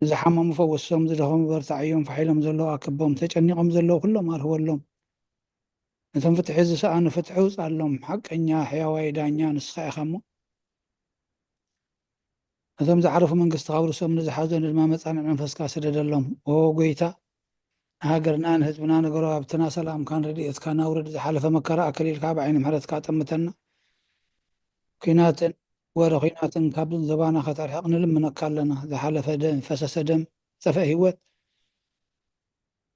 ዝሓመሙ ፈውሶም፣ ዝደኸሙ በርትዓዮም፣ ፋሕ ኢሎም ዘለዉ ኣክቦም፣ ተጨኒቖም ዘለዉ ኩሎም ኣርህወሎም። ነቶም ፍትሒ ዝሰኣኑ ፍትሒ ውፅኣሎም። ሓቀኛ ሕያዋይ ዳኛ ንስኻ ኢኻ እሞ፣ ነቶም ዝዓረፉ መንግስትኻ ውርሶም፣ ንዝሓዘኑ ድማ መጻንዕ መንፈስካ ስደደሎም። ኦ ጎይታ፣ ንሃገርና ንህዝብና ንጎረባብትና ሰላምካን ረድኤትካን ኣውርድ። ዝሓለፈ መከራ ኣከሊልካ ብዓይኒ ምሕረትካ ጠምተና። ኲናትን ወረ ኲናትን ካብ ዞባና ከተርሕቕ ንልምነካ ኣለና። ዝሓለፈ ደም፣ ፈሰሰ ደም፣ ዝጠፍአ ህይወት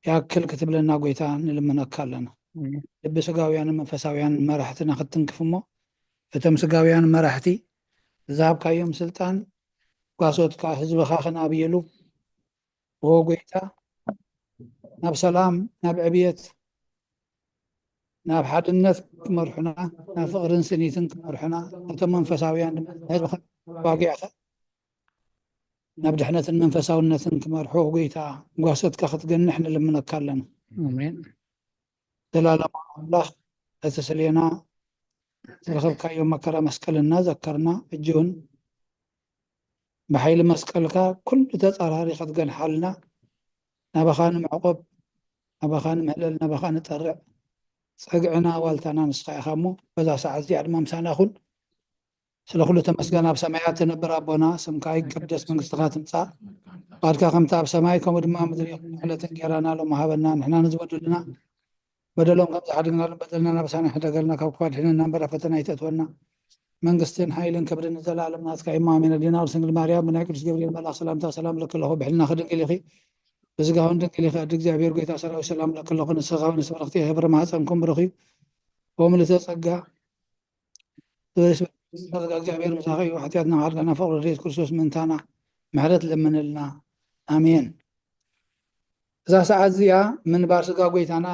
ያክል ክትብለና ጎይታ ንልምነካ ኣለና። ልቢ ስጋውያንን መንፈሳውያን መራሕትና ክትትንክፍ እሞ፣ እቶም ስጋውያን መራሕቲ ዝሃብካዮም ስልጣን ጓሶትካ ህዝብኻ ክናብየሉ፣ ኦ ጎይታ፣ ናብ ሰላም፣ ናብ ዕብየት፣ ናብ ሓድነት ክመርሑና፣ ናብ ፍቕርን ስኒትን ክመርሑና፣ ነቶም መንፈሳውያን ድማ ንህዝብኻ ተዋጊዕካ ናብ ድሕነትን መንፈሳውነትን ክመርሑ፣ ጎይታ፣ ጓሶትካ ክትገንሕ ንልምነካ ኣለና። ኣሜን። ዘላለማዊ ኣምላኽ፣ እቲ ስሌና ዝረኸብካዮ መከራ መስቀልና ዘከርና፣ ሕጂ እውን ብሓይሊ መስቀልካ ኩሉ ተጻራሪ ክትገንሓልና፣ ናባኻ ንምዕቆብ፣ ናባኻ ንምህለል፣ ናባኻ ንጠርዕ፣ ጸግዕና ዋልታና ንስኻ ኢኻ እሞ፣ በዛ ሰዓት እዚኣ ድማ ምሳና ኩን። ስለ ኩሉ ተመስገን። ኣብ ሰማያት ትነብር ኣቦና፣ ስምካ ይቀደስ፣ መንግስትኻ ትምጻእ፣ ፍቓድካ ከምቲ ኣብ ሰማይ ከምኡ ድማ ኣብ ምድሪ ይኹን። ዕለት እንጌራና ሎሚ ሃበና፣ ንሕና ንዝበደሉና በደሎም ከም ዝሓደግናሎም በደልና ናባና ኣይትሕደገልና፣ ካብ ክፉእ ኣድሕነና እምበር ኣብ ፈተና ኣይተእትወና። መንግስትን ሓይልን ክብርን ንዘለኣለም ናትካ እዩ። ኣሜን። ኣዴና ቅድስት ድንግል ማርያም ብናይ ቅዱስ ገብርኤል መልኣኽ ሰላምታ ሰላም እልኪ ኣለኹ፣ ብሕልናኺ ድንግል ኢኺ፣ ብስጋኺ እውን ድንግል ኢኺ። ኣደ እግዚኣብሔር ጎይታ ሰራዊት ሰላም እልኪ ኣለኹ፣ ንስኺ ከኣ ንስብርኽቲ ኢኺ፣ ፍረ ማህፀንኩም ብሩኽ እዩ። ኦ ምልዕተ ጸጋ፣ ጸጋ እግዚኣብሔር ምሳኺ እዩ፣ ሓጢኣትና ከሓድገና ፍቕሪ ረድኤት ክርስቶስ ምእንታና ምሕረት ለምንልና። ኣሜን። እዛ ሰዓት እዚኣ ምንባር ስጋ ጎይታና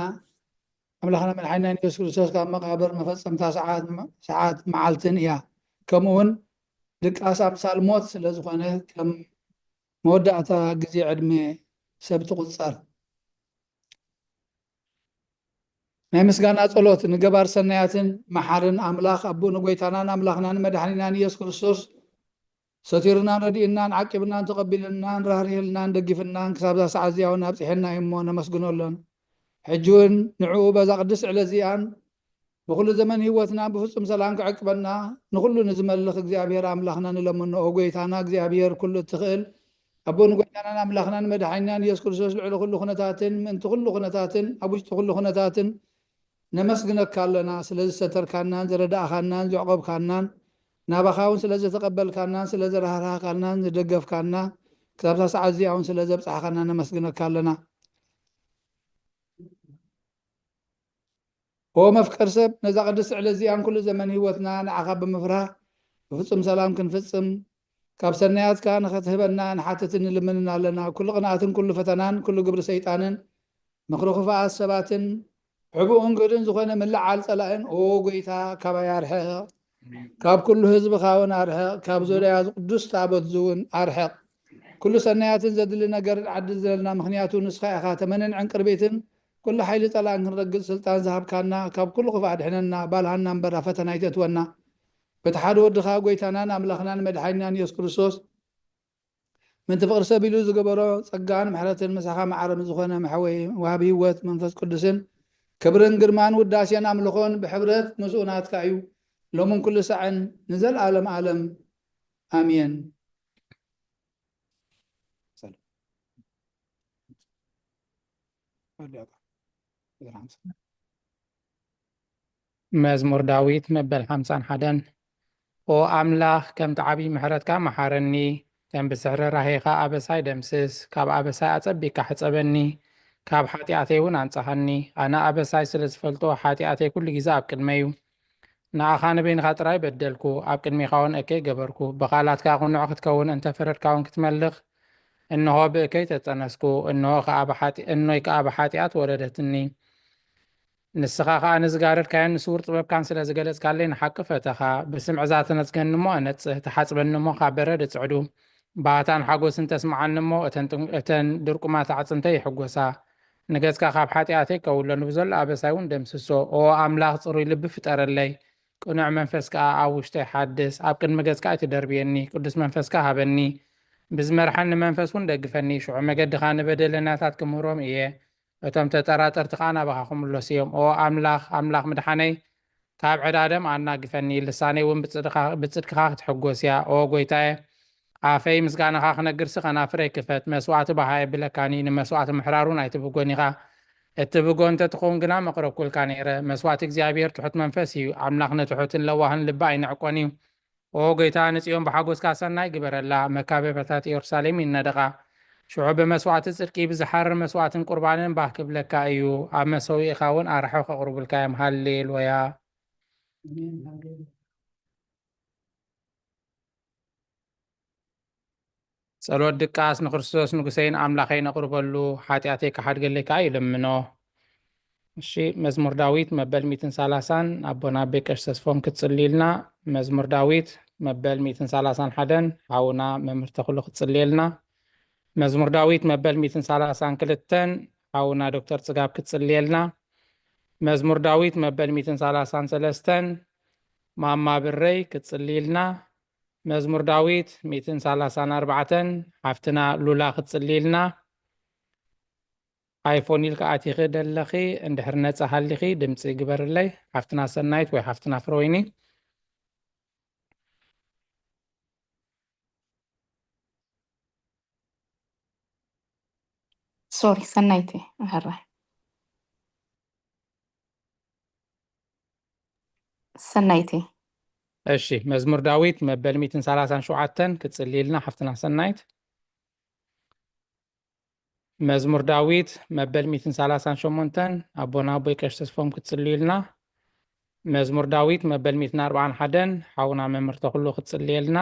ኣምላኽና መድሓኒና ኢየሱስ ክርስቶስ ካብ መቓብር መፈጸምታ ሰዓት፣ ሰዓት መዓልትን እያ። ከምኡ እውን ድቃስ ኣምሳል ሞት ስለ ዝኾነ ከም መወዳእታ ግዜ ዕድመ ሰብ ትቑጸር። ናይ ምስጋና ጸሎት። ንገባር ሰናያትን መሓርን ኣምላኽ ኣቦ ንጎይታናን ኣምላኽናን መድሓኒናን ኢየሱስ ክርስቶስ ሰቲሩናን ረዲእናን ዓቂብናን ተቐቢልናን ራህሪህልናን ደጊፍናን ክሳብ እዛ ሰዓት እዚኣ እውን ኣብጽሐና እዩ እሞ ነመስግነሎን። ሕጂ እውን ንዕኡ በዛ ቅድስቲ ዕለት እዚኣን ብኹሉ ዘመን ህይወትና ብፍጹም ሰላም ክዕቅበና ንኹሉ ንዝመልኽ እግዚኣብሔር ኣምላኽና ንለምኖ። ኦ ጎይታና እግዚኣብሔር ኩሉ እትኽእል ኣቦ ንጎይታናን ኣምላኽናን መድሓኒናን ኢየሱስ ክርስቶስ ልዕሊ ኩሉ ኩነታትን ምእንቲ ኩሉ ኩነታትን ኣብ ውሽጢ ኩሉ ኩነታትን ነመስግነካ ኣለና። ስለ ዝሰተርካናን ዝረዳእኻናን ዘዕቆብካናን ናባኻ እውን ስለ ዝተቐበልካናን ስለ ዘራህራህካናን ዝደገፍካና ክሳብታ ሰዓት እዚኣ እውን ስለ ዘብጻሕኻና ነመስግነካ ኣለና። ኦ መፍቀር ሰብ፣ ነዛ ቅድስቲ ዕለት እዚኣን ኩሉ ዘመን ህይወትና ንዓኻ ብምፍራህ ብፍጹም ሰላም ክንፍጽም ካብ ሰናያትካ ንኸትህበና ንሓትትን ንልምንን ኣለና። ኩሉ ቅንኣትን ኩሉ ፈተናን ኩሉ ግብሪ ሰይጣንን ምኽሪ ክፉኣት ሰባትን ሕቡእን ግህድን ዝኾነ ምልዓል ጸላእን ኦ ጎይታ ካባይ ኣርሕቕ። ካብ ኩሉ ህዝብኻ እውን ኣርሕቕ። ካብ ዙርያ ቅዱስ ታቦት እውን ኣርሕቕ። ኩሉ ሰናያትን ዘድሊ ነገርን ዓድል ዘለና፣ ምኽንያቱ ንስኻ ኢኻ ተመንን ዕንቅርቢትን ኩሉ ሓይሊ ጸላእን ክንረግጽ ስልጣን ዝሃብካና፣ ካብ ኩሉ ክፉእ ኣድሕነና፣ ባልሃና እምበር ኣብ ፈተና ኣይተእትወና። በቲ ሓደ ወድኻ ጎይታናን ኣምላኽናን መድሓኒናን ኢየሱስ ክርስቶስ ምእንቲ ፍቕሪ ሰብ ኢሉ ዝገበሮ ጸጋን ምሕረትን ምሳኻ መዓረ ምስ ዝኾነ መሕወይ ወሃቢ ህይወት መንፈስ ቅዱስን ክብርን ግርማን ውዳሴን ኣምልኾን ብሕብረት ምስኡ ናትካ እዩ፣ ሎምን ኩሉ ሳዕን ንዘለኣለም ዓለም። ኣሜን። መዝሙር ዳዊት መበል ሓምሳን ሓደን። ኦ ኣምላኽ፣ ከምቲ ዓብዪ ምሕረትካ መሓረኒ፣ ከም ብስሕሪ ራሄኻ ኣበሳይ ደምስስ። ካብ ኣበሳይ ኣጸቢቅካ ሕጸበኒ፣ ካብ ሓጢኣተይ እውን ኣንጽሃኒ። ኣነ ኣበሳይ ስለ ዝፈልጦ፣ ሓጢኣተይ ኩሉ ግዜ ኣብ ቅድመይ እዩ። ንኣኻ ንበይንኻ ጥራይ በደልኩ፣ ኣብ ቅድሜኻ እውን እከይ ገበርኩ። ብቓላትካ ቅኑዕ ክትከውን እንተ ፈረድካ እውን ክትመልኽ፣ እንሆ ብእከይ ተጸነስኩ፣ እንሆ ከኣ ብሓጢ-፣ እኖይ ከኣ ብሓጢኣት ወለደትኒ። ንስኻ ከኣ ንዝጋረድካዮን ንስዉር ጥበብካን ስለ ዝገለጽካለይ ንሓቂ ፈተኻ። ብስምዒ እዛ ተነጽገኒ እሞ እነጽህ፣ ትሓጽበኒ እሞ ካብ በረድ እጽዕዱ። ባህታን ሓጎስን ተስምዓኒ እሞ እተን ጥን-፣ እተን ድርቁማት ኣዕጽምተይ ይሕጎሳ። ንገጽካ ካብ ሓጢኣተይ ከውሎ፣ ንብዘሎ ኣበሳይ እውን ደምስሶ። ኦ ኣምላኽ፣ ጽሩይ ልቢ ፍጠረለይ፣ ቅኑዕ መንፈስ ከኣ ኣብ ውሽጠይ ሓድስ። ኣብ ቅድሚ ገጽካ ኣይትደርብየኒ፣ ቅዱስ መንፈስካ ሃበኒ። ብዝመርሓኒ መንፈስ እውን ደግፈኒ። ሽዑ መገድኻ ንበደለኛታት ክምህሮም እየ፣ እቶም ተጠራጠርቲ ኸኣ ናባኻ ክምለሱ እዮም። ኦ ኣምላኽ፣ ኣምላኽ ምድሓነይ፣ ካብ ዕዳደም ኣናግፈኒ፣ ልሳነይ እውን ብጽድኻ-፣ ብጽድቅኻ ክትሕጎስ እያ። ኦ ጐይታየ፣ ኣፈይ ምስጋናኻ ክነግርሲ ኸናፍረይ ክፈት። መስዋእቲ ባህ ኣየብለካን እዩ፣ ንመስዋእቲ ምሕራር እውን ኣይትብህጎን ኢኻ። እትብህጎ እንተ ትኸውን ግና መቕረብኩልካ ነይረ። መስዋእቲ እግዚኣብሔር ትሑት መንፈስ እዩ፣ ኣምላኽ ንትሑትን ለዋህን ልቢ ኣይንዕቆን እዩ። ኦ ጐይታ፣ ንጽዮን ብሓጎስካ ሰናይ ግበረላ፣ መካበብያታት ኢየሩሳሌም ይነደቓ። ሽዑ ብመስዋእቲ ጽድቂ፣ ብዝሓርር መስዋእትን ቁርባንን ባህ ክብለካ እዩ፣ ኣብ መሰውኢኻ እውን ኣርሑ ከቕርቡልካ እዮም። ሃሌሉያ። ጸሎት ድቃስ። ንክርስቶስ ንጉሰይን ኣምላኸይን ኣቕርበሉ፣ ሓጢኣተይ ክሓድገለይ ከኣ ይልምኖ። እሺ፣ መዝሙር ዳዊት መበል ሚእትን ሰላሳን ኣቦና ኣቤ ቀሺ ተስፎም ክትጽልይልና። መዝሙር ዳዊት መበል ሚእትን ሰላሳን ሓደን ሓውና መምህር ተኽሉ ክትጽልየልና። መዝሙር ዳዊት መበል ሚእትን ሰላሳን ክልተን ሓውና ዶክተር ጽጋብ ክትጽልየልና። መዝሙር ዳዊት መበል ሚእትን ሰላሳን ሰለስተን ማማ ብረይ ክትጽልይልና። መዝሙር ዳዊት ሚእትን ሰላሳን ኣርባዕተን ሓፍትና ሉላ ክትጽልይልና። ኣይፎን ኢልካ ኣቲኺ ደለኺ፣ እንድሕር ነጻ ሃሊኺ ድምጺ ግበርለይ። ሓፍትና ሰናይት ወይ ሓፍትና ፍረወይኒ። ሶሪ፣ ሰናይት እየ። ሕራይ። ሰናይት እየ። እሺ፣ መዝሙር ዳዊት መበል ሚእትን ሰላሳን ሸውዓተን ክትጽልይልና ሓፍትና ሰናይት። መዝሙር ዳዊት መበል ሚእትን ሰላሳን ሸሞንተን ኣቦና ኣቦይ ቀሺ ተስፎም ክትጽልዩልና። መዝሙር ዳዊት መበል ሚእትን ኣርባዓን ሓደን ሓውና መምህር ተኽሉ ክትጽልየልና።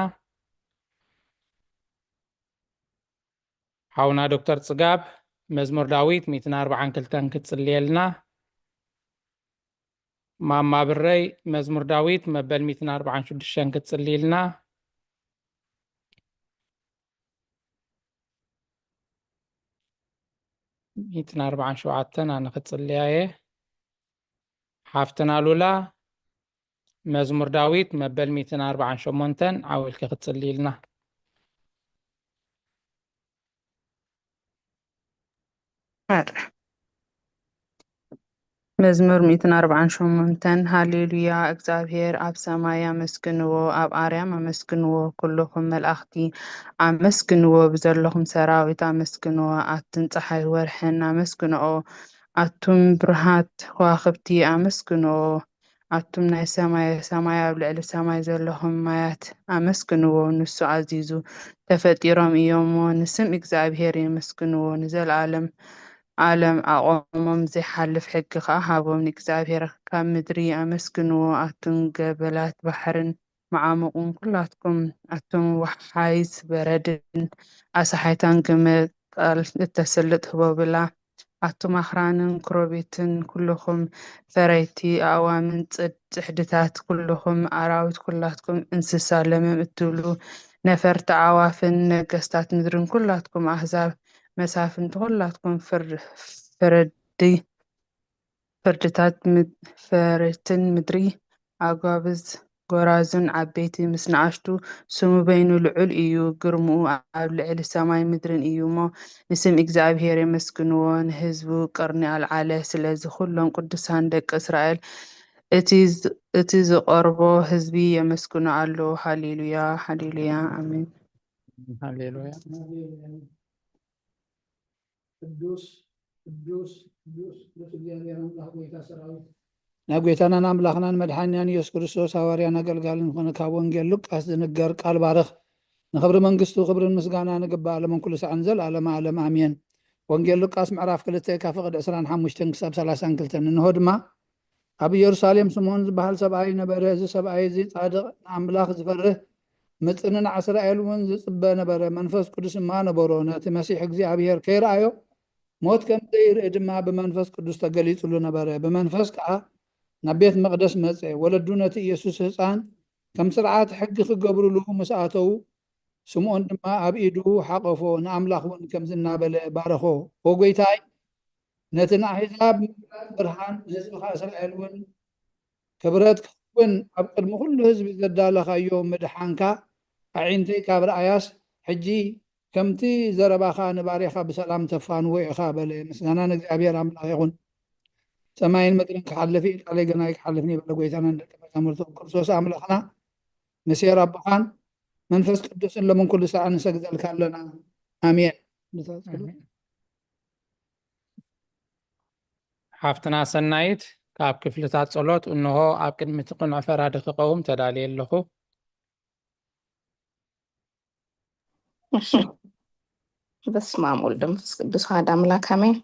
ሓውና ዶክተር ጽጋብ መዝሙር ዳዊት ሚእትን ኣርባዓን ክልተን ክትጽልየልና። ማማ ብረይ መዝሙር ዳዊት መበል ሚእትን ኣርባዓን ሽዱሽተን ክትጽልይልና። ሚእትን ኣርባዓን ሸውዓተን ኣነ ክጽልያ እየ። ሓፍትና ሉላ መዝሙር ዳዊት መበል ሚእትን ኣርባዓን ሸሞንተን ዓው ኢልኪ ክትጽልይልና። መዝሙር ሚእትን ኣርባዓን ሸሞንተን። ሃሌሉያ፣ እግዚኣብሔር ኣብ ሰማይ ኣመስግንዎ፣ ኣብ ኣርያም ኣመስግንዎ፣ ኩልኹም መላእኽቲ ኣመስግንዎ፣ ብዘለኹም ሰራዊት ኣመስግንዎ፣ ኣትን ጸሓይ ወርሕን ኣመስግንኦ፣ ኣቱም ብሩሃት ከዋኽብቲ ኣመስግንዎ፣ ኣቱም ናይ ሰማየ ሰማይ ኣብ ልዕሊ ሰማይ ዘለኹም ማያት ኣመስግንዎ፣ ንሱ ኣዚዙ ተፈጢሮም እዮም እሞ ንስም እግዚኣብሔር የመስግንዎ፣ ንዘለኣለም ኣለም ኣቆሞም፣ ዘይሓልፍ ሕጊ ከኣ ሃቦም። ንእግዚኣብሔር ካብ ምድሪ ኣመስግንዎ፣ ኣቱም ገበላት ባሕርን መዓሙቑን፣ ኩላትኩም ኣቱም ወሓይዝ በረድን ኣሳሓይታን ግመ ቃል እተስልጥ ህቦብላ፣ ኣቱም ኣኽራንን ክሮቤትን፣ ኩልኹም ፈረይቲ ኣእዋምን ጽድ ጽሕድታት፣ ኩልኹም ኣራዊት፣ ኩላትኩም እንስሳ ለመም እትብሉ፣ ነፈርቲ ኣዕዋፍን ነገስታት ምድርን፣ ኩላትኩም ኣህዛብ መሳፍንቲ፣ ኩላትኩም ፍርዲ ፈረድትን ምድሪ ኣጓብዝ ጎራዙን ዓበይቲ ምስ ንኣሽቱ፣ ስሙ በይኑ ልዑል እዩ፣ ግርምኡ ኣብ ልዕሊ ሰማይ ምድርን እዩ እሞ፣ ንስም እግዚኣብሄር የመስግንዎ። ንህዝቡ ቅርኒ ኣልዓለ፣ ስለዚ ኩሎም ቅዱሳን ደቂ እስራኤል፣ እቲ ዝቐርቦ ህዝቢ የመስግኖ ኣሎ። ሃሌሉያ፣ ሃሌሉያ፣ ኣሜን። ሃሌሉያ። ቅዱስ ቅዱስ ቅዱስ ቅዱስ እግዚኣብሔር ኣምላኽ ጎይታ ሰራዊት። ናብ ጐይታናን ኣምላኽናን መድሓኒናን ኢየሱስ ክርስቶስ ሃዋርያን ኣገልጋልን ዝኾነ ካብ ወንጌል ሉቃስ ዝንገር ቃል ባርኽ። ንኽብሪ መንግስቱ ክብርን ምስጋናን ይግባእ፣ ሎምን ኩሉ ሳዕን ንዘለኣለመ ዓለም ኣሜን። ወንጌል ሉቃስ ምዕራፍ ክልተ ካብ ፍቕዲ ዕስራን ሓሙሽተን ክሳብ ሰላሳን ክልተን። እንሆ ድማ ኣብ ኢየሩሳሌም ስምዖን ዝበሃል ሰብኣይ ነበረ። እዚ ሰብኣይ እዚ ጻድቕ፣ ንኣምላኽ ዝፈርህ፣ ምጽንናዕ እስራኤል እውን ዝጽበ ነበረ። መንፈስ ቅዱስ ድማ ነበሮ። ነቲ መሲሕ እግዚኣብሔር ከይረኣዮ ሞት ከም ዘይርኢ ድማ ብመንፈስ ቅዱስ ተገሊጹሉ ነበረ። ብመንፈስ ከኣ ናብ ቤት መቕደስ መጸ። ወለዱ ነቲ ኢየሱስ ህጻን ከም ስርዓት ሕጊ ክገብሩሉ ምስ ኣተዉ፣ ስምዖን ድማ ኣብ ኢዱ ሓቐፎ፣ ንኣምላኽ እውን ከምዚ እናበለ ባረኾ፣ ኦ ጐይታይ፣ ነቲ ንኣህዛብ ምግላጽ ብርሃን፣ ንህዝብኻ እስራኤል እውን ክብረት ክኸውን ኣብ ቅድሚ ኩሉ ህዝቢ ዘዳለኻዮ ምድሓንካ ኣዒንተይ ካብ ረኣያስ፣ ሕጂ ከምቲ ዘረባኻ ንባርያኻ ብሰላም ተፋንዎ ኢኻ በለ። ምስጋና ንእግዚኣብሔር ኣምላኽ ይኹን። ሰማይን ምድርን ክሓልፍ እዩ፣ ቃለይ ግና ኣይክሓልፍን እዩ በለ ጎይታናን ደቀ መዛሙርቱ ክርስቶስ ኣምላኽና ምስ ኣቦኻን መንፈስ ቅዱስን ሎምን ኩሉ ሰዓት ንሰግደልካ ኣለና። ኣሜን። ሓፍትና ሰናይት ካብ ክፍልታት ጸሎት እንሆ ኣብ ቅድሚ እቲ ቅኑዕ ፈራዲ ክቐውም ተዳልየ ኣለኹ። በስመ ኣብ ወልድ መንፈስ ቅዱስ ሓደ ኣምላክ ኣሜን።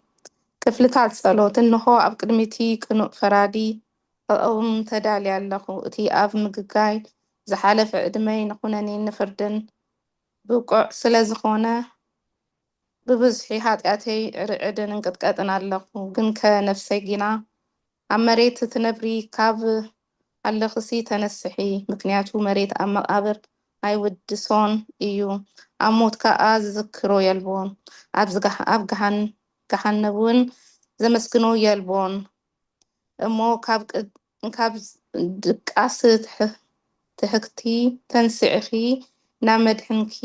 ክፍልታት ጸሎት። እንሆ ኣብ ቅድሚ እቲ ቅኑዕ ፈራዲ ክቐውም ተዳልየ ኣለኹ። እቲ ኣብ ምግጋይ ዝሓለፈ ዕድመይ ንኹነኔን ንፍርድን ብቁዕ ስለ ዝኾነ ብብዝሒ ሓጢኣተይ ርዕድን እንቅጥቀጥን ኣለኹ። ግንከ ነፍሰይ ጊና ኣብ መሬት ትነብሪ ካብ ኣለኽሲ ተነስሒ፣ ምክንያቱ መሬት ኣብ መቓብር ኣይውድሶን እዩ፣ ኣብ ሞት ከኣ ዝዝክሮ የልቦን፣ ኣብ ዝገሃ- ኣብ ገሃን- ገሃነብ እውን ዘመስግኖ የልቦን። እሞ ካብ ቅድ- ካብ ድቃስ ትሕ- ትሕክቲ ተንሲዕኺ ናብ መድሕንኪ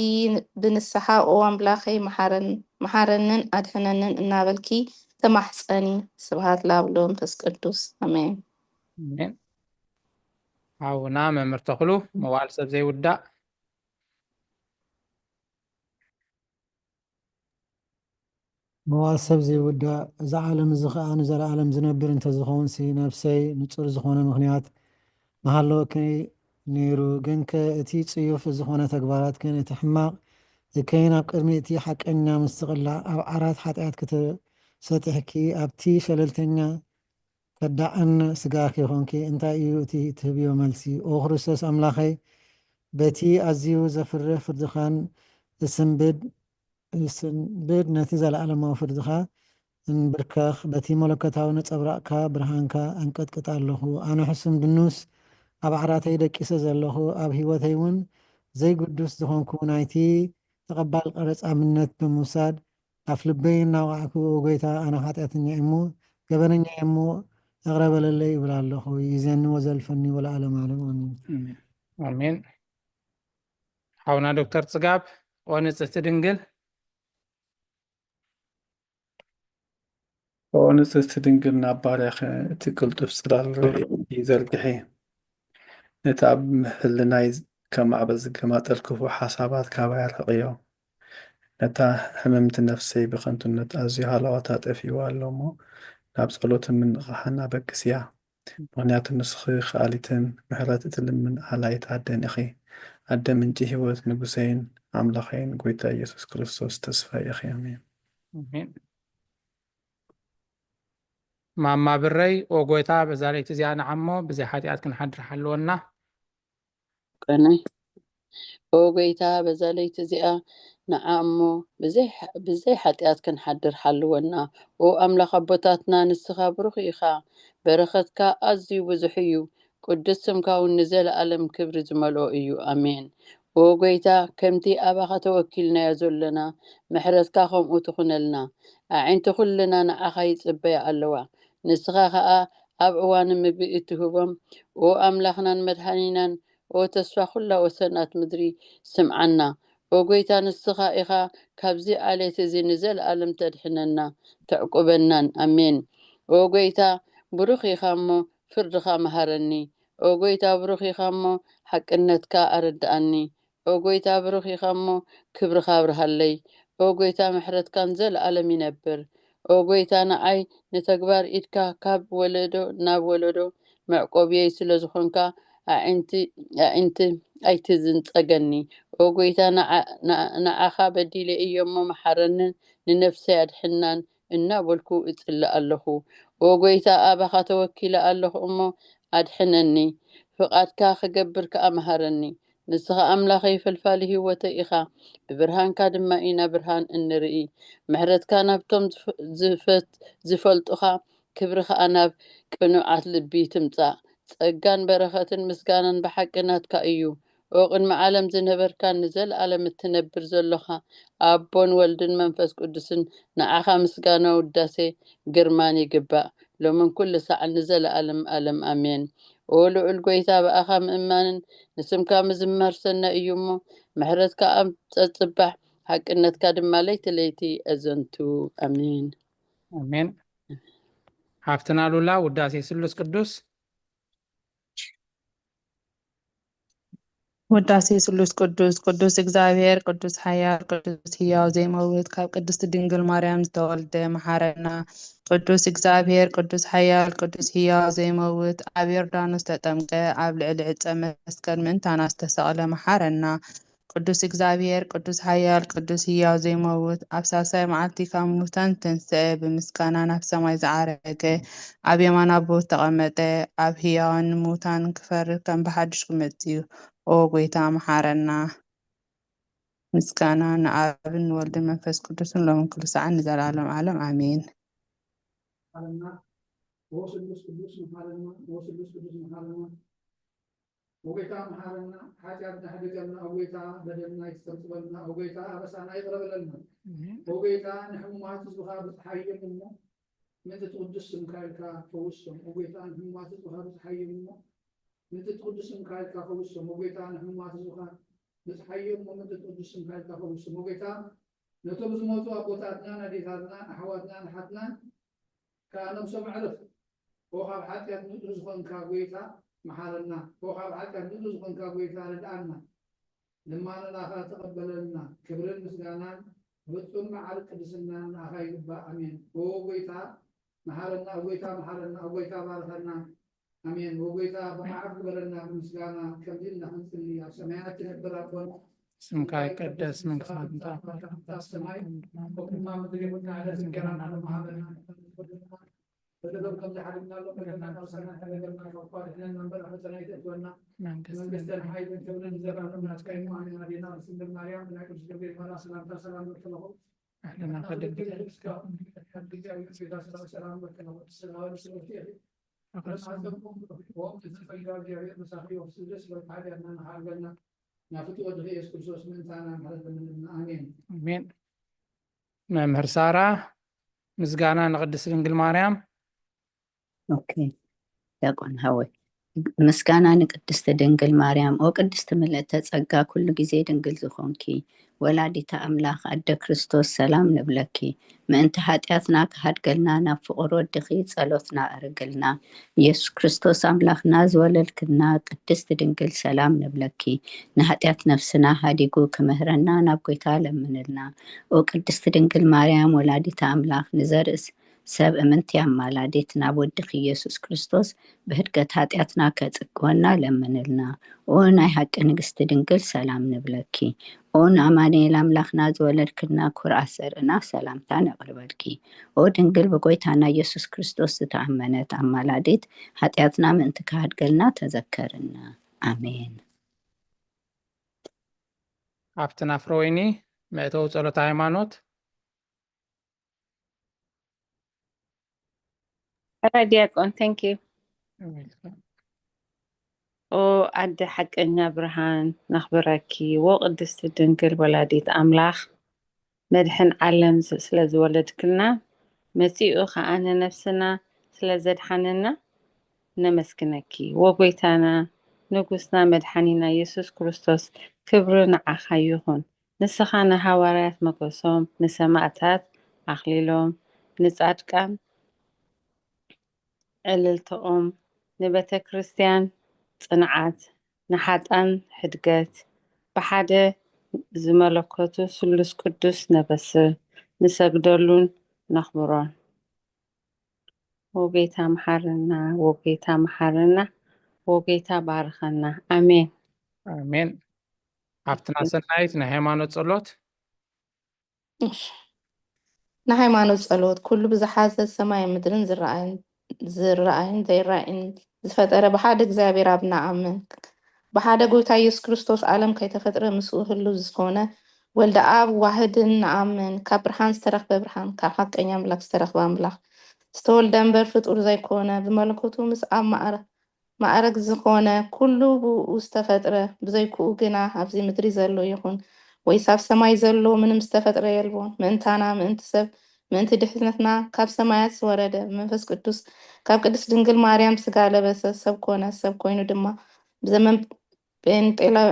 ብንስሓ ኦ ኣምላኸይ መሓረን- መሓረንን ኣድሕነንን እናበልኪ ተማሕጸኒ። ስብሃት ለኣብ ለመንፈስ ቅዱስ ኣሜን። ኣሜን። ሓውና መምህር ተኽሉ መዋል ሰብ ዘይውዳእ። መዋል ሰብ ዘይውዳእ፣ እዚ ዓለም እዚ ኸኣ ንዘለኣለም ዝነብር እንተዝኸውንሲ፣ ነፍሰይ ንጹር ዝኾነ ምኽንያት ምሃለወኪ ነይሩ። ግንከ እቲ ጽዩፍ ዝኾነ ተግባራትክን እቲ ሕማቕ እከይን ኣብ ቅድሚ እቲ ሓቀኛ ምስ ዝቕላዕ፣ ኣብ ዓራት ሓጢኣትኪ ተሰጢሕኪ፣ ኣብቲ ሸለልተኛ ከዳዕን ስጋኪ ኾንኪ፣ እንታይ እዩ እቲ ትህብዮ መልሲ? ኦ ክርስቶስ ኣምላኸይ፣ በቲ ኣዝዩ ዘፍርህ ፍርድኻን እስንብድ ስንብድ ነቲ ዘለኣለማዊ ፍርድኻ እንብርከኽ፣ በቲ መለኮታዊ ነጸብራቕካ ብርሃንካ ኣንቀጥቅጥ ኣለኹ። ኣነ ሕሱም ድኑስ ኣብ ዓራተይ ደቂሰ ዘለኹ፣ ኣብ ህይወተይ እውን ዘይግዱስ ዝኾንኩ ናይቲ ተቐባል ቀረጻምነት ብምውሳድ ኣፍ ልበይ እናወዓኩ፣ ኦ ጎይታ፣ ኣነ ሓጢኣተኛ እየ እሞ ገበነኛ እየ እሞ እቕረ በለለይ ይብል ኣለኹ። ይእዘኒ ወዘልፈኒ ወለዓለመ ዓለም ኣሜን። ኣሜን። ሓውና ዶክተር ጽጋብ፣ ኦ ንጽህቲ ድንግል። ኦ ንጽህቲ ድንግል፣ ናብ ባርያኺ እቲ ቅልጡፍ ጽላል ርኢኺ ዘርግሒ። ነቲ ኣብ ህልናይ ከማዕበል ዝገማጠል ክፉእ ሓሳባት ካባይ ኣርሕቕዮ። ነታ ሕምምቲ ነፍሰይ ብኸንቱነት ኣዝዩ ሃለዋታ ጠፊእዋ ኣሎ እሞ፣ ናብ ጸሎትን ምንቕቓሕን ኣበግስያ። ምኽንያቱ ንስኺ ከኣሊትን ምሕረት እትልምን ኣላይት ኣደን ኢኺ። ኣደ ምንጪ ህይወት፣ ንጉሰይን ኣምላኸይን ጎይታ ኢየሱስ ክርስቶስ ተስፋይ ኢኺ። ኣሜን። ኣሜን። ማማ ብረይ፣ ኦ ጎይታ፣ በዛ ለይቲ እዚኣ ንዓሞ ብዘይ ሓጢኣት ክንሓድር ሓልወና። ቀናይ። ኦ ጎይታ፣ በዛ ለይቲ እዚኣ ንዓ እሞ ብዘይ ሓ- ብዘይ ሓጢኣት ክንሓድር ሓልወና። ኦ ኣምላኽ ኣቦታትና፣ ንስኻ ብሩኽ ኢኻ፣ በረኸትካ ኣዝዩ ብዙሕ እዩ፣ ቅዱስ ስምካ እውን ንዘለኣለም ክብሪ ዝመልኦ እዩ። ኣሜን። ኦ ጎይታ፣ ከምቲ ኣባኻ ተወኪልናዮ ዘሎና፣ ምሕረትካ ከምኡ ትኹነልና። ኣዒንቲ ኩልና ንዓኻ ይጽበያ ኣለዋ። ንስኻ ኸኣ ኣብ እዋን ምግቢ እትህቦም፣ ኦ ኣምላኽናን መድሓኒናን፣ ኦ ተስፋ ኩላ ወሰናት ምድሪ፣ ስምዓና። ኦ ጎይታ፣ ንስኻ ኢኻ ካብዚ ዓሌት እዚ ንዘለኣለም ተድሕነና፣ ተዕቁበናን። ኣሜን። ኦ ጎይታ፣ ብሩኽ ኢኻ እሞ ፍርድኻ መሃረኒ። ኦ ጎይታ፣ ብሩኽ ኢኻ እሞ ሓቅነትካ ኣረድኣኒ። ኦ ጎይታ፣ ብሩኽ ኢኻ እሞ ክብርኻ ኣብርሃለይ። ኦ ጎይታ፣ ምሕረትካ ንዘለኣለም ይነብር። ኦ ጎይታ፣ ንዓይ ንተግባር ኢድካ ካብ ወለዶ ናብ ወለዶ መዕቆብየይ ስለ ዝኾንካ፣ ኣዒንቲ ኣዒንቲ ኣይትዝንጸገኒ። ኦ ጎይታ፣ ንዓ- ንዓ- ንዓኻ በዲለ እየ እሞ መሓረንን ንነፍሰይ ኣድሕናን እናበልኩ እጽሊ ኣለኹ። ኦ ጎይታ፣ ኣባኻ ተወኪለ ኣለኹ እሞ ኣድሕነኒ። ፍቓድካ ክገብር ከኣ መሃረኒ። ንስኻ ኣምላኸይ ፈልፋሊ ህይወተይ ኢኻ፣ ብብርሃንካ ድማ ኢና ብርሃን እንርኢ። ምሕረትካ ናብቶም ዝፈ- ዝፈት- ዝፈልጡኻ፣ ክብሪ ኸኣ ናብ ቅኑዓት ልቢ ትምጻእ። ጸጋን በረኸትን ምስጋናን ብሓቂ ናትካ እዩ። ኦ ቅድሚ ዓለም ዝነበርካን ንዘለኣለም እትነብር ዘሎኻ ኣቦን ወልድን መንፈስ ቅዱስን፣ ንዓኻ ምስጋና ውዳሴ ግርማን ይግባእ፣ ሎምን ኩሉ ሳዕን ንዘለኣለም ኣለም ኣሜን። ኦ ልዑል ጐይታ፣ ብኣኻ ምእማንን ንስምካ ምዝማር ሰናይ እዩ እሞ፣ ምሕረትካ ኣብ ጸጽባሕ ሓቅነትካ ድማ ለይቲ ለይቲ ኣዘንቱ። ኣሜን። ኣሜን። ሓፍትና ሉላ፣ ውዳሴ ስሉስ ቅዱስ። ውዳሴ ስሉስ ቅዱስ። ቅዱስ እግዚኣብሔር፣ ቅዱስ ሓያል፣ ቅዱስ ህያው ዘይመውት፣ ካብ ቅድስቲ ድንግል ማርያም ዝተወልደ፣ መሓረና። ቅዱስ እግዚኣብሔር፣ ቅዱስ ሓያል፣ ቅዱስ ህያው ዘይመውት፣ ኣብ ዮርዳኖስ ተጠምቀ፣ ኣብ ልዕሊ ዕፀ መስቀል ምእንታና ዝተሰቕለ፣ መሓረና። ቅዱስ እግዚኣብሔር፣ ቅዱስ ሓያል፣ ቅዱስ ህያው ዘይመውት፣ ኣብ ሳልሳይ መዓልቲ ካብ ሙታን ዝተንስአ፣ ብምስጋና ናብ ሰማይ ዝዓረገ፣ ኣብ የማን ኣቦ ዝተቐመጠ፣ ኣብ ህያዋን ምውታን ክፈርድ ከም ብሓድሽ ክመጽእ እዩ። ኦ ጐይታ፣ መሓረና። ምስጋና ንኣብን ንወልድን መንፈስ ቅዱስን ሎምን ኩሉ ሰዓት ንዘለዓለም ዓለም ኣሜን። መሓረና። ኦ ስሉስ ቅዱስ መሓረና። ኦ ስሉስ ቅዱስ መሓረና። ኦ ጐይታ መሓረና። ሓጢኣትና ሕደገልና። ኦ ጐይታ በደልና ይስተብጽበልና። ኦ ጐይታ ኣበሳና ይቕረ በለልና። ኦ ጐይታ ንሕሙማት ህዝብኻ ብጽሓዮም እሞ ምእንቲ ትቕዱስ ስምካ ኢልካ ፈውሶም። ኦ ጐይታ ንሕሙማት ህዝብኻ ብጽሓዮም እሞ ምእንቲ ትቕዱስ ስምካ ኢልካ ፈውሶም። ኦ ጐይታ ንሕሙማት ህዝብኻ ብጽሓዮም እሞ ምእንቲ ትቕዱስ ስምካ ኢልካ ፈውሶም። ኦ ጐይታ ነቶም ዝሞቱ ኣቦታትናን ኣዴታትናን ኣሕዋትናን ኣሓትናን ከኣ ነብሶም ኣዕርፍ። ኦ ካብ ሓጢኣት ንጹህ ዝኾንካ ጐይታ መሓረና። ኦ ካብ ሓጢኣት ንጹህ ዝኾንካ ጐይታ ርድኣና። ልማናና ኸኣ ተቐበለልና። ክብርን ምስጋናን ብፍጹም መዓርግ ቅድስናን ንኣኻ ይግባእ። ኣሜን። ኦ ጐይታ መሓረና። ኦ ጐይታ መሓረና። ኦ ጐይታ ባርኸና። ኣሜን። ኦ ጐይታ ብዓት ግበረና ብምስጋና። ከምዚ ኢልና ክንጽሊ፣ ኣብ ሰማያት ትነብር ኣቦና፣ ስምካ ይቀደስ፣ መንግስትኻ ትምጻእ፣ ኣብ ሰማይ ከምኡ ድማ ምድሪ ይኹን። ንዕለት እንጀራና ሃበና። በደሎም ከም ዝሓለፍናሎም በደልና ካብ ሰናይ ሓለፈና፣ ካብ ክፉእ ኣድሕነና እምበር፣ ኣብ ፈተና ኣይተእትወና። መንግስቲ መንግስትን ሓይልን ክብርን ንዘለኣለም ናትካ እዩ። ኣሜን። ኣዴና ቅድስት ድንግል ማርያም፣ ብናይ ቅዱስ ገብርኤል መልኣክ ሰላምታ ሰላም በልክለኹ። ኣሕለና ከደግፍ ጌታ ሰላም በልክለኹ። ስጋዊ ስጋዊ ኦም ተጸጋ እግዚኣብሔር ምሳኺ ወፍስስ በልካ ሓጢኣትና ንሓልበልና። ናብ ፍትወ ድኺ ኢየሱስ ክርስቶስ ምእንታና ምሕረት ለምንልና። ኣሜን። ኣሜን። መምህር ሳራ፣ ምስጋና ንቅድስት ድንግል ማርያም። ኦኬ፣ ዲያቆን ሃወይ። ምስጋና ንቅድስት ድንግል ማርያም። ኦ ቅድስት ምልእተ ጸጋ፣ ኩሉ ግዜ ድንግል ዝኾንኪ፣ ወላዲተ ኣምላኽ፣ ኣደ ክርስቶስ፣ ሰላም ንብለኪ። ምእንቲ ሓጢኣትና ክሃድገልና፣ ናብ ፍቑር ወድኺ ጸሎትና ኣርግልና። ኢየሱስ ክርስቶስ ኣምላኽና፣ ዝወለድክና ቅድስት ድንግል፣ ሰላም ንብለኪ። ንሓጢኣት ነፍስና ሃዲጉ ክምህረና፣ ናብ ጐይታ ለምንልና። ኦ ቅድስት ድንግል ማርያም፣ ወላዲተ ኣምላኽ፣ ንዘርእስ ሰብ እምንቲ ኣማላዲት፣ ናብ ወድኺ ኢየሱስ ክርስቶስ ብህድገት ሓጢኣትና ከጽግወና ለምንልና። ኦ ናይ ሓቂ ንግስቲ ድንግል፣ ሰላም ንብለኪ። ኦ ንኣማኑኤል ኣምላኽና ዝወለድክልና ኩርዓት ዘርእና፣ ሰላምታ ነቕርበልኪ። ኦ ድንግል ብጎይታና ኢየሱስ ክርስቶስ ዝተኣመነት ኣማላዲት፣ ሓጢኣትና ምእንቲ ክሃድገልና ተዘከርና። ኣሜን። ሓፍትና ፍረወይኒ፣ መእተዊ ጸሎት ሃይማኖት። ሕራይ ዲያቆን፣ thank you። ኦ ኣደ ሓቀኛ ብርሃን፣ ነኽብረኪ። ዎ ቅድስቲ ድንግል ወላዲት ኣምላኽ፣ መድሕን ዓለም ዝ-፣ ስለ ዝወለድክልና፣ መጺኡ ኸኣ ንነፍስና ስለ ዘድሓነና ነመስግነኪ። ዎ ጐይታና፣ ንጉስና፣ መድሓኒና የሱስ ክርስቶስ፣ ክብሪ ንዓኻ ይኹን። ንስኻ ንሃዋርያት መጎሶም፣ ንሰማእታት ኣኽሊሎም፣ ንጻድቃን ዕልልተኦም፣ ንቤተ ክርስቲያን ጽንዓት፣ ንሓጣን ሕድገት፣ ብሓደ ዝመለኮቱ ስሉስ ቅዱስ ነበስር፣ ንሰግደሉን ነኽብሮን። ዎ ጐይታ መሓረና፣ ዎ ጐይታ መሓረና፣ ዎ ጐይታ ባርኸና። ኣሜን። ኣሜን። ሓፍትና ሰናይት፣ ናይ ሃይማኖት ጸሎት። እሺ። ንሃይማኖት ጸሎት። ኩሉ ብዝሓዘ ሰማይን ምድርን ዝረኣይን፣ ዝረኣይን ዘይረኣይን ዝፈጠረ ብሓደ እግዚኣብሔር ኣብ ንኣምን። ብሓደ ጎይታ ኢየሱስ ክርስቶስ ዓለም ከይተፈጥረ ምስኡ ህሉው ዝኾነ ወልደ ኣብ ዋህድን ንኣምን። ካብ ብርሃን ዝተረኽበ ብርሃን፣ ካብ ሓቀኛ ኣምላኽ ዝተረኽበ ኣምላኽ። ዝተወልደ እምበር ፍጡር ዘይኮነ፣ ብመለኮቱ ምስ ኣብ ማዕረ-፣ ማዕረግ ዝኾነ፣ ኩሉ ብኡ ዝተፈጥረ፣ ብዘይክኡ ግና ኣብዚ ምድሪ ዘሎ ይኹን ወይስ ኣብ ሰማይ ዘሎ ምንም ዝተፈጥረ የልቦን። ምእንታና፣ ምእንቲ ሰብ፣ ምእንቲ ድሕነትና ካብ ሰማያት ዝወረደ መንፈስ ቅዱስ ካብ ቅድስት ድንግል ማርያም ስጋ ለበሰ፣ ሰብ ኮነ። ሰብ ኮይኑ ድማ ብዘመን ጴንጤላ-፣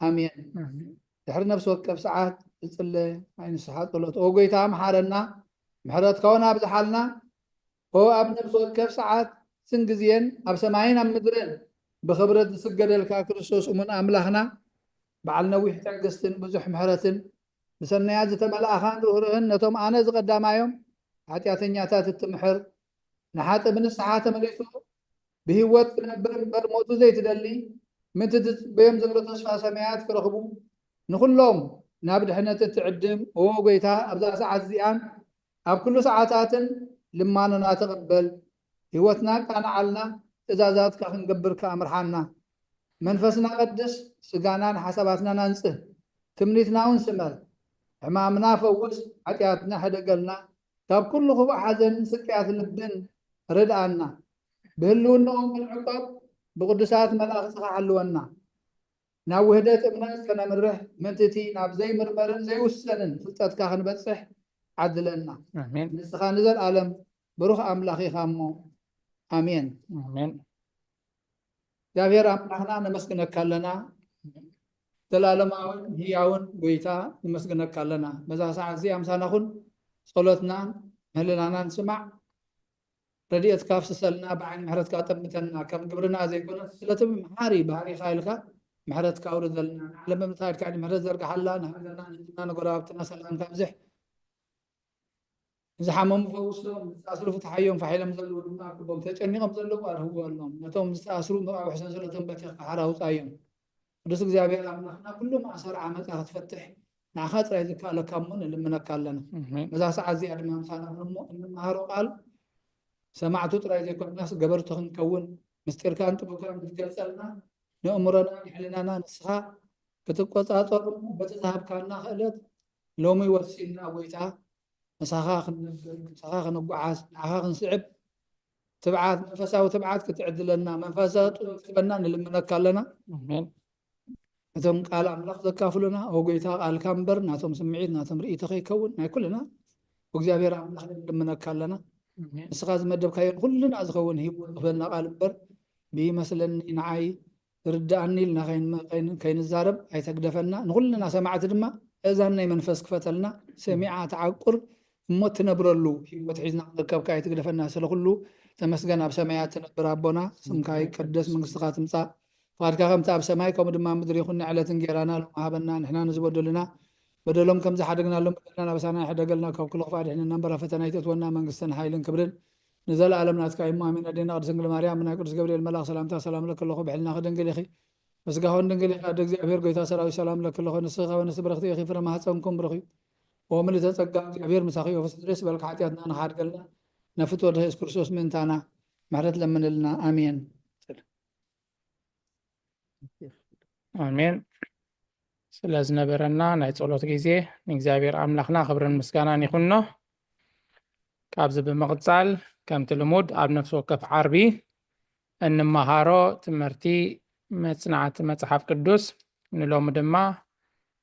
ኣሜን። ድሕሪ ነፍሲ ወከፍ ሰዓት ዝጽለ ናይ ንስሓ ጸሎት። ኦ ጎይታ፣ መሓረና፣ ምሕረትካ እውን ኣብዝሓልና። ኦ ኣብ ነፍሲ ወከፍ ሰዓትን ግዜን ኣብ ሰማይን ኣብ ምድርን ብኽብረት ዝስገደልካ ክርስቶስ እሙን ኣምላኽና፣ በዓል ነዊሕ ትዕግስትን ብዙሕ ምሕረትን፣ ብሰናያት ዝተመላእኻን ርህሩህን፣ ነቶም ኣነ ዝቐዳማዮም ሓጢኣተኛታት እትምሕር፣ ንሓጥእ ብንስሓ ተመሊሱ ብህይወት ክነብር እምበር ሞቱ ዘይትደሊ፣ ምእንቲ ትጽበዮም ዘሎ ተስፋ ሰማያት ክረኽቡ፣ ንኹሎም ናብ ድሕነት እትዕድም፣ ኦ ጎይታ፣ ኣብዛ ሰዓት እዚኣን ኣብ ኩሉ ሰዓታትን ልማኖና ተቐበል። ህይወትና ኣቃንዓልና፣ ትእዛዛትካ ክንገብር ከኣ ምርሓና። መንፈስና ቀድስ፣ ስጋናን ሓሳባትናን ኣንጽህ፣ ትምኒትና እውን ስመር። ሕማምና ፈውስ፣ ሓጢኣትና ሕደገልና፣ ካብ ኩሉ ክፉእ ሓዘንን ስቅያት ልብን ርድኣና። ብህልውናኦም ክንዕቀብ ብቅዱሳት መላእኽትኻ ሓልወና። ናብ ውህደት እምነት ከነምርሕ፣ ምእንቲ እቲ ናብ ዘይምርመርን ዘይውሰንን ፍልጠትካ ክንበጽሕ ዓድለና። ኣሜን። ንስኻ ንዘለኣለም ብሩኽ ኣምላኽ ኢኻ እሞ፣ ኣሜን። ኣሜን። እግዚኣብሔር ኣምላኽና ነመስግነካ ኣለና። ዘላለማውን ህያውን ጎይታ ነመስግነካ ኣለና። በዛ ሰዓት እዚኣ ምሳና ኩን፣ ጸሎትናን ምህልናናን ስማዕ። ረድኤትካ ኣፍስሰልና፣ ብዓይኒ ምሕረትካ ጠምተና። ከም ግብርና ዘይኮነ ስለቲ መሓሪ ባህሪኻ ኢልካ ምሕረትካ ኣውርደልና። ንዓለም ብምልእታ ኢድካ ዓይኒ ምሕረት ዘርግሓላ፣ ንሃገርና፣ ንህዝብና፣ ንጎረባብትና ሰላምካ ኣብዝሕ። ዝሓመሙ ፈውሶም፣ ዝተኣስሩ ፍትሓዮም፣ ፋሕ ኢሎም ዘለዉ ድማ ኣክቦም፣ ተጨኒቖም ዘለዉ ኣርህወሎም፣ ነቶም ዝተኣስሩ ምብራቕ ሰንሰለቶም በቲኽካ ሓራ ኣውጻዮም። ቅዱስ እግዚኣብሔር ኣምላኽና፣ ኩሉ ማእሰር ዓመጻ ክትፈትሕ ንዓኻ ጥራይ ዝከኣለካ እሞ ንልምነካ ኣለና። ኣሜን። በዛ ሰዓት እዚኣ ድማ ምሳና ኩን እሞ እንመሃሮ ቃል ሰማዕቱ ጥራይ ዘይኮንናስ ገበርቲ ክንከውን፣ ምስጢርካን ጥበብካን ክትገልጸልና፣ ንእምሮና ንሕልናና ንስኻ ክትቆጻጸሩ በቲ ዝሃብካና ክእለት ሎሚ ወሲንና ጎይታ፣ ምሳኻ ክንነብር፣ ምሳኻ ክንጓዓዝ፣ ንዓኻ ክንስዕብ ትብዓት፣ መንፈሳዊ ትብዓት ክትዕድለና፣ መንፈሳዊ ጥበብ ክትበና ንልምነካ ኣለና። ኣሜን። እቶም ቃል ኣምላኽ ዘካፍሉና፣ ኦ ጎይታ፣ ቃልካ እምበር ናቶም ስምዒት፣ ናቶም ርእይቶ ከይከውን ናይ ኩልና እግዚኣብሔር ኣምላኽ ንልምነካ ኣለና። ኣሜን። ንስኻ ዝመደብካዮን ኩልና ዝኸውን ሂብዎ ዝኽበልና ቃል እምበር ብይመስለኒ ንዓይ ዝርድኣኒ ኢልና ከይን-፣ ከይን-፣ ከይንዛረብ ኣይተግደፈና። ንኹልና ሰማዕቲ ድማ እዛን ናይ መንፈስ ክፈተልና፣ ሰሚዓ ተዓቁር እሞ ትነብረሉ ህይወት ሒዝና ክንርከብካ ኣይትግደፈና። ስለ ኩሉ ተመስገን። ኣብ ሰማያት ትነብር ኣቦና፣ ስምካ ይቀደስ፣ መንግስትኻ ትምጻእ፣ ፍቓድካ ከምቲ ኣብ ሰማይ ከምኡ ድማ ኣብ ምድሪ ይኹን። ንዕለት እንጌራና ሎም ሃበና፣ ንሕና ንዝበደሉና በደሎም ከም ዝሓደግናሎም በደልና ኣበሳና ይሕደገልና፣ ካብ ኩሉ ክፋእ ድሕንና እምበር ኣብ ፈተና ኣይተእትወና፣ መንግስትን ሓይልን ክብርን ንዘለኣለም ናትካ እዩ። ኣሜን። ኣዴና ቅድስት ድንግል ማርያም ብናይ ቅዱስ ገብርኤል መልኣኽ ሰላምታ ሰላም ለኪ ኣለኹ፣ ብሕልና ድንግል ኢኺ፣ በስጋኹን ድንግል ኢኺ። ኣደ እግዚኣብሔር ጎይታ ሰራዊት ሰላም ለኪ ኣለኹ፣ ንስኺ ካብ ኣንስቲ ብርኽቲ ኢኺ፣ ፍረ ማህፀንኩም ብሩኽ እዩ። ወምልእተ ጸጋ እግዚኣብሔር ምሳኺ እዩ፣ ፍስሕ ደስ ይበልኪ፣ ሓጢኣትና ንኻሓድገልና ነፍት ወልድኺ የሱስ ክርስቶስ ምእንታና ምሕረት ለምንልና። ኣሜን። ኣሜን። ስለ ዝነበረና ናይ ጸሎት ግዜ ንእግዚኣብሔር ኣምላኽና ክብርን ምስጋናን ይኹኖ። ካብዚ ብምቕጻል ከምቲ ልሙድ ኣብ ነፍሲ ወከፍ ዓርቢ እንመሃሮ ትምህርቲ መጽናዕቲ መጽሓፍ ቅዱስ ንሎሚ ድማ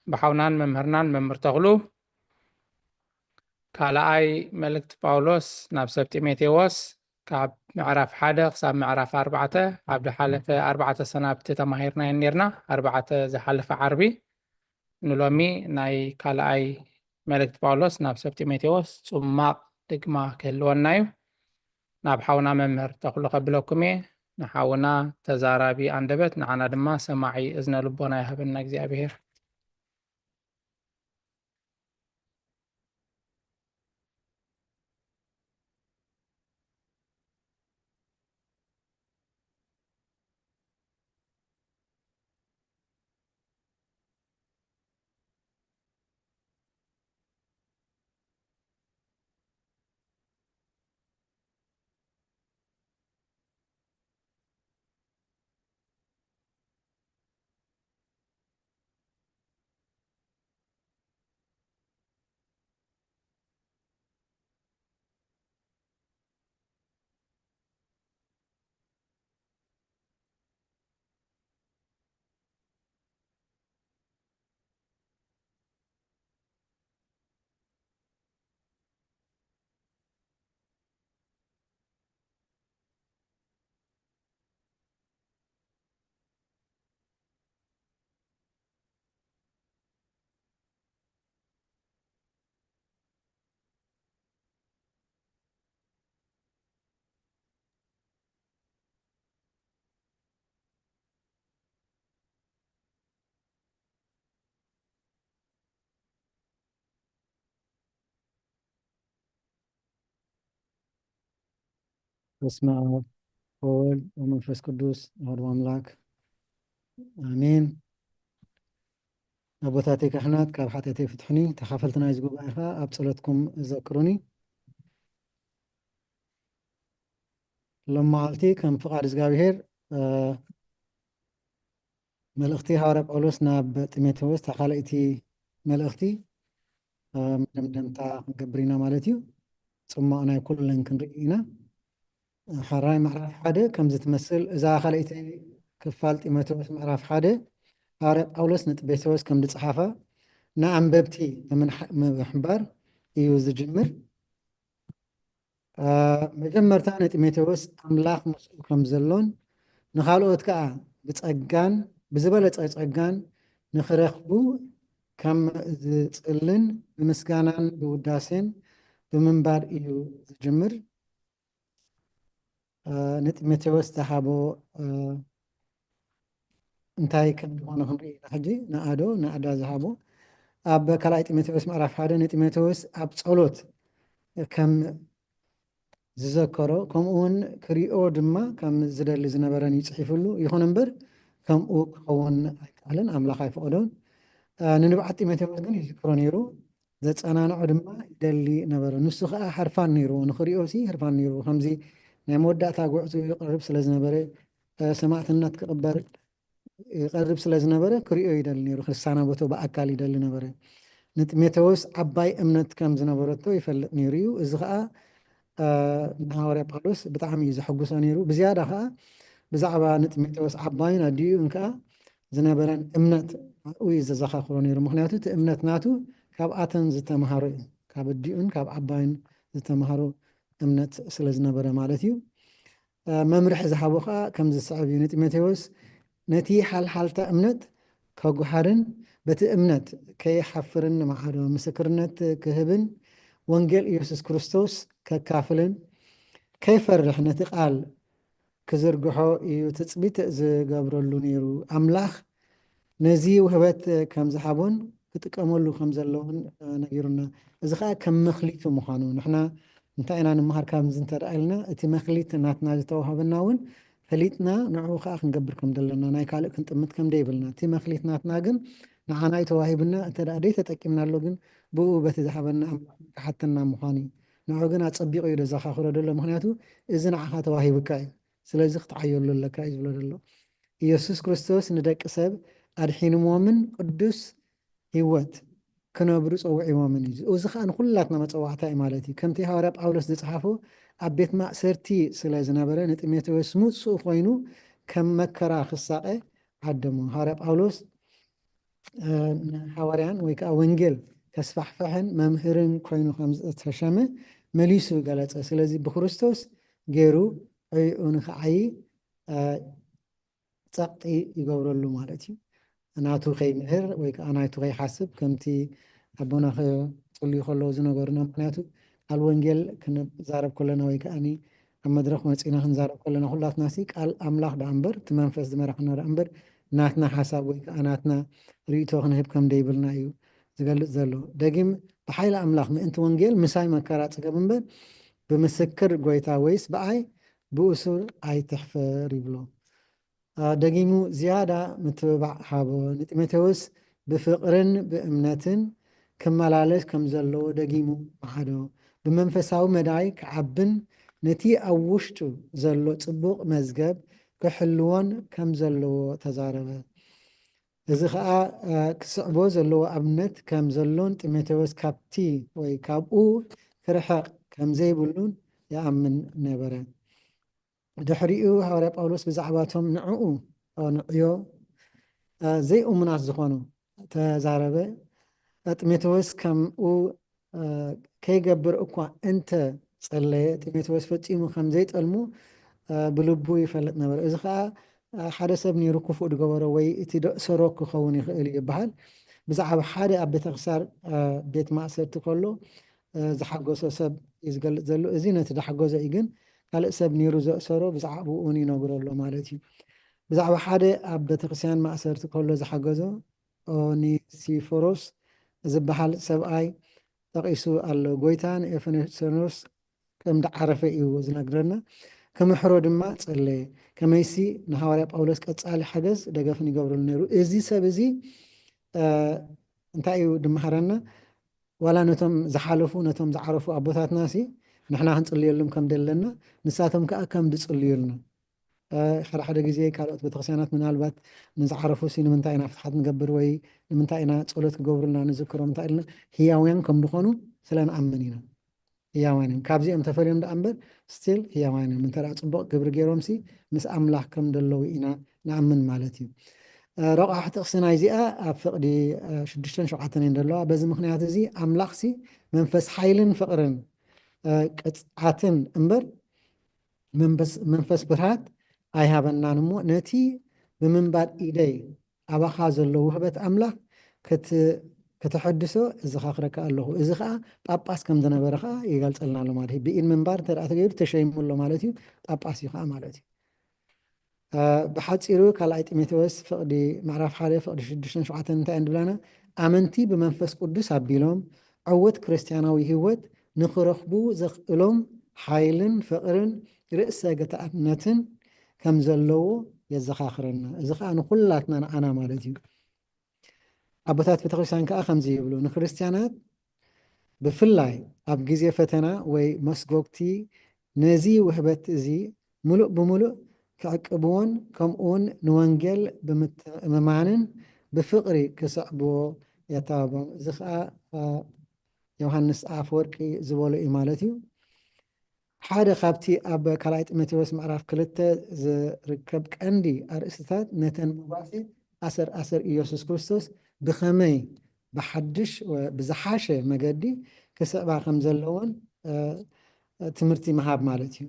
ብሓውናን መምህርናን መምህር ተኽሉ ካልኣይ መልእክቲ ጳውሎስ ናብ ሰብ ጢሞቴዎስ ካብ ምዕራፍ ሓደ ክሳብ ምዕራፍ ኣርባዕተ ኣብ ዝሓለፈ ኣርባዕተ ሰናብቲ ተማሂርናዮ ነርና። ኣርባዕተ ዝሓለፈ ዓርቢ ንሎሚ ናይ ካልኣይ መልእክቲ ጳውሎስ ናብ ሰብ ጢሞቴዎስ ጽማቕ ድግማ ክህልወና እዩ። ናብ ሓውና መምህር ተኽሉ ከብለኩም እየ። ንሓውና ተዛራቢ ኣንደበት፣ ንዓና ድማ ሰማዒ እዝነ ልቦና ይሃበና እግዚኣብሔር። በስመ ኣብ ወወልድ ወመንፈስ ቅዱስ ኣሐዱ ኣምላክ ኣሜን። ኣቦታተይ ካህናት፣ ካብ ሓጢኣተይ ፍትሑኒ። ተኻፈልቲ ናይዚ ጉባኤ ኸኣ ኣብ ጸሎትኩም ዘክሩኒ። ሎም መዓልቲ ከም ፍቓድ እግዚኣብሔር፣ እ፣ መልእኽቲ ሃዋርያ ጳውሎስ ናብ ጢሞቴዎስ፣ እታ ካልኣይቲ መልእኽቲ፣ እ፣ መደምደምታ ክንገብር ኢና ማለት እዩ። ጽማቕ ናይ ኩለን ክንርኢ ኢና። ሓራይ ምዕራፍ ሓደ ከምዚ ትመስል። እዛ ካልኣይቲ ክፋል ጢሞቴዎስ ምዕራፍ ሓደ ሃዋርያ ጳውሎስ ንጢሞቴዎስ ከም ዝጸሓፋ ንኣንበብቲ ብምንሓ-፣ ብምሕባር እዩ ዝጅምር። እ፣ መጀመርታ ንጢሞቴዎስ ኣምላኽ ምስኡ ከም ዘሎን ንኻልኦት ከኣ ብጸጋን ብዝበለጸ ጸጋን ንኽረኽቡ ከም ዝጽልን ብምስጋናን ብውዳሴን ብምንባር እዩ ዝጅምር። እ፣ ንጢሞቴዎስ ዝሃቦ፣ እ፣ እንታይ ከም ዝኾነ ክንርኢ ኢና ሕጂ። ንኣዶ ንኣዳ ዝሃቦ ኣብ ካልኣይ ጢሞቴዎስ ምዕራፍ ሓደ ንጢሞቴዎስ ኣብ ጸሎት ከም ዝዘከሮ፣ ከምኡ እውን ክሪኦ ድማ ከም ዝደሊ ዝነበረን እዩ ጽሒፍሉ። ይኹን እምበር ከምኡ ክኸውን ኣይከኣለን፣ ኣምላኽ ኣይፈቐዶን። እ፣ ንንብዓት ጢሞቴዎስ ግን ይዝክሮ ነይሩ፣ ዘጸናንዖ ድማ ይደሊ ነበረ። ንሱ ኸኣ ሕርፋን ነይርዎ፣ ንኽሪኦ ሲ ሕርፋን ነይርዎ። ከምዚ ናይ መወዳእታ ጉዕዞ ይቐርብ ስለ ዝነበረ፣ እ፣ ሰማዕትነት ክቕበል ይቐርብ ስለ ዝነበረ ክሪኦ ይደሊ ነይሩ፣ ክሳናበቶ ብኣካል ይደሊ ነበረ። ንጢሞቴዎስ ዓባይ እምነት ከም ዝነበረቶ ይፈልጥ ነይሩ እዩ። እዚ ኸኣ፣ እ፣ ንሃዋርያ ጳውሎስ ብጣዕሚ እዩ ዘሐጉሶ ነይሩ። ብዝያዳ ኸኣ ብዛዕባ ንጢሞቴዎስ ዓባይን ኣዲኡን ከኣ ዝነበረን እምነት ኣብኡ እዩ ዘዘኻኽሮ ነይሩ። ምኽንያቱ እቲ እምነት ናቱ ካብኣተን ዝተምሃሮ እዩ። ካብ ኣዲኡን ካብ ዓባይን ዝተምሃሮ እምነት ስለ ዝነበረ ማለት እዩ። እ፣ መምርሒ ዝሃቦ ኸኣ ከም ዝስዕብ እዩ። ንጢሞቴዎስ ነቲ ሓልሓልታ እምነት ከጉሃርን በቲ እምነት ከይሓፍርን ንመዓዶ ምስክርነት ክህብን ወንጌል ኢየሱስ ክርስቶስ ከካፍልን ከይፈርሕ ነቲ ቃል ክዝርግሖ እዩ ትጽቢት ዝገብረሉ ነይሩ። ኣምላኽ ነዚ ውህበት ከም ዝሃቦን ክጥቀመሉ ከም ዘለዎን፣ እ፣ ነጊሩና። እዚ ኸኣ ከም መኽሊቱ ምዃኑ፣ ንሕና እንታይ ኢና ንምሃር ካብዚ እንተ ደኣ ኢልና፣ እቲ መኽሊት ናትና ዝተዋህበና እውን ፈሊጥና ንዕኡ ኸኣ ክንገብር ከም ዘለና፣ ናይ ካልእ ክንጥምት ከም ደይብልና። እቲ መኽሊት ናትና ግን ንዓና እዩ ተዋሂብና፣ እንተ ደኣ ደይተጠቂምናሉ ግን ብኡ በቲ ዝሃበና ኣምላኽ ክሓተና ምዃኑ እዩ። ንዕኡ ግን ኣጸቢቑ እዩ ዘዘኻኽሮ ዘሎ፣ ምኽንያቱ እዚ ንዓኻ ተዋሂቡካ እዩ። ስለዚ ክትዓየሉ ኣለካ እዩ ዝብሎ ዘሎ። ኢየሱስ ክርስቶስ ንደቂ ሰብ ኣድሒንዎምን ቅዱስ ህይወት ክነብሩ ጸዊዕዎምን እዩ። እዚ ኸኣ ንኹላትና መጸዋዕታ እዩ ማለት እዩ። ከምቲ ሃዋርያ ጳውሎስ ዝጸሓፎ፣ ኣብ ቤት ማእሰርቲ ስለ ዝነበረ ንጢሞቴዎስ ምጹእ ኮይኑ ከም መከራ ክሳቐ ዓደሞ። ሃዋርያ ጳውሎስ፣ እ፣ ንሃዋርያን ወይ ከኣ ወንጌል ከስፋሕፍሕን መምህርን ኮይኑ ከም ዝተሸመ መሊሱ ገለጸ። ስለዚ ብክርስቶስ ገይሩ ዕይኡ ንኽዓዪ፣ እ፣ ጸቕጢ ይገብረሉ ማለት እዩ። ናቱ ከይምህር ወይ ከኣ ናቱ ከይሓስብ፣ ከምቲ ኣቦና ክጽልዩ ከለዉ ዝነገሩና፣ ምኽንያቱ ቃል ወንጌል ክንዛረብ ከለና ወይ ከኣ ኣብ መድረኽ መጺና ክንዛረብ ከለና፣ ኩላትናሲ ቃል ኣምላኽ ደኣ እምበር፣ እቲ መንፈስ ዝመርሓና ደኣ እምበር፣ ናትና ሓሳብ ወይ ከኣ ናትና ርእይቶ ክንህብ ከም ደይብልና እዩ ዝገልጽ ዘሎ። ደጊም ብሓይሊ ኣምላኽ ምእንቲ ወንጌል ምሳይ መከራ ጽገብ እምበር፣ ብምስክር ጐይታ ወይስ ብኣይ ብእሱር ኣይትሕፈር ይብሎ። አ፣ ደጊሙ ዝያዳ ምትብባዕ ሃቦ። ንጢሞቴዎስ ብፍቕርን ብእምነትን ክመላለስ ከም ዘለዎ ደጊሙ መዓዶ። ብመንፈሳዊ መዳይ ክዓብን ነቲ ኣብ ውሽጡ ዘሎ ጽቡቕ መዝገብ ክሕልዎን ከም ዘለዎ ተዛረበ። እዚ ኸኣ፣ አ፣ ክስዕቦ ዘለዎ ኣብነት ከም ዘሎን ጢሞቴዎስ ካብቲ ወይ ካብኡ ክርሕቕ ከም ዘይብሉን ይኣምን ነበረ። ድሕሪኡ ሃዋርያ ጳውሎስ ብዛዕባ እቶም ንዕኡ፣ ኦ፣ ንዕዮ፣ አ፣ ዘይእሙናት ዝኾኑ ተዛረበ። ጢሞቴዎስ ከምኡ፣ አ፣ ከይገብር እኳ እንተ ጸለየ፣ ጢሞቴዎስ ፈጺሙ ከም ዘይጠልሞ፣ አ፣ ብልቡ ይፈልጥ ነበረ። እዚ ኸኣ፣ አ፣ ሓደ ሰብ ነይሩ ክፉእ ዝገበሮ ወይ እቲ ደእሰሮ ክኸውን ይኽእል እዩ ይበሃል። ብዛዕባ ሓደ ኣብ ቤተክርስትያን፣ አ፣ ቤት ማእሰርቲ ከሎ፣ አ፣ ዝሓገሶ ሰብ እዩ ዝገልጽ ዘሎ። እዚ ነቲ ዝሓገዞ እዩ፣ ግን ካልእ ሰብ ነይሩ ዘእሰሮ፣ ብዛዕባኡ እውን ይነግሮ ኣሎ ማለት እዩ። ብዛዕባ ሓደ ኣብ ቤተክርስትያን ማእሰርቲ ከሎ ዝሓገዞ ኦኔሲፎሮስ ዝበሃል ሰብኣይ ጠቒሱ ኣሎ። ጐይታ ንኤፌሶኖስ ከም ዝዓረፈ እዩ ዝነግረና። ክምሕሮ ድማ ጸለየ። ከመይሲ ንሃዋርያ ጳውሎስ ቀጻሊ ሓገዝ ደገፍን ይገብረሉ ነይሩ። እዚ ሰብ እዚ እንታይ እዩ ድመሃረና? ዋላ ነቶም ዝሓለፉ ነቶም ዝዓረፉ ኣቦታትና ሲ ንሕና ክንጽልየሉም ከም ደለና ንሳቶም ከኣ ከም ዝጽልዩልና ሓደ ሓደ ግዜ ካልኦት ቤተክርስትያናት ምናልባት ንዝዓረፉ ሲ ንምንታይ ኢና ፍትሓት ንገብር ወይ ንምንታይ ኢና ጸሎት ክገብሩልና ንዝክሮም እንታይ ኢልና ህያውያን ከም ዝኾኑ ስለ ንኣምን ኢና። ህያዋን እዮም። ካብዚኦም ተፈልዮም ደኣ እምበር ስቲል ህያዋን እዮም። እንተ ጽቡቕ ግብሪ ገይሮም ሲ ምስ ኣምላኽ ከም ደለዉ ኢና ንኣምን ማለት እዩ። ረቋሕ ጥቕሲ ናይዚኣ ኣብ ፍቕዲ ሽዱሽተን ሸውዓተን እየን ዘለዋ። በዚ ምኽንያት እዚ ኣምላኽ ሲ መንፈስ ሓይልን ፍቕርን ቅጽዓትን እምበር መንፈስ ብርሃት ኣይሃበናን እሞ ነቲ ብምንባር ኢደይ ኣባኻ ዘሎ ውህበት ኣምላኽ ከተሐድሶ እዘኻኽረካ ኣለኹ። እዚ ኸዓ ጳጳስ ከም ዝነበረ ኸዓ ይገልጸልና ኣሎ ማለት እዩ። ብኢድ ምንባር እንተ ተገይሩ ተሸይሙ ኣሎ ማለት እዩ። ጳጳስ እዩ ኸዓ ማለት እዩ። ብሓፂሩ ካልኣይ ጢሞቴዎስ ፍቕዲ ምዕራፍ ሓደ ፍቕዲ ሽዱሽተን ሸውዓተን እንታይ እንድብላና? ኣመንቲ ብመንፈስ ቅዱስ ኣቢሎም ዕወት ክርስትያናዊ ህይወት ንኽረኽቡ ዘኽእሎም ሓይልን ፍቕርን ርእሰ ገታእነትን ከም ዘለዎ የዘኻኽረና። እዚ ኸዓ ንኹላትና ንዓና ማለት እዩ። ኣቦታት ቤተክርስትያን ከኣ ከምዚ ይብሉ፣ ንክርስትያናት ብፍላይ ኣብ ግዜ ፈተና ወይ መስጎግቲ ነዚ ውህበት እዚ ምሉእ ብምሉእ ክዕቅብዎን ከምኡውን ንወንጌል ብምትእምማንን ብፍቕሪ ክስዕብዎ የተባብዖም። እዚ ኸኣ ዮሃንስ ኣፈወርቂ ዝበሎ እዩ ማለት እዩ። ሓደ ካብቲ ኣብ ካልኣይ ጢሞቴዎስ ምዕራፍ ክልተ ዝርከብ ቀንዲ ኣርእስትታት ነተን መጓሴ ኣሰር ኣሰር ኢየሱስ ክርስቶስ ብኸመይ ብሓድሽ ብዝሓሸ መገዲ ክስዕባ ከም ዘለዎን ትምህርቲ ምሃብ ማለት እዩ።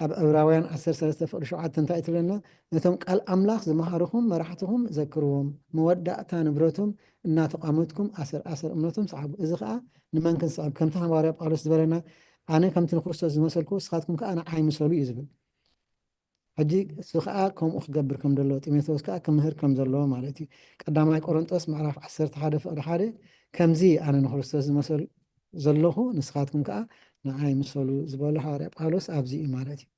ኣብ ዕብራውያን ዓሰርተ ሰለስተ ፍቕዲ ሸውዓተ እንታይ ትብለና? ነቶም ቃል ኣምላኽ ዝመሃርኹም መራሕትኹም ዘክርዎም፣ መወዳእታ ንብረቶም እናተቋመትኩም ኣሰር ኣሰር እምነቶም ሰዓቡ። እዚ ኸዓ ንመን ክንስዕብ? ከምቲ ሃዋርያ ጳውሎስ ዝበለና ኣነ ከምቲ ንክርስቶስ ዝመሰልኩ ንስኻትኩም ከዓ ንዓይ ምሰሉ እዩ ዝብል። ሕጂ እሱ ከዓ ከምኡ ክገብር ከም ዘለዎ ጢሞቴዎስ ከዓ ክምህር ከም ዘለዎ ማለት እዩ። ቀዳማይ ቆሮንጦስ ምዕራፍ ዓሰርተ ሓደ ፍቕዲ ሓደ ከምዚ ኣነ ንክርስቶስ ዝመሰል ዘለኹ ንስኻትኩም ከዓ ንዓይ ምሰሉ ዝበሎ ሃዋርያ ጳውሎስ ኣብዚ እዩ ማለት እዩ።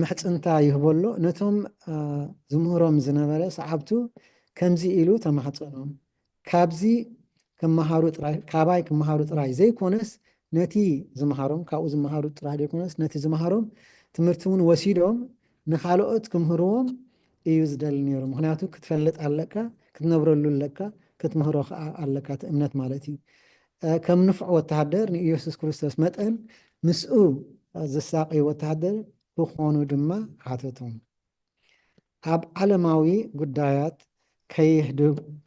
ምሕፅንታ ይህበሎ ነቶም ዝምህሮም ዝነበረ ሰዓብቱ ከምዚ ኢሉ ተማሕፀኖም፣ ካብዚ ክመሃሩ ጥራይ ካባይ ክመሃሩ ጥራይ ዘይኮነስ ነቲ ዝመሃሮም ካብኡ ዝመሃሩ ጥራይ ዘይኮነስ ነቲ ዝመሃሮም ትምህርቲ እውን ወሲዶም ንኻልኦት ክምህርዎም እዩ ዝደሊ ነይሩ። ምክንያቱ ክትፈልጥ ኣለካ፣ ክትነብረሉ ኣለካ፣ ክትምህሮ ከዓ ኣለካ እቲ እምነት ማለት እዩ። ከም ንፉዕ ወተሃደር ንኢየሱስ ክርስቶስ መጠን ምስኡ ዝሳቀዩ ወተሃደር ክኾኑ ድማ ሓተቶም። ኣብ ዓለማዊ ጉዳያት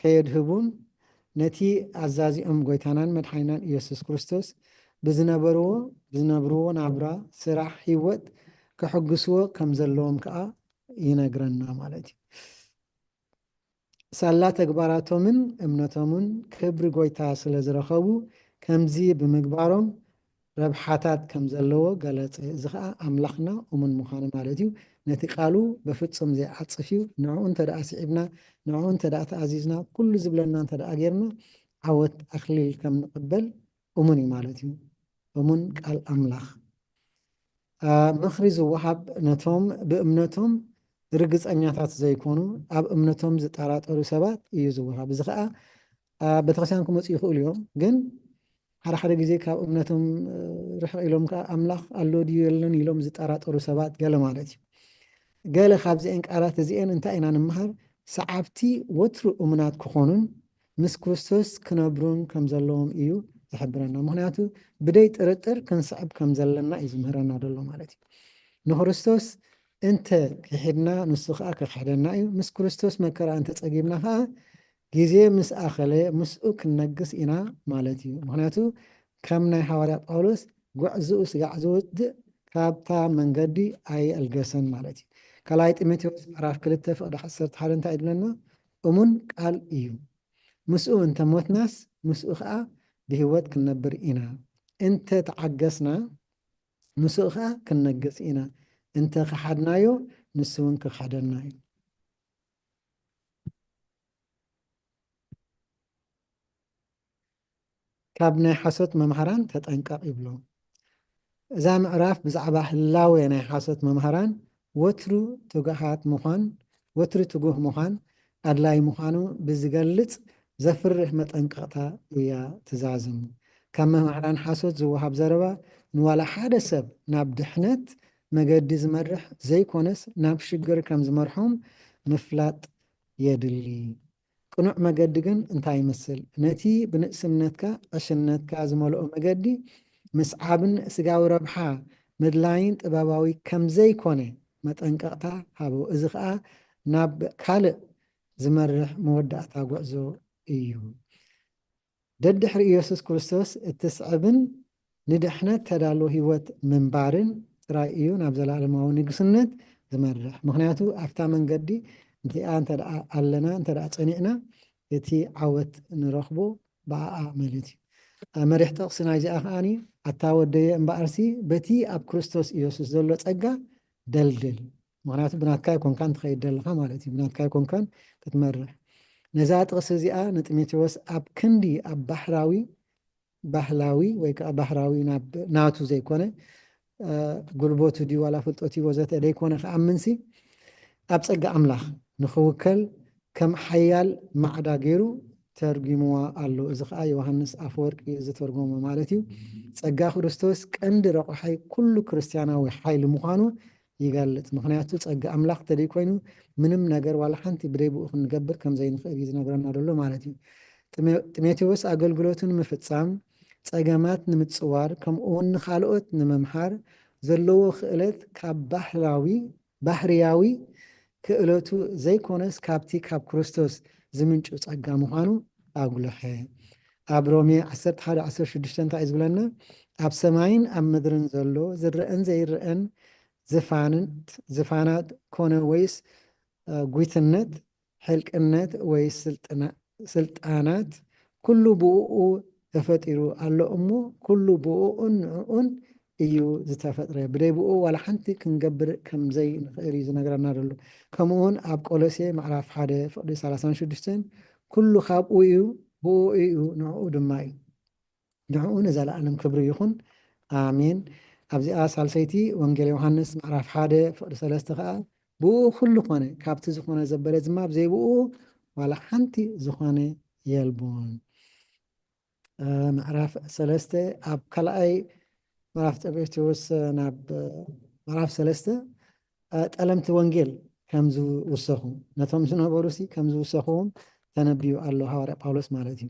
ከየድህቡን ነቲ ኣዛዚኦም ጎይታናን መድሓኒናን ኢየሱስ ክርስቶስ ብዝነበርዎ ብዝነብርዎ ናብራ ስራሕ ህይወት ክሕግስዎ ከም ዘለዎም ከዓ ይነግረና ማለት እዩ። ሳላ ተግባራቶምን እምነቶምን ክብሪ ጎይታ ስለ ዝረኸቡ ከምዚ ብምግባሮም ረብሓታት ከም ዘለዎ ገለጸ። እዚ ኸዓ ኣምላኽና እሙን ምዃኑ ማለት እዩ። ነቲ ቃሉ ብፍጹም ዘይዓጽፍ እዩ። ንዕኡ እንተ ደኣ ስዒብና፣ ንዕኡ እንተ ደኣ ተኣዚዝና፣ ኩሉ ዝብለና እንተ ደኣ ጌርና ዓወት ኣኽሊል ከም ንቕበል እሙን እዩ ማለት እዩ። እሙን ቃል ኣምላኽ። ምኽሪ ዝወሃብ ነቶም ብእምነቶም ርግጸኛታት ዘይኮኑ ኣብ እምነቶም ዝጠራጠሩ ሰባት እዩ ዝወሃብ። እዚ ከዓ ኣብ ቤተክርስትያን ክመፁ ይኽእሉ እዮም፣ ግን ሓደ ሓደ ግዜ ካብ እምነቶም ርሕቕ ኢሎም ከዓ ኣምላኽ ኣሎ ድዩ የለን ኢሎም ዝጠራጠሩ ሰባት ገለ ማለት እዩ። ገለ ካብዚአን ቃላት እዚአን እንታይ ኢና ንምሃር? ሰዓብቲ ወትሩ እሙናት ክኾኑን ምስ ክርስቶስ ክነብሩን ከም ዘለዎም እዩ ዝሕብረና። ምክንያቱ ብደይ ጥርጥር ክንስዕብ ከም ዘለና እዩ ዝምህረና ዘሎ ማለት እዩ። ንክርስቶስ እንተ ክሒድና ንሱ ከዓ ክሕደና እዩ። ምስ ክርስቶስ መከራ እንተጸጊብና ከዓ ግዜ ምስ ኣኸለ ምስኡ ክንነግስ ኢና ማለት እዩ። ምክንያቱ ከም ናይ ሃዋርያ ጳውሎስ ጉዕዝኡ ስጋዕ ዝወድእ ካብታ መንገዲ ኣይኣልገሰን ማለት እዩ። ካልኣይ ጢሞቴዎስ ምዕራፍ ክልተ ፍቕዲ ዓሰርተ ሓደ እንታይ ይብለና? እሙን ቃል እዩ። ምስኡ እንተ ሞትናስ ምስኡ ኸዓ ብህይወት ክንነብር ኢና። እንተ ተዓገስና ምስኡ ኸዓ ክንነግስ ኢና። እንተ ኸሓድናዮ ንሱ እውን ክኸሓደና እዩ። ካብ ናይ ሓሶት መምሃራን ተጠንቀቕ ይብሎ። እዛ ምዕራፍ ብዛዕባ ህላወ ናይ ሓሶት መምህራን ወትሩ ትጉሃት ምዃን፣ ወትሩ ትጉህ ምዃን ኣድላይ ምዃኑ ብዝገልጽ ዘፍርህ መጠንቀቕታ እያ ትዛዝም። ካብ መምህራን ሓሶት ዝወሃብ ዘረባ ንዋላ ሓደ ሰብ ናብ ድሕነት መገዲ ዝመርሕ ዘይኮነስ ናብ ሽግር ከም ዝመርሖም ምፍላጥ የድሊ። ቅኑዕ መገዲ ግን እንታይ ይመስል? ነቲ ብንእስነትካ ዕሽነትካ ዝመልኦ መገዲ ምስዓብን ስጋዊ ረብሓ ምድላይን ጥበባዊ ከም ዘይኮነ መጠንቀቕታ ሃቦ። እዚ ኸኣ ናብ ካልእ ዝመርሕ መወዳእታ ጉዕዞ እዩ። ደድሕሪ ኢየሱስ ክርስቶስ እትስዕብን ንድሕነት ተዳሎ ህይወት ምንባርን ጥራይ እዩ ናብ ዘላለማዊ ንግስነት ዝመርሕ። ምኽንያቱ ኣብታ መንገዲ እንቲኣ እንተ ደኣ ኣለና፣ እንተ ደኣ ጸኒዕና፣ እቲ ዓወት ንረኽቦ ብኣኣ ማለት እዩ። መሪሕ ጥቕሲ ናይዚኣ ከኣኒ፣ ኣታ ወደየ እምበኣርሲ በቲ ኣብ ክርስቶስ ኢየሱስ ዘሎ ጸጋ ደልድል። ምኽንያቱ ብናትካ ኣይኮንካን ትኸይድ ዘለኻ ማለት እዩ። ብናትካ ኣይኮንካን ክትመርሕ። ነዛ ጥቕሲ እዚኣ ንጢሞቴዎስ ኣብ ክንዲ ኣብ ባሕራዊ፣ ባህላዊ ወይ ከዓ ባህራዊ ናብ ናቱ ዘይኮነ፣ እ፣ ጉልበቱ ድዩ ዋላ ፍልጠቱ ወዘተ ዘይኮነ ክኣምንሲ፣ ኣብ ጸጋ ኣምላኽ ንኽውከል ከም ሓያል ማዕዳ ገይሩ ተርጒምዋ ኣሎ። እዚ ኸኣ ዮሃንስ ኣፈወርቂ ዝተርጎሞ ማለት እዩ። ጸጋ ክርስቶስ ቀንዲ ረቑሓይ ኩሉ ክርስትያናዊ ሓይሊ ምዃኑ ይገልጽ። ምኽንያቱ ጸጋ ኣምላኽ ተደይ ኮይኑ ምንም ነገር ዋላ ሓንቲ ብደይ ብኡ ክንገብር ከም ዘይንኽእል እዩ ዝነግረና ዘሎ ማለት እዩ። ጢሞ-፣ ጢሞቴዎስ ኣገልግሎቱ ንምፍጻም፣ ጸገማት ንምጽዋር፣ ከምኡ እውን ንኻልኦት ንምምሃር ዘለዎ ክእለት ካብ ባህላዊ፣ ባህርያዊ ክእለቱ ዘይኮነስ ካብቲ ካብ ክርስቶስ ዝምንጩ ጸጋ ምዃኑ ኣጉልሐ። ኣብ ሮሜ ዓሰርተ ሓደ ዓሰርተ ሽዱሽተ እንታይ እዩ ዝብለና? ኣብ ሰማይን ኣብ ምድርን ዘሎ ዝረአን ዘይረአን ዝፋንት-፣ ዝፋናት ኮነ ወይስ፣ እ፣ ጒትነት፣ ሕልቅነት ወይ ስልጥና-፣ ስልጣናት ኩሉ ብእኡ ተፈጢሩ ኣሎ እሞ ኩሉ ብእኡን ንዕኡን እዩ ዝተፈጥረ። ብደይ ብኡ ዋላ ሓንቲ ክንገብር ከም ዘይንኽእል እዩ ዝነግረና ዘሎ። ከምኡ እውን ኣብ ቆሎሴ ምዕራፍ ሓደ ፍቕዲ ሰላሳን ሽዱሽተን፣ "ኩሉ ካብኡ እዩ፣ ብኡ እዩ፣ ንዕኡ ድማ እዩ። ንዕኡ ንዘለኣለም ክብሪ ይኹን፣ ኣሜን።" ኣብዚኣ ሳልሰይቲ ወንጌል ዮሃንስ ምዕራፍ ሓደ ፍቕዲ ሰለስተ ኸኣ፣ "ብኡ ኩሉ ኾነ፣ ካብቲ ዝኾነ ዘበለ ድማ ብዘይ ብኡ ዋላ ሓንቲ ዝኾነ የልቦን።" እ፣ ምዕራፍ ሰለስተ፣ ኣብ ካልኣይ ምዕራፍ ጢሞቴዎስ፣ እ፣ ናብ፣ እ፣ ምዕራፍ ሰለስተ፣ እ፣ ጠለምቲ ወንጌል ከም ዝውሰኹ፣ ነቶም ዝነበሩሲ ከም ዝውሰኽዎም ተነቢዩ ኣሎ፣ ሃዋርያ ጳውሎስ ማለት እዩ።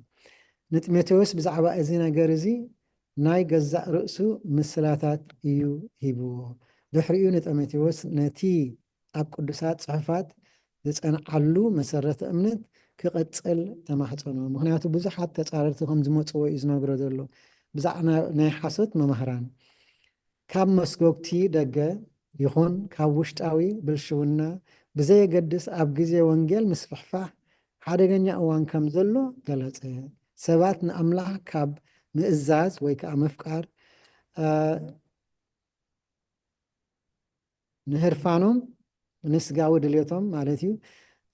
ንጢሞቴዎስ ብዛዕባ እዚ ነገር እዚ ናይ ገዛእ ርእሱ ምስላታት እዩ ሂብዎ። ድሕሪኡ ንጢሞቴዎስ ነቲ ኣብ ቅዱሳት ጽሑፋት ዝጸንዓሉ መሰረተ እምነት ክቕጽል ተማሕጸኖ። ምኽንያቱ ብዙሓት ተጻረርቲ ከም ዝመጽዎ እዩ ዝነግሮ ዘሎ። ብዛዕባ ናይ ሓሶት መምህራን ካብ መስጎግቲ ደገ ይኹን ካብ ውሽጣዊ ብልሽውና ብዘየገድስ ኣብ ግዜ ወንጌል ምስፍሕፋሕ ሓደገኛ እዋን ከም ዘሎ ገለጸ። ሰባት ንኣምላኽ ካብ ምእዛዝ ወይ ከዓ ምፍቃር፣ እ፣ ንህርፋኖም፣ ንስጋዊ ድልየቶም ማለት እዩ፣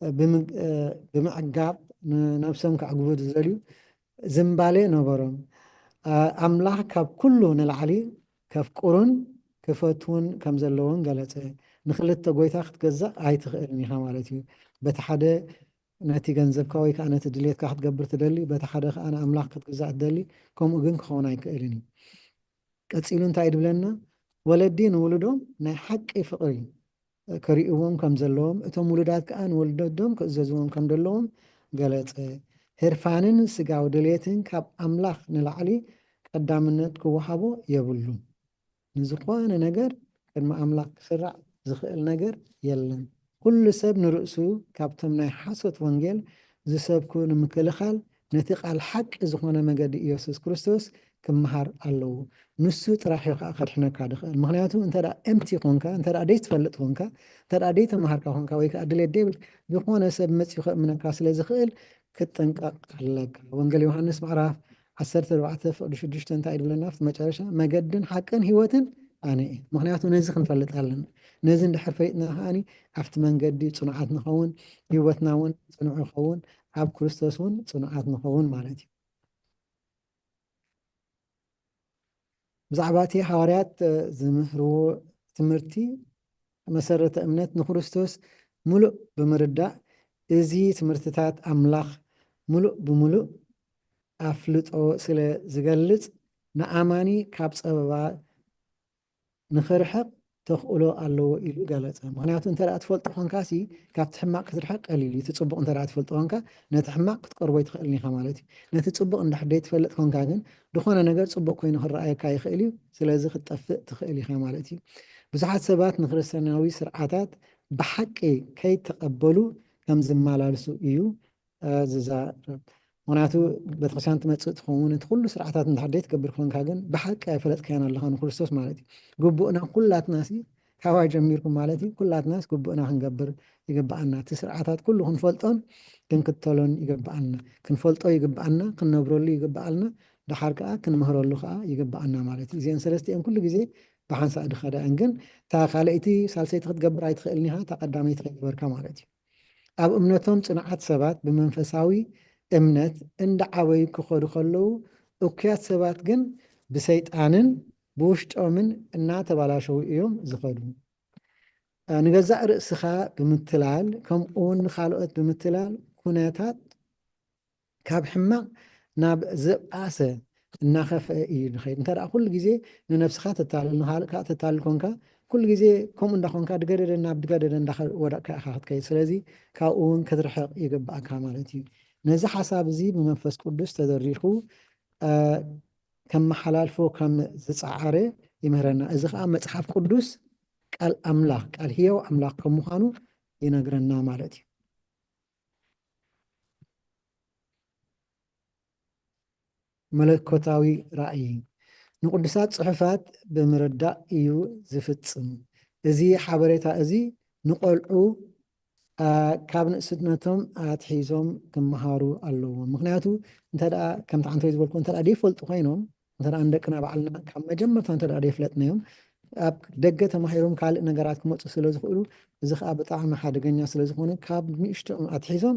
ብም-፣ ብምዕጋብ ንነብሶም ከዕግቡ ዝደልዩ ዝንባሌ ነበሮም። ኣ-፣ ኣምላኽ ካብ ኩሉ ንላዕሊ ከፍቅሩን ክፈትዉን ከም ዘለዎን ገለጸ። ንኽልተ ጎይታ ክትገዛእ ኣይትኽእልን ኢኻ ማለት እዩ። በቲ ሓደ ነቲ ገንዘብካ ወይ ከዓ ነቲ ድልየትካ ክትገብር ትደሊ፣ በቲ ሓደ ከዓ ንኣምላኽ ክትግዛእ ትደሊ፣ ከምኡ ግን ክኸውን ኣይክእልን እዩ። ቀጺሉ እንታይ ድብለና? ወለዲ ንውሉዶም ናይ ሓቂ ፍቕሪ ከርእይዎም ከም ዘለዎም፣ እቶም ውሉዳት ከኣ ንወለዶም ክእዘዝዎም ከም ዘለዎም ገለጸ። ህርፋንን ስጋዊ ድሌትን ካብ ኣምላኽ ንላዕሊ ቀዳምነት ክወሃቦ የብሉን። ንዝኾነ ነገር ቅድሚ ኣምላኽ ክስራዕ ዝኽእል ነገር የለን። ኩሉ ሰብ ንርእሱ ካብቶም ናይ ሓሶት ወንጌል ዝሰብኩ ንምክልኻል ነቲ ቃል ሓቂ ዝኾነ መገዲ ኢየሱስ ክርስቶስ ክመሃር ኣለዎ። ንሱ ጥራሕ እዩ ከኣ ከድሕነካ ዝኽእል። ምኽንያቱ እንተ ደኣ ኤምቲ ኾንካ፣ እንተ ደኣ ደይትፈልጥ ኾንካ፣ እንተ ደኣ ደይተማሃርካ ኾንካ፣ ወይ ከኣ ድሌት ደይብል ዝኾነ ሰብ መጺኡ ከእምነካ ስለ ዝኽእል ክትጥንቀቕ ኣለካ። ወንጌል ዮሃንስ ምዕራፍ ዓሰርተ ኣርባዕተ ፍቕዲ ሽዱሽተ እንታይ ይብለና ኣብቲ መጨረሻ? "መገድን ሓቅን ህይወትን ኣነ እየ።" ምኽንያቱ ነዚ ክንፈልጥ ኣለና። ነዚ እንድሕር ፈሊጥና ከኣኒ ኣብቲ መንገዲ ጽኑዓት ንኸውን፣ ህይወትና እውን ጽኑዕ ይኸውን፣ ኣብ ክርስቶስ እውን ጽኑዓት ንኸውን ማለት እዩ። ብዛዕባ እቲ ሃዋርያት ዝምህርዎ ትምህርቲ መሰረተ እምነት ንክርስቶስ ምሉእ ብምርዳእ፣ እዚ ትምህርትታት ኣምላኽ ምሉእ ብምሉእ ኣፍልጦ ስለ ዝገልጽ፣ ንኣማኒ ካብ ጸበባ ንኽርሕቕ ተኽእሎ ኣለዎ ኢሉ ገለጸ። ምኽንያቱ እንተ ደኣ ትፈልጦ ኾንካ ሲ ካብቲ ሕማቕ ክትርሕቕ ቀሊል እዩ። እቲ ጽቡቕ እንተ ደኣ ትፈልጦ ኾንካ ነቲ ሕማቕ ክትቀርቦ ኣይትኽእልን ኢኻ ማለት እዩ። ነቲ ጽቡቕ እንድሕር ደይትፈልጥ ኾንካ ግን ዝኾነ ነገር ጽቡቕ ኮይኑ ክረኣየካ ይኽእል እዩ። ስለዚ ክትጠፍእ ትኽእል ኢኻ ማለት እዩ። ብዙሓት ሰባት ንክርስትያናዊ ስርዓታት ብሓቂ ከይተቐበሉ ከም ዝመላልሱ እዩ ዝዛረብ። ምኽንያቱ ቤተክርስትያን ትመፅእ ትኸውን እቲ ኩሉ ስርዓታት እንድሕር ደይትገብር ኮንካ ግን ብሓቂ ኣይፈለጥካያን ኣለኻ ንክርስቶስ ማለት እዩ። ግቡእና ኩላትና ሲ ካባይ ጀሚርኩም ማለት እዩ ኩላትናስ ግቡእና ክንገብር ይግብኣና። እቲ ስርዓታት ኩሉ ክንፈልጦን ክንክተሎን ይግብኣና። ክንፈልጦ ይግብኣና፣ ክንነብረሉ ይግብኣልና፣ ደሓር ከዓ ክንምህረሉ ከዓ ይግብኣና ማለት እዩ። እዚአን ሰለስቲአን ኩሉ ግዜ ብሓንሳእ ድኸዳ እየን። ግን እታ ካልኣይቲ ሳልሰይቲ ክትገብር ኣይትኽእልን ኢኻ፣ እታ ቀዳመይቲ ከይገበርካ ማለት እዩ። ኣብ እምነቶም ጽኑዓት ሰባት ብመንፈሳዊ እምነት እንዳዓበዩ ክኸዱ ከለዉ፣ እኩያት ሰባት ግን ብሰይጣንን ብውሽጦምን እናተባላሸዉ እዮም ዝኸዱ። ንገዛእ ርእስኻ ብምትላል ከምኡ እውን ንኻልኦት ብምትላል ኩነታት ካብ ሕማቕ ናብ ዝብኣሰ እናኸፍአ እዩ ዝኸይድ። እንተ ደኣ ኩሉ ግዜ ንነብስኻ ተታልል ንኻልእ ከዓ ተታልል ኮንካ ኩሉ ግዜ ከምኡ እንዳኾንካ ድገደደ ናብ ድገደደ እንዳወደቕካ ኢኻ ክትከይድ። ስለዚ ካብኡ እውን ክትርሕቕ ይግብኣካ ማለት እዩ። ነዚ ሓሳብ እዚ ብመንፈስ ቅዱስ ተደሪኹ ከመሓላልፎ ከም ዝፀዓረ ይምህረና። እዚ ከዓ መፅሓፍ ቅዱስ ቃል ኣምላኽ ቃል ህያው ኣምላኽ ከም ምዃኑ ይነግረና ማለት እዩ። መለኮታዊ ራእይ ንቅዱሳት ጽሑፋት ብምርዳእ እዩ ዝፍጽም። እዚ ሓበሬታ እዚ ንቆልዑ ካብ ንእስነቶም ኣትሒዞም ክመሃሩ ኣለዎም። ምክንያቱ እንተ ከምቲ ዓንተይ ዝበልኩ እንተ ደይፈልጡ ኮይኖም እንተ ንደቅና ባዕልና ካብ መጀመርታ እንተ ደይፍለጥናዮም ኣብ ደገ ተማሂሮም ካልእ ነገራት ክመፁ ስለ ዝኽእሉ እዚ ከዓ ብጣዕሚ ሓደገኛ ስለ ዝኾነ ካብ ንእሽቶኦም ኣትሒዞም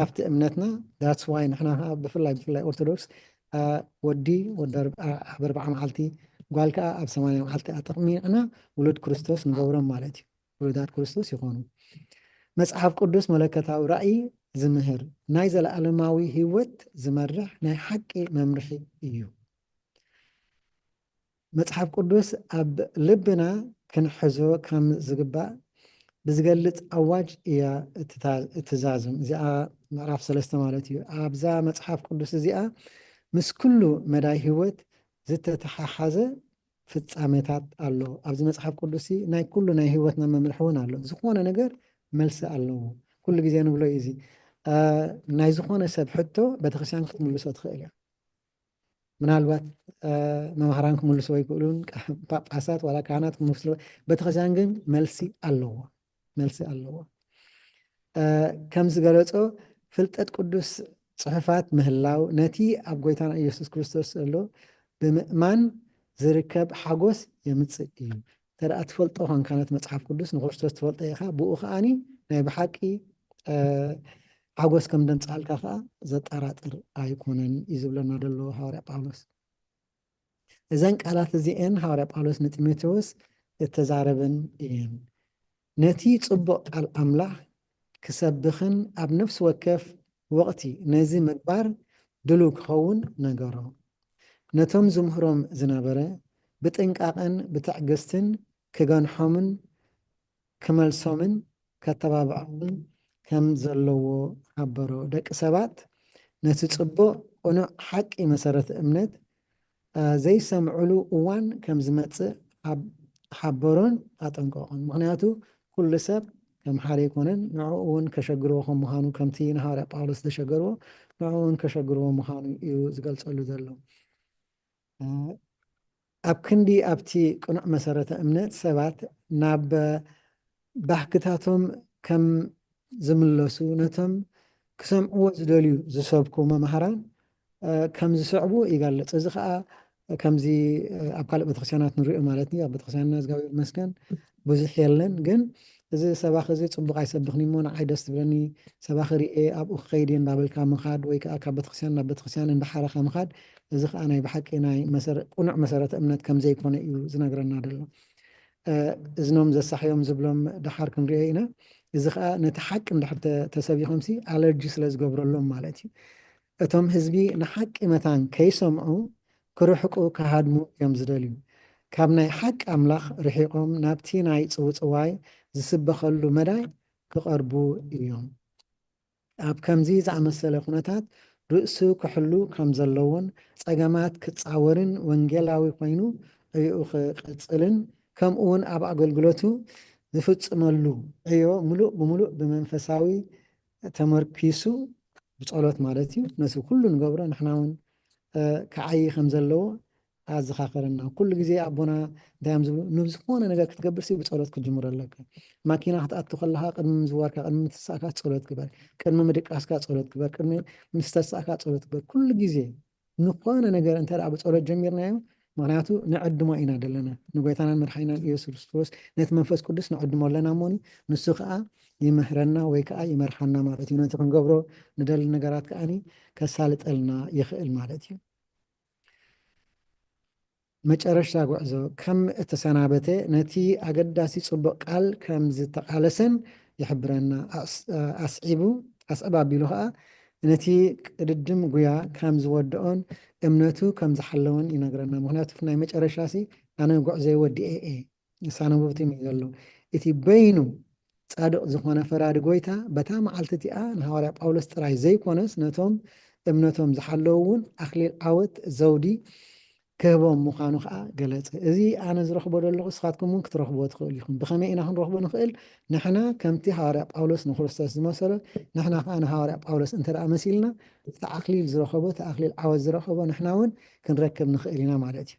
ኣብቲ እምነትና that's why ንሕና ከዓ ብፍላይ ብፍላይ ኦርቶዶክስ ወዲ ወዲ ኣርብዓ መዓልቲ ጓል ከዓ ኣብ ሰማንያ መዓልቲ ኣጠቕሚዕና ውሉድ ክርስቶስ ንገብሮም ማለት እዩ። ውሉዳት ክርስቶስ ይኾኑ። መጽሓፍ ቅዱስ መለኮታዊ ራእይ ዝምህር ናይ ዘለኣለማዊ ህይወት ዝመርሕ ናይ ሓቂ መምርሒ እዩ። መጽሓፍ ቅዱስ ኣብ ልብና ክንሕዞ ከም ዝግባእ ብዝገልጽ ኣዋጅ እያ እትዛዝም። እዚኣ ምዕራፍ ሰለስተ ማለት እዩ። ኣብዛ መጽሓፍ ቅዱስ እዚኣ ምስ ኩሉ መዳይ ህይወት ዝተተሓሓዘ ፍጻሜታት ኣሎ። ኣብዚ መጽሓፍ ቅዱስ ናይ ኩሉ ናይ ህይወትና መምርሒ እውን ኣሎ። ዝኾነ ነገር መልሲ ኣለዎ። ኩሉ ግዜ ንብሎ እዩ እዚ ናይ ዝኾነ ሰብ ሕቶ ቤተክርስትያን ክትምልሶ ትኽእል እያ። ምናልባት መምሃራን ክምልስዎ ይክእሉን ጳጳሳት ዋላ ካህናት ክምልስዎ፣ ቤተክርስትያን ግን መልሲ ኣለዎ። መልሲ ኣለዎ። ከም ዝገለጾ ፍልጠት ቅዱስ ጽሑፋት ምህላው ነቲ ኣብ ጎይታና ኢየሱስ ክርስቶስ ዘሎ ብምእማን ዝርከብ ሓጎስ የምጽእ እዩ። እንተ ደኣ ትፈልጦ ኾንካ ነቲ መጽሓፍ ቅዱስ ንክርስቶስ ትፈልጦ ኢኻ፣ ብኡ ከኣኒ ናይ ብሓቂ ሓጎስ ከም ደምጽኣልካ ከኣ ዘጠራጥር ኣይኮነን እዩ ዝብለና ዘሎ ሃዋርያ ጳውሎስ። እዘን ቃላት እዚኤን ሃዋርያ ጳውሎስ ንጢሞቴዎስ እተዛረበን እየን። ነቲ ጽቡቕ ቃል ኣምላኽ ክሰብኽን ኣብ ነፍሲ ወከፍ ወቕቲ ነዚ ምግባር ድሉው ክኸውን ነገሮ። ነቶም ዝምህሮም ዝነበረ ብጥንቃቐን ብትዕግስትን ክገንሖምን ክመልሶምን ከተባብዖምን ከም ዘለዎ ሓበሮ። ደቂ ሰባት ነቲ ጽቡቕ ቅኑዕ ሓቂ መሰረተ እምነት ዘይሰምዕሉ እዋን ከም ዝመጽእ ሓበሮን ኣጠንቀቖን። ምኽንያቱ ኩሉ ሰብ ከም ሓደ ኣይኮነን። ንዕኡ እውን ከሸግርዎ ከም ምዃኑ ከምቲ ንሃዋርያ ጳውሎስ ዝተሸገርዎ ንዕኡ እውን ከሸግርዎ ምዃኑ እዩ ዝገልጸሉ ዘሎ። ኣብ ክንዲ ኣብቲ ቅኑዕ መሰረተ እምነት ሰባት ናብ ባህግታቶም ከም ዝምለሱ ነቶም ክሰምዕዎ ዝደልዩ ዝሰብኩ መምሃራን ከም ዝስዕቡ ይገልጽ። እዚ ከዓ ከምዚ ኣብ ካልእ ቤተክርስትያናት ንሪኦ ማለት እዩ። ኣብ ቤተክርስትያንና እግዚኣብሔር ይመስገን ብዙሕ የለን፣ ግን እዚ ሰባኺ እዚ ፅቡቕ ኣይሰብኽን እሞ ንዓይ ደስ ትብለኒ ሰባኺ ርኤ ኣብኡ ክኸይድ እየ እንዳበልካ ምኻድ ወይ ከዓ ካብ ቤተክርስትያን ናብ ቤተክርስትያን እንዳሓረኻ ምኻድ እዚ ከዓ ናይ ብሓቂ ናይ መሰረ- ቅኑዕ መሰረተ እምነት ከም ዘይኮነ እዩ ዝነግረና ዘሎ። እዝኖም ዘሳሕዮም ዝብሎም ደሓር ክንሪኦ ኢና። እዚ ከዓ ነቲ ሓቂ እንድሕር ተሰቢኾምሲ ኣለርጂ ስለ ዝገብረሎም ማለት እዩ። እቶም ህዝቢ ንሓቂ መታን ከይሰምዑ ክርሕቁ ክሃድሙ እዮም ዝደልዩ። ካብ ናይ ሓቂ ኣምላኽ ርሒቖም ናብቲ ናይ ጽውጽዋይ ዝስበኸሉ መዳይ ክቐርቡ እዮም። ኣብ ከምዚ ዝኣመሰለ ኩነታት ርእሱ ክሕሉ ከም ዘለዎን ጸገማት ክጻወርን ወንጌላዊ ኮይኑ ዕዮኡ ክቕጽልን ከምኡ እውን ኣብ ኣገልግሎቱ ዝፍጽመሉ ዕዮ ምሉእ ብምሉእ ብመንፈሳዊ ተመርኪሱ ብጸሎት ማለት እዩ ነዚ ኩሉ ንገብሮ ንሕና እውን ክዓይ ከም ዘለዎ ኣዘኻኸረና። ኩሉ ግዜ ኣቦና እንታይ እዮም ዝብሉ? ንዝኾነ ነገር ክትገብር ሲ ብጸሎት ክትጅምሮ ኣለካ። ማኪና ክትኣቱ ከለኻ ቅድሚ ምዝዋርካ፣ ቅድሚ ምትሳእካ ጸሎት ግበር። ቅድሚ ምድቃስካ ጸሎት ግበር። ቅድሚ ምስተሳእካ ጸሎት ግበር። ኩሉ ግዜ ንኾነ ነገር እንተ ደኣ ብጸሎት ጀሚርናዮ፣ ምኽንያቱ ንዕድሞ ኢና ዘለና ንጎይታናን መድሓኒናን ኢየሱስ ክርስቶስ ነቲ መንፈስ ቅዱስ ንዕድሞ ኣለና እሞኒ ንሱ ከዓ ይምህረና ወይ ከዓ ይመርሓና ማለት እዩ። ነቲ ክንገብሮ ንደሊ ነገራት ከዓኒ ከሳልጠልና ይኽእል ማለት እዩ። መጨረሻ ጉዕዞ ከም እተሰናበተ ነቲ ኣገዳሲ ጽቡቕ ቃል ከም ዝተቓለሰን ይሕብረና። ኣስ- ኣስዒቡ ኣስዕብ ኣቢሉ ኸኣ ነቲ ቅድድም ጉያ ከም ዝወድኦን እምነቱ ከም ዝሓለወን ይነግረና። ምክንያቱ ናይ መጨረሻ ሲ ኣነ ጉዕዞ ወዲኤ እየ ሳነብብቲ እዩ ዘሎ። እቲ በይኑ ጻድቕ ዝኾነ ፈራዲ ጎይታ በታ መዓልቲ እቲኣ ንሃዋርያ ጳውሎስ ጥራይ ዘይኮነስ ነቶም እምነቶም ዝሓለዉ እውን ኣኽሊል ዓወት ዘውዲ ክህቦም ምዃኑ ከዓ ገለጸ። እዚ ኣነ ዝረኽቦ ዘለኹ ንስኻትኩም እውን ክትረኽብዎ ትኽእሉ ኢኹም። ብኸመይ ኢና ክንረኽቦ ንኽእል? ንሕና ከምቲ ሃዋርያ ጳውሎስ ንክርስቶስ ዝመሰሎ ንሕና ከዓ ንሃዋርያ ጳውሎስ እንተ ደኣ መሲልና እቲ ኣኽሊል ዝረኸቦ እቲ ኣኽሊል ዓወት ዝረኸቦ ንሕና እውን ክንረክብ ንኽእል ኢና ማለት እዩ።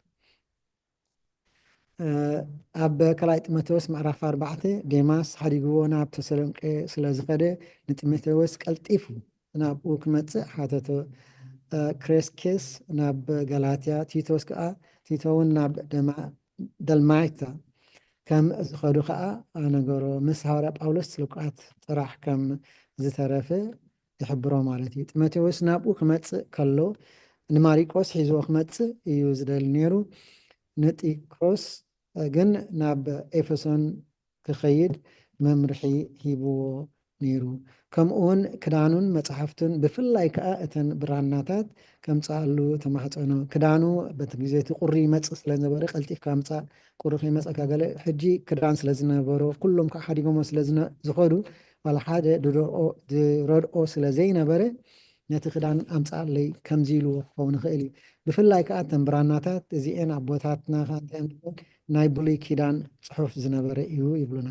ኣብ ካልኣይ ጢሞቴዎስ ምዕራፍ ኣርባዕተ ዴማስ ሓዲግዎ ናብ ተሰሎንቄ ስለ ዝኸደ ንጢሞቴዎስ ቀልጢፉ ናብኡ ክመጽእ ሓተቶ። ክሬስኬስ ናብ ጋላትያ፣ ቲቶስ ከኣ ቲቶ እውን ናብ ደማ- ደልማይታ ከም ዝኸዱ ከኣ ነገሮ። ምስ ሃዋርያ ጳውሎስ ልቃት ጥራሕ ከም ዝተረፈ ይሕብሮ ማለት እዩ። ጢሞቴዎስ ናብኡ ክመጽእ ከሎ ንማሪቆስ ሒዝዎ ክመጽእ እዩ ዝደሊ ነይሩ። ንጢክሮስ ግን ናብ ኤፌሶን ክኸይድ መምርሒ ሂብዎ ነይሩ። ከምኡ እውን ክዳኑን መጽሓፍቱን ብፍላይ ከኣ እተን ብራናታት ከምጽኣሉ ተማሕጸኖ። ክዳኑ በቲ ግዜ እቲ ቁሪ ይመጽእ ስለ ዝነበረ ቀልጢፍካ ምጻእ ቁሪ ከይመጸካ ገለ ሕጂ ክዳን ስለ ዝነበሮ ኩሎም ከዓ ሓዲጎሞ ስለ ዝነ- ዝኸዱ ዋላ ሓደ ዝረድኦ- ዝረድኦ ስለ ዘይነበረ ነቲ ክዳን ኣምጻኣለይ ከምዚ ኢልዎ ክኸውን ይኽእል እዩ። ብፍላይ ከዓ እተን ብራናታት እዚኤን ኣቦታትና ከዓ እንታይ እዮም ዝብሉ? ናይ ብሉይ ኪዳን ጽሑፍ ዝነበረ እዩ ይብሉና።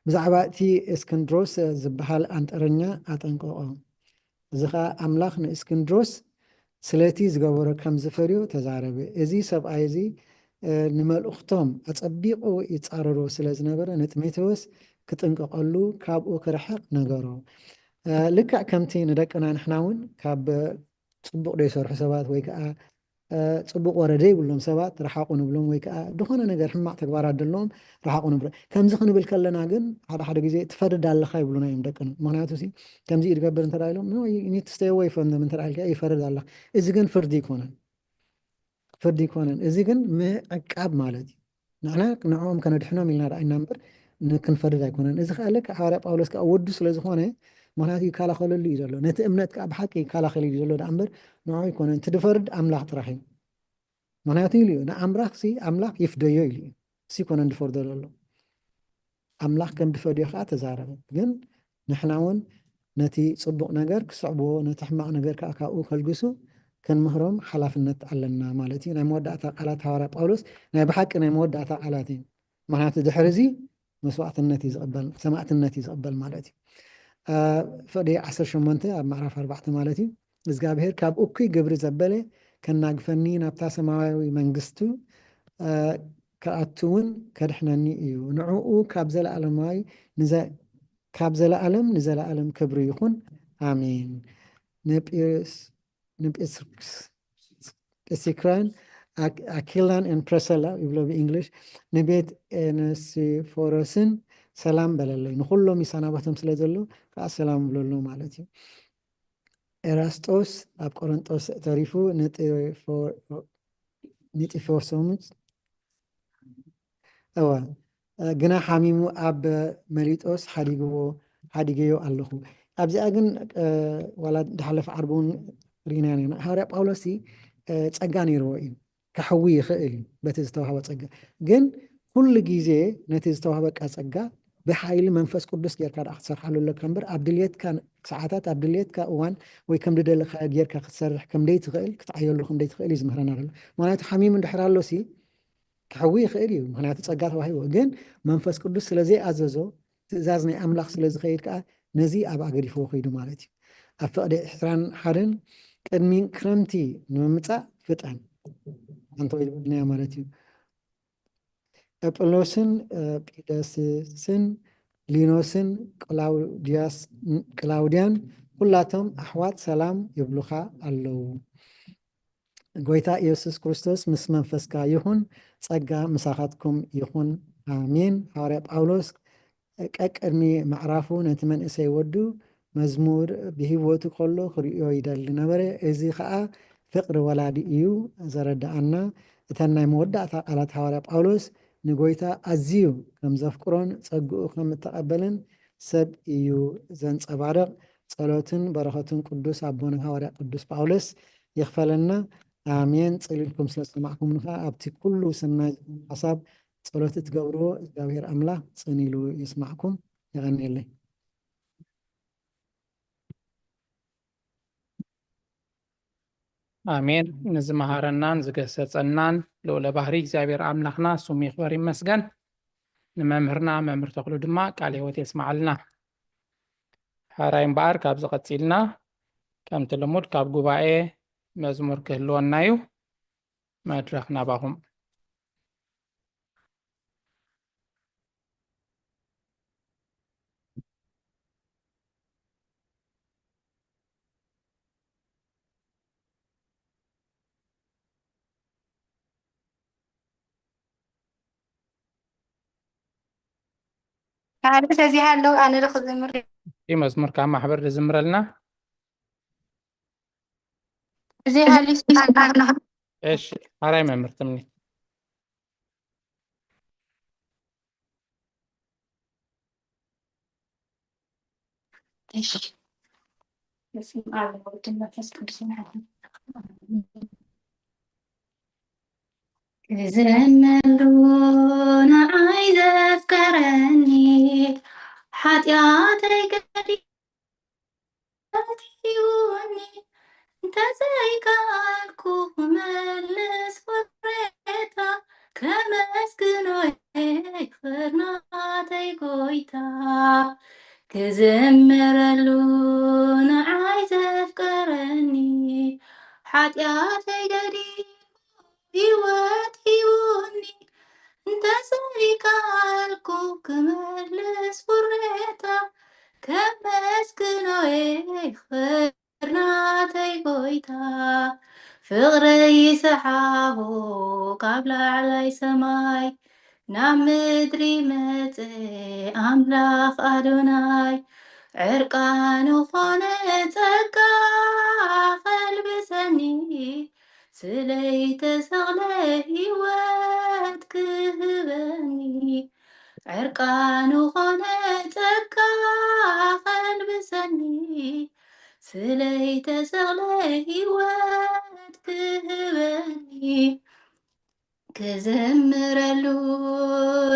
ብዛዕባ እቲ እስክንድሮስ ዝበሃል ኣንጠረኛ ኣጠንቀቖ። እዚ ኸኣ ኣምላኽ ንእስክንድሮስ ስለቲ ዝገበሮ ከም ዝፈርዮ ተዛረበ። እዚ ሰብኣይ እዚ ንመልእኽቶም ኣጸቢቑ ይጻረሮ ስለ ዝነበረ ንጢሞቴዎስ ክጥንቀቐሉ ካብኡ ክርሕቕ ነገሮ። ልክዕ ከምቲ ንደቅና ንሕና እውን ካብ ጽቡቕ ዘይሰርሑ ሰባት ወይ ከዓ ጽቡቕ ወረ ዘይብሎም ሰባት ረሓቑ ንብሎም ወይ ከዓ ዝኾነ ነገር ሕማቕ ተግባራት ዘለዎም ረሓቑ ንብሎ። ከምዚ ክንብል ከለና ግን ሓደ ሓደ ግዜ ትፈርድ ኣለኻ ይብሉና እዮም ደቅና። ምክንያቱ ሲ ከምዚ እዩ ትገብር እንተ ኢሎም ኒትስተይ ወይ ፈንዶም እንተ ኢልካ ይፈርድ ኣለኻ። እዚ ግን ፍርዲ ኣይኮነን፣ ፍርዲ ኣይኮነን። እዚ ግን ምዕቃብ ማለት እዩ። ንሕና ንዕኦም ከነድሕኖም ኢልና ደኣ ኢና እምበር ን- ክንፈርድ ኣይኮነን። እዚ ከዓ ልክዕ ሃዋርያ ጳውሎስ ከዓ ወዱ ስለ ዝኾነ ምክንያቱ ይከላኸለሉ እዩ ዘሎ። ነቲ እምነት ከዓ ብሓቂ ይከላኸል እዩ ዘሎ ደኣ እምበር ንዕኡ ኣይኮነን። እቲ ድፈርድ ኣምላኽ ጥራሕ እዩ። ምክንያቱ ኢሉ እዩ ንኣምላኽ ሲ ኣምላኽ ይፍደዮ ኢሉ እዩ። እሱ ኣይኮነን ድፈርዶ ዘሎ ኣምላኽ ከም ድፈድዮ ከዓ ተዛረበ። ግን ንሕና እውን ነቲ ጽቡቕ ነገር ክስዕብዎ ነቲ ሕማቕ ነገር ከዓ ካብኡ ከልግሱ ክንምህሮም ሓላፍነት ኣለና ማለት እዩ። ናይ መወዳእታ ቃላት ሃዋርያ ጳውሎስ ናይ ብሓቂ ናይ መወዳእታ ቃላት እዩ። ምክንያቱ ድሕሪ እዚ መስዋእትነት እዩ ዝቕበል፣ ሰማእትነት እዩ ዝቕበል ማለት እዩ። ፍቕዲ ዓሰርተ ሸሞንተ ኣብ ምዕራፍ ኣርባዕተ ማለት እዩ። እግዚኣብሔር ካብ እኩይ ግብሪ ዘበለ ከናግፈኒ ናብታ ሰማያዊ መንግስቱ ክኣቱ እውን ከድሕነኒ እዩ። ንዕኡ ካብ ዘለኣለማዊ ንዘ- ካብ ዘለኣለም ንዘለኣለም ክብሪ ይኹን ኣሜን። ንጲስ ንጲስክራን ኣኪላን ን ፕረሰላ ይብሎ ብእንግሊሽ ንቤት ኤነሲፎረስን ሰላም በለለይ። ንኩሎም ይሰናበቶም ስለ ዘሎ ከዓ ሰላም ብለሎ ማለት እዩ። ኤራስጦስ ኣብ ቆሮንጦስ ተሪፉ ንጢፎ-፣ ንጢፎሶምስ፣ እወ፣ ግና ሓሚሙ ኣብ መሊጦስ ሓዲግዎ፣ ሓዲገዮ ኣለኹ። ኣብዚኣ ግን፣ እ፣ ዋላ ድሓለፈ ዓርቢ እውን ርኢናዮ ነርና። ሃዋርያ ጳውሎስ ሲ፣ እ፣ ጸጋ ነይርዎ እዩ። ከሕዊ ይኽእል እዩ በቲ ዝተዋህቦ ጸጋ። ግን ኩሉ ግዜ ነቲ ዝተዋህበካ ጸጋ ብሓይሊ መንፈስ ቅዱስ ጌርካ ደኣ ክትሰርሓሉ ኣለካ እምበር፣ ኣብ ድልየትካ ሰዓታት፣ ኣብ ድልየትካ እዋን፣ ወይ ከም ዝደለኻዮ ጌርካ ክትሰርሕ ከም ዘይትኽእል፣ ክትዓየሉ ከም ዘይትኽእል እዩ ዝምህረና ዘሎ። ምኽንያቱ ሓሚሙ እንድሕር ኣሎ ሲ፣ ከሕዊ ይኽእል እዩ፣ ምኽንያቱ ጸጋ ተዋሂቡ። ግን መንፈስ ቅዱስ ስለ ዘይኣዘዞ፣ ትእዛዝ ናይ ኣምላኽ ስለ ዝኸይድ ከኣ፣ ነዚ ኣብኣ ገዲፍዎ ከይዱ ማለት እዩ። ኣብ ፍቕዲ ዕስራን ሓደን፣ ቅድሚ ክረምቲ ንምምጻእ ፍጠን፣ ኣንተ ወይ ዝበልናዮ ማለት እዩ። ኣጵሎስን፣ እ፣ ጲደስስን፣ ሊኖስን፣ ቅላውድያስ-፣ ቅላውድያን፣ ኩላቶም ኣሕዋት ሰላም ይብሉኻ ኣለዉ። ጎይታ ኢየሱስ ክርስቶስ ምስ መንፈስካ ይኹን፣ ጸጋ ምሳኻትኩም ይኹን። ኣሜን። ሃዋርያ ጳውሎስ ቀቅድሚ ምዕራፉ ነቲ መንእሰይ ወዱ መዝሙር ብህይወቱ ከሎ ክርእዮ ይደሊ ነበረ። እዚ ኸኣ ፍቕሪ ወላዲ እዩ ዘረድኣና። እተን ናይ መወዳእታ ቃላት ሃዋርያ ጳውሎስ ንጎይታ ኣዝዩ ከም ዘፍቅሮን ጸግኡ ከም እተቐበለን ሰብ እዩ ዘንጸባርቕ። ጸሎትን በረኸቱን ቅዱስ ኣቦና ሃዋርያ ቅዱስ ጳውሎስ ይኽፈለና። ኣሜን። ጽን ኢልኩም ስለ ዝሰማዕኩምኒ ከኣ ኣብቲ ኩሉ ሰናይ ሓሳብ ጸሎት እትገብርዎ እግዚኣብሔር ኣምላኽ ጽን ኢሉ ይስማዕኩም። የቐንየለይ። ኣሜን። ንዝመሃረናን ዝገሰጸናን ልኡለ ባህሪ እግዚኣብሔር ኣምላኽና ስሙ ይኽበር ይመስገን። ንመምህርና መምህር ተኽሉ ድማ ቃል ህይወት የስምዓልና። ሕራይ እምበኣር ካብዚ ቀጺልና ከምቲ ልሙድ ካብ ጉባኤ መዝሙር ክህልወና እዩ። መድረኽ ናባኹም። ካልእ ተዚሃለዉ ኣነ ዶ ክዝምር? እቲ መዝሙር ካብ ማሕበር ዝዝምረልና። እዚ ሃሊስ ኣና እሺ፣ ሓራይ መምህር ትምኒት። እሺ። በስመ ኣብ ወወልድ ወመንፈስ ቅዱስ ኣሐዱ ኣምላክ። ክዝመሉ ንዓይ ዘፍቀረኒ፣ ሓጢኣተይ ገዲፉ ፈትዩኒ፣ እንተዘይከኣልኩ ክመልስ ቅሬታ፣ ከመስግኖ እየ ክብር ናተይ ጎይታ። ክዝምረሉ ንዓይ ዘፍቀረኒ፣ ሓጢኣተይ ገዲፉ ህይወት ሂቡኒ፣ እንተዘይከኣልኩ ክመልስ ቅሬታ፣ ከመስግኖ እየ ክብር ናተይ ጎይታ። ፍቕረይ ሰሓቦ ካብ ላዕላይ ሰማይ፣ ናብ ምድሪ መጸ ኣምላኽ ኣዶናይ። ዕርቃኑ ኾነ ጸጋ ከልብሰኒ፣ ስለይ ተሰቕለ ህይወት ክህበኒ። ዕርቃኑ ኾነ ጸጋ ከልብሰኒ፣ ስለይ ተሰቕለ ህይወት ክህበኒ። ክዝምረሉ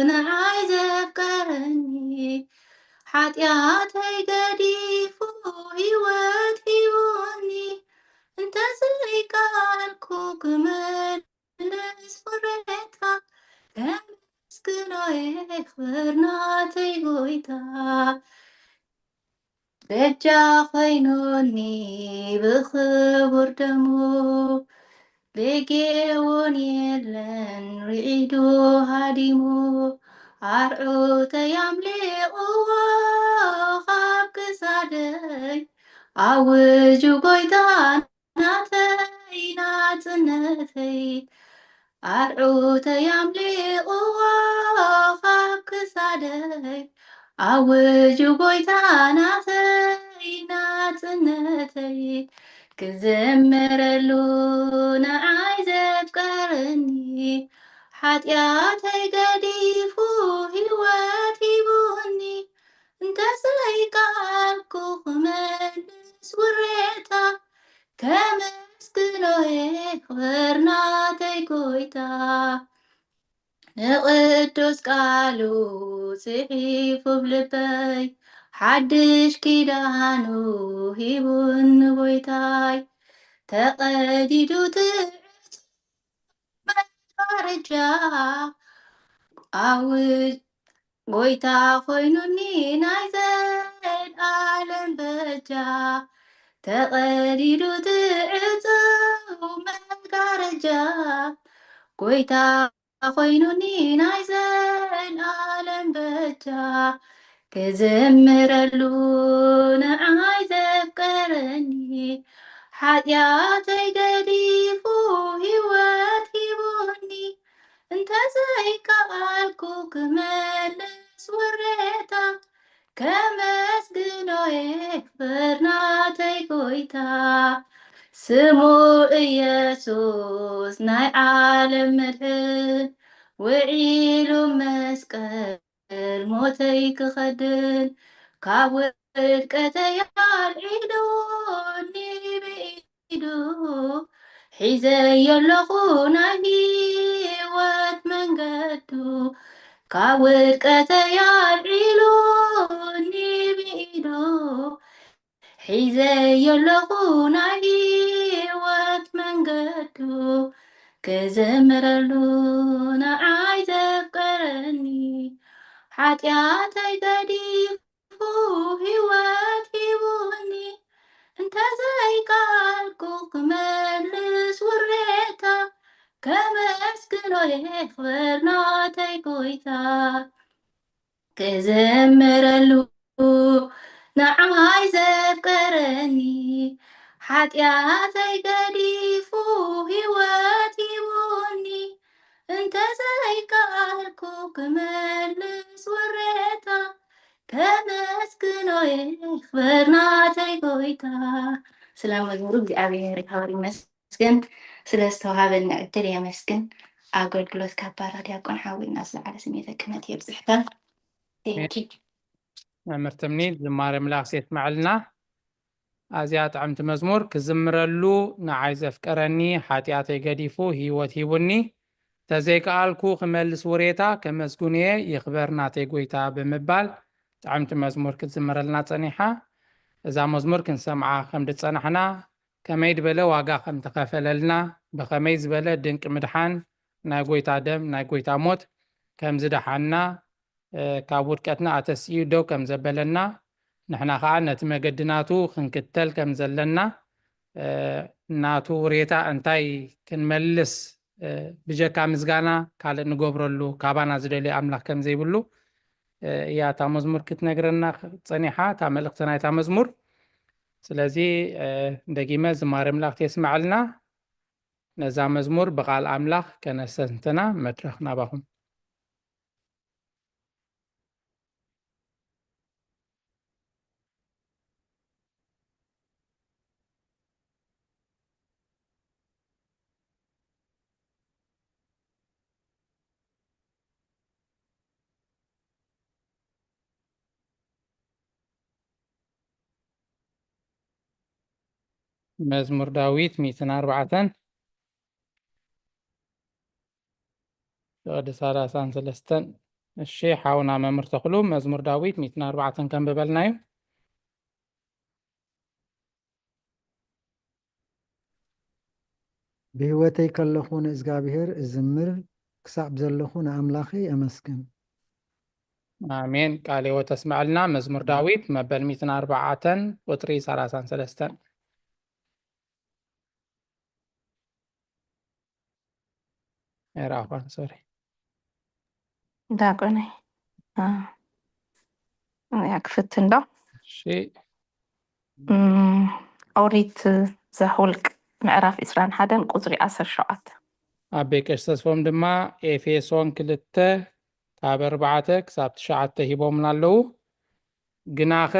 ንዓይ ዘፍቀረኒ፣ ሓጢኣተይ ገዲፉ ህይወት ሂቡኒ። እንተዘይከኣልኩ ክመልስ ቅሬታ፣ ከመስግኖ እየ ክብር ናተይ ጎይታ። በጃ ኮይኑኒ ብኽቡር ደሙ፣ ሌጌውን የለን ርዒዱ ሃዲሙ። ኣርዑተይ ኣምሊቕዎ ካብ ክሳደይ፣ ኣውጁ ጎይታ ናተይ ናጽነተይ። ኣርዑተይ ኣምሊቕዎ ካብ ክሳደይ፣ ኣውጁ ጎይታ ናተይ ናጽነተይ ክዝምረሉ ንዓይ ዘፍቀረኒ ሓጢኣተይ ገዲፉ ህይወት ሂቡኒ እንተዘይከኣልኩ ክመልስ ውሬታ ከመስግኖ እየ ክበር ናተይ ጎይታ ንቅዱስ ቃሉ ጽሒፉ ብልበይ ሓድሽ ኪዳኑ ሂቡኒ ጎይታይ ተቐዲዱ ትዕጽ መጋረጃ ኣውጅ ጎይታ ኮይኑኒ ናይ ዘልኣለም በጃ ተቐዲዱ ትዕጽው መጋረጃ ጎይታ ኮይኑኒ ናይ ዘልኣለም በጃ ክዝምረሉ ንዓይ ዘፍቀረኒ ሓጢኣተይ ገዲፉ ህይወት ሂቡኒ እንተዘይከኣልኩ ክመልስ ውሬታ ከመስግኖ እየ ክበር ናተይ ጎይታ ስሙ ኢየሱስ ናይ ዓለም መድሕን ውዒሉ መስቀል ሞተይ ክኸድን ካብ ውድቀተይ ኣልዒሉኒ ብኢዱ ሒዘዮ ኣለኹ ናይ ህይወት መንገዱ ካብ ውድቀተይ ኣልዒሉኒ ብኢዱ ሒዘዮ ኣለኹ ናይ ህይወት መንገዱ ክዝምረሉ ንዓይ ዘፍቀረኒ ሓጢኣተይ ገዲፉ ህይወት ሂቡኒ እንተዘይከኣልኩ ክመልስ ውሬታ ከመስግኖ እየ ክበር ናተይ ጎይታ ክዝምረሉ ንዓይ ዘፍቀረኒ ሓጢኣተይ ገዲፉ ህይወት ሂቡኒ እንተዘይከኣልኩ ክመልስ ውሬታ ከመስግኖ እየ ክበር ናተይ ጎይታ ስለ መዝሙሩ እግዚኣብሔር ይክበር ይመስገን ስለ ዝተዋሃበኒ ዕድል የመስግን ኣገልግሎት ካብ ባራ ዲያቆን ሓዊ ናብ ዝለዓለ ስሜተይ ክመት የብዝሕታ Thank you. መምህር ትምኒት ዝማሬ ኣምላኽ የስምዓልና። ኣዝያ ጥዕምቲ መዝሙር ክዝምረሉ ንዓይ ዘፍቀረኒ ሓጢኣተይ ገዲፉ ህይወት ሂቡኒ ተዘይከኣልኩ ክመልስ ውሬታ ከመስጉንየ ይኽበር ናተይ ጎይታ ብምባል ጥዕምቲ መዝሙር ክትዝምረልና ጸኒሓ። እዛ መዝሙር ክንሰምዓ ከም ዝጸናሕና ከመይ ዝበለ ዋጋ ከም ተኸፈለልና ብኸመይ ዝበለ ድንቂ ምድሓን ናይ ጎይታ ደም ናይ ጎይታ ሞት ከም ዝደሓና ካብ ውድቀትና ኣተሲኡ ደው ከም ዘበለና ንሕና ከዓ ነቲ መገዲ ናቱ ክንክተል ከም ዘለና ናቱ ውሬታ እንታይ ክንመልስ ብጀካ ምስጋና ካልእ ንገብረሉ ካባና ዝደልዮ ኣምላኽ ከም ዘይብሉ እያ እታ መዝሙር ክትነግረና ፀኒሓ እታ መልእክቲ ናይታ መዝሙር ስለዚ ደጊመ ዝማሬ ኣምላኽ የስመዐልና ነዛ መዝሙር ብቃል ኣምላኽ ከነሰንትና መድረኽ ናባኹም መዝሙር ዳዊት ሚእትን ኣርባዕተን ፍቕዲ ሰላሳን ሰለስተን እሺ ሓውና መምህር ተኽሉ መዝሙር ዳዊት ሚእትን ኣርባዕተን ከንብበልና እዩ ብህይወተይ ከለኹ ንእዝጋብሄር እዝምር ክሳዕ ብዘለኹ ንኣምላኸይ ኣመስግን ኣሜን ቃል ህይወት ተስምዐልና መዝሙር ዳዊት መበል ሚእትን ኣርባዕተን ቁፅሪ ሰላሳን ሰለስተን ኣይረኣኹን ሶሪ ዳቆነይ እያ ክፍትን ዶ እሺ ኦሪት ዘሁልቅ ምዕራፍ ዕስራን ሓደን ቁፅሪ ዓሰርተ ሸውዓተ ኣቤ ቀሽ ተስፎም ድማ ኤፌሶን ክልተ ካብ ኣርባዕተ ክሳብ ትሽዓተ ሂቦምና ኣለዉ ግናኸ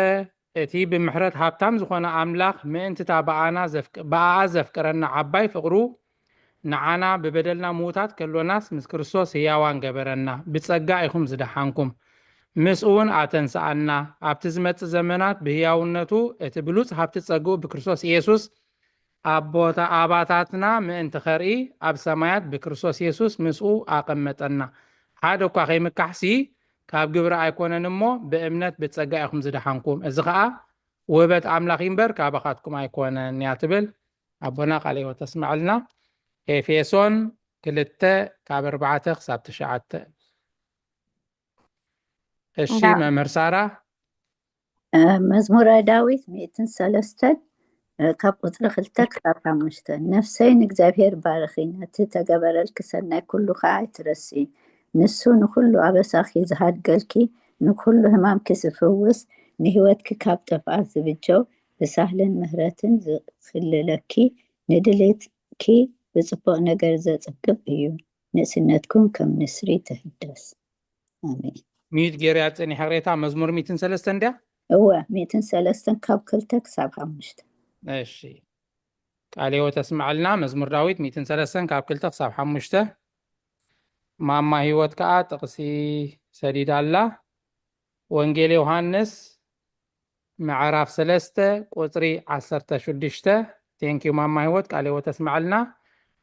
እቲ ብምሕረት ሃብታም ዝኾነ ኣምላኽ ምእንቲ እታ ብኣና ዘፍቅ- ብኣኣ ዘፍቅረና ዓባይ ፍቕሩ ንዓና ብበደልና ምዉታት ከሎናስ ምስ ክርስቶስ ህያዋን ገበረና። ብጸጋ ኢኹም ዝደሓንኩም። ምስኡ እውን ኣተንስኣና። ኣብቲ ዝመጽእ ዘመናት ብህያውነቱ እቲ ብሉጽ ሃብቲ ጸግኡ ብክርስቶስ ኢየሱስ ኣቦታ- ኣባታትና ምእንቲ ኸርኢ ኣብ ሰማያት ብክርስቶስ የሱስ ምስኡ ኣቐመጠና። ሓደ እኳ ከይምካሕሲ ካብ ግብሪ ኣይኮነን እሞ ብእምነት ብጸጋ ኢኹም ዝደሓንኩም። እዚ ኸኣ ውህበት ኣምላኽ እምበር ካባኻትኩም ኣይኮነን እያ ትብል። ኣቦና ቃለ ህይወት ተስመዐልና። ኤፌሶን ክልተ ካብ ኣርባዕተ ክሳብ ትሽዓተ። እሺ እንዳ- መምህር ሳራ። መዝሙረ ዳዊት ሚእትን ሰለስተን ካብ ቁፅሪ ክልተ ክሳብ ሓሙሽተ። ነፍሰይ ንእግዚኣብሔር ባርኺ፣ ነቲ ተገበረልኪ ሰናይ ኩሉ ከዓ ኣይትረስኢ። ንሱ ንኩሉ ኣበሳኺ ዝሃድገልኪ፣ ንኩሉ ሕማምኪ ዝፍውስ፣ ንህይወትኪ ካብ ጥፍኣት ዝብጀው፣ ብሳህልን ምህረትን ዝኽልለኪ፣ ንድሌትኪ ብፅቡቕ ነገር ዘፅግብ እዩ። ንእስነትኩም ከም ንስሪ ትህደስ። ኣሜን። ሚዩት ገይረያ ጸኒሐ ቅሬታ። መዝሙር ሚእትን ሰለስተን እንድያ? እወ፣ ሚእትን ሰለስተን ካብ ክልተ ክሳብ ሓሙሽተ። እሺ፣ ቃለ ህይወት ተስምዓልና። መዝሙር ዳዊት ሚእትን ሰለስተን ካብ ክልተ ክሳብ ሓሙሽተ። ማማ ህይወት ከኣ ጥቕሲ ሰዲዳ ኣላ። ወንጌል ዮሃንስ ምዕራፍ ሰለስተ ቁጽሪ ዓሰርተ ሽዱሽተ። ቴንኪዩ ማማ ህይወት፣ ቃለ ህይወት ተስምዓልና።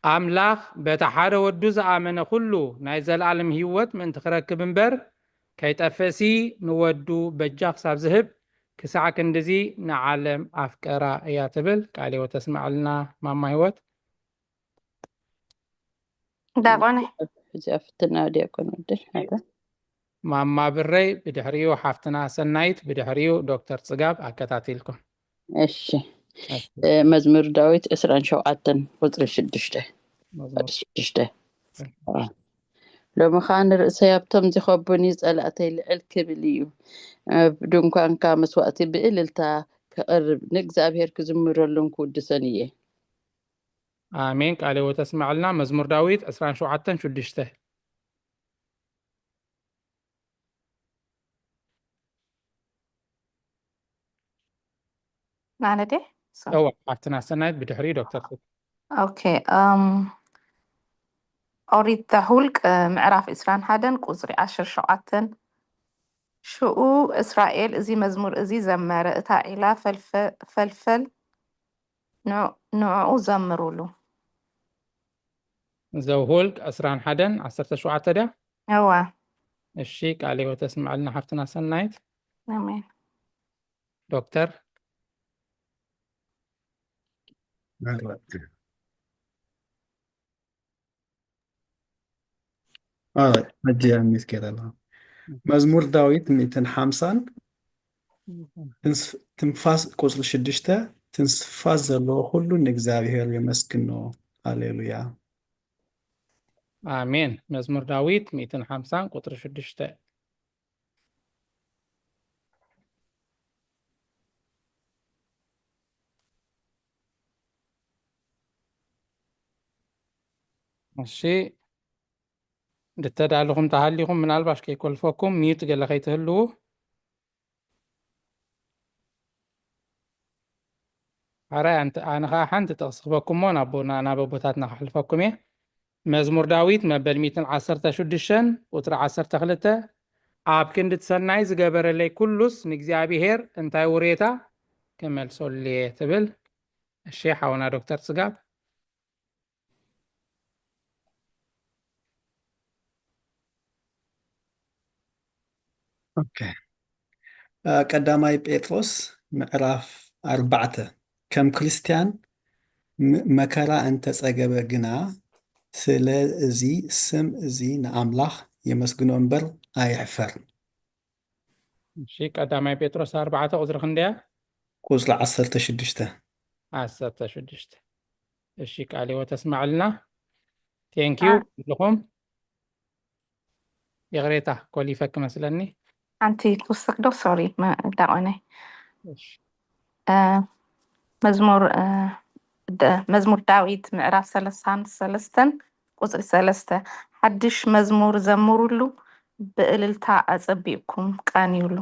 ኣምላኽ በቲ ሓደ ወዱ ዝኣመነ ኩሉ ናይ ዘለኣለም ህይወት ምእንቲ ክረክብ እምበር ከይጠፍእሲ ንወዱ በጃ ክሳብ ዝህብ ክሳዕ ክንድዚ ንዓለም ኣፍቀራ እያ ትብል። ቃለ ህይወት ተስምዓልና ማማ ህይወት። ዳቆነ ሕጂ ኣፍትና ዲያቆን ወደል ሓደ ማማ ብረይ ብድሕሪኡ ሓፍትና ሰናይት ብድሕሪኡ ዶክተር ጽጋብ ኣከታቲልኩም። እሺ እ፣ መዝሙር ዳዊት ዕስራን ሸውዓተን ቁፅሪ ሽዱሽተ። ቁፅሪ ሽዱሽተ። ሎሚ ከዓ ንርእሰይ ኣብቶም ዝኸቡኒ ጸላእተይ ልዕል ክብል እዩ። ኣብ ድንኳንካ መስዋእቲ ብእልልታ ክቐርብ ንእግዚኣብሔር ክዝምረሉን ክውድሰን እየ። ኣሜን። ቃለ ህይወት ተስምዐልና። መዝሙር ዳዊት ዕስራን ሸውዓተን ሽዱሽተ። ናነዴ እዋ ሓፍትና ሰናይት ብድሕሪ ዶክተር ፊት። ኦኬ። እም፣ ኦሪት ዘኍልቅ ምዕራፍ ዕስራን ሓደን ቁጽሪ ዓሰርተ ሸውዓተን። ሽኡ እስራኤል እዚ መዝሙር እዚ ዘመረ፣ እታ ዒላ ፈልፈ- ፈልፈል ንዕ- ንዕኡ ዘምሩሉ። ዘኍልቅ ዕስራን ሓደን ዓሰርተ ሸውዓተ ድያ? እዋ እሺ ቃለ ህይወት ተስምዐልና ሓፍትና ሰናይት። ኣሜን። ዶክተር ኣረ፣ ሕጂ ኣሚት ገይረ ኣለኹ። መዝሙር ዳዊት ሚእትን ሓምሳን ትንስ- ትንፋስ ቁፅሪ ሽዱሽተ። ትንስፋስ ዘለዎ ኩሉ ንእግዚኣብሔር የመስግኖ። ሃሌሉያ። ኣሜን። መዝሙር ዳዊት ሚእትን ሓምሳን ቁፅሪ ሽዱሽተ። እሺ፣ እንድተዳልኹም ተሃሊኹም ምናልባሽ ከይኮልፈኩም ሚዩት ገለ ከይትህልዉ። ሓራይ ኣንተ ኣነ ኸዓ ሓንቲ ጥቕሲ ክበኩሞ ናብ ኣቦና ናብ ኣቦታትና ከሕልፈኩም እየ። መዝሙር ዳዊት መበል ሚእትን ዓሰርተ ሽዱሽተን ቁፅሪ ዓሰርተ ክልተ። ኣብ ክንዲ እቲ ሰናይ ዝገበረለይ ኩሉስ ንእግዚኣብሔር እንታይ ውሬታ ክመልሰሉ እየ ትብል። እሺ ሓውና ዶክተር ጽጋብ። ኦኬ። አ፣ ቀዳማይ ጴጥሮስ ምዕራፍ ኣርባዕተ፣ ከም ክርስቲያን ም- መከራ እንተጸገበ ግና ስለ እዚ ስም እዚ ንኣምላኽ የመስግኖ እምበር ኣየሕፈርን። እሺ ቀዳማይ ጴጥሮስ ኣርባዕተ ቁፅሪ ክንደያ? ቁፅሪ ዓሰርተ ሽዱሽተ። ዓሰርተ ሽዱሽተ። እሺ ቃለ ህይወት ተስማዕልና። ቴንኪዩ አ- ኩልኹም። ይቕሬታ ኮሊፈክ መስለኒ። ሓንቲ ክውስኽ ዶ? ሶሪ ዳቆነይ። እሺ። እ፣ መዝሙር እ፣ ደ- መዝሙር ዳዊት ምዕራፍ ሰላሳን ሰለስተን ቁፅሪ ሰለስተ። ሓድሽ መዝሙር ዘምሩሉ፣ ብእልልታ ኣፀቢቕኩም ቃንዩሉ።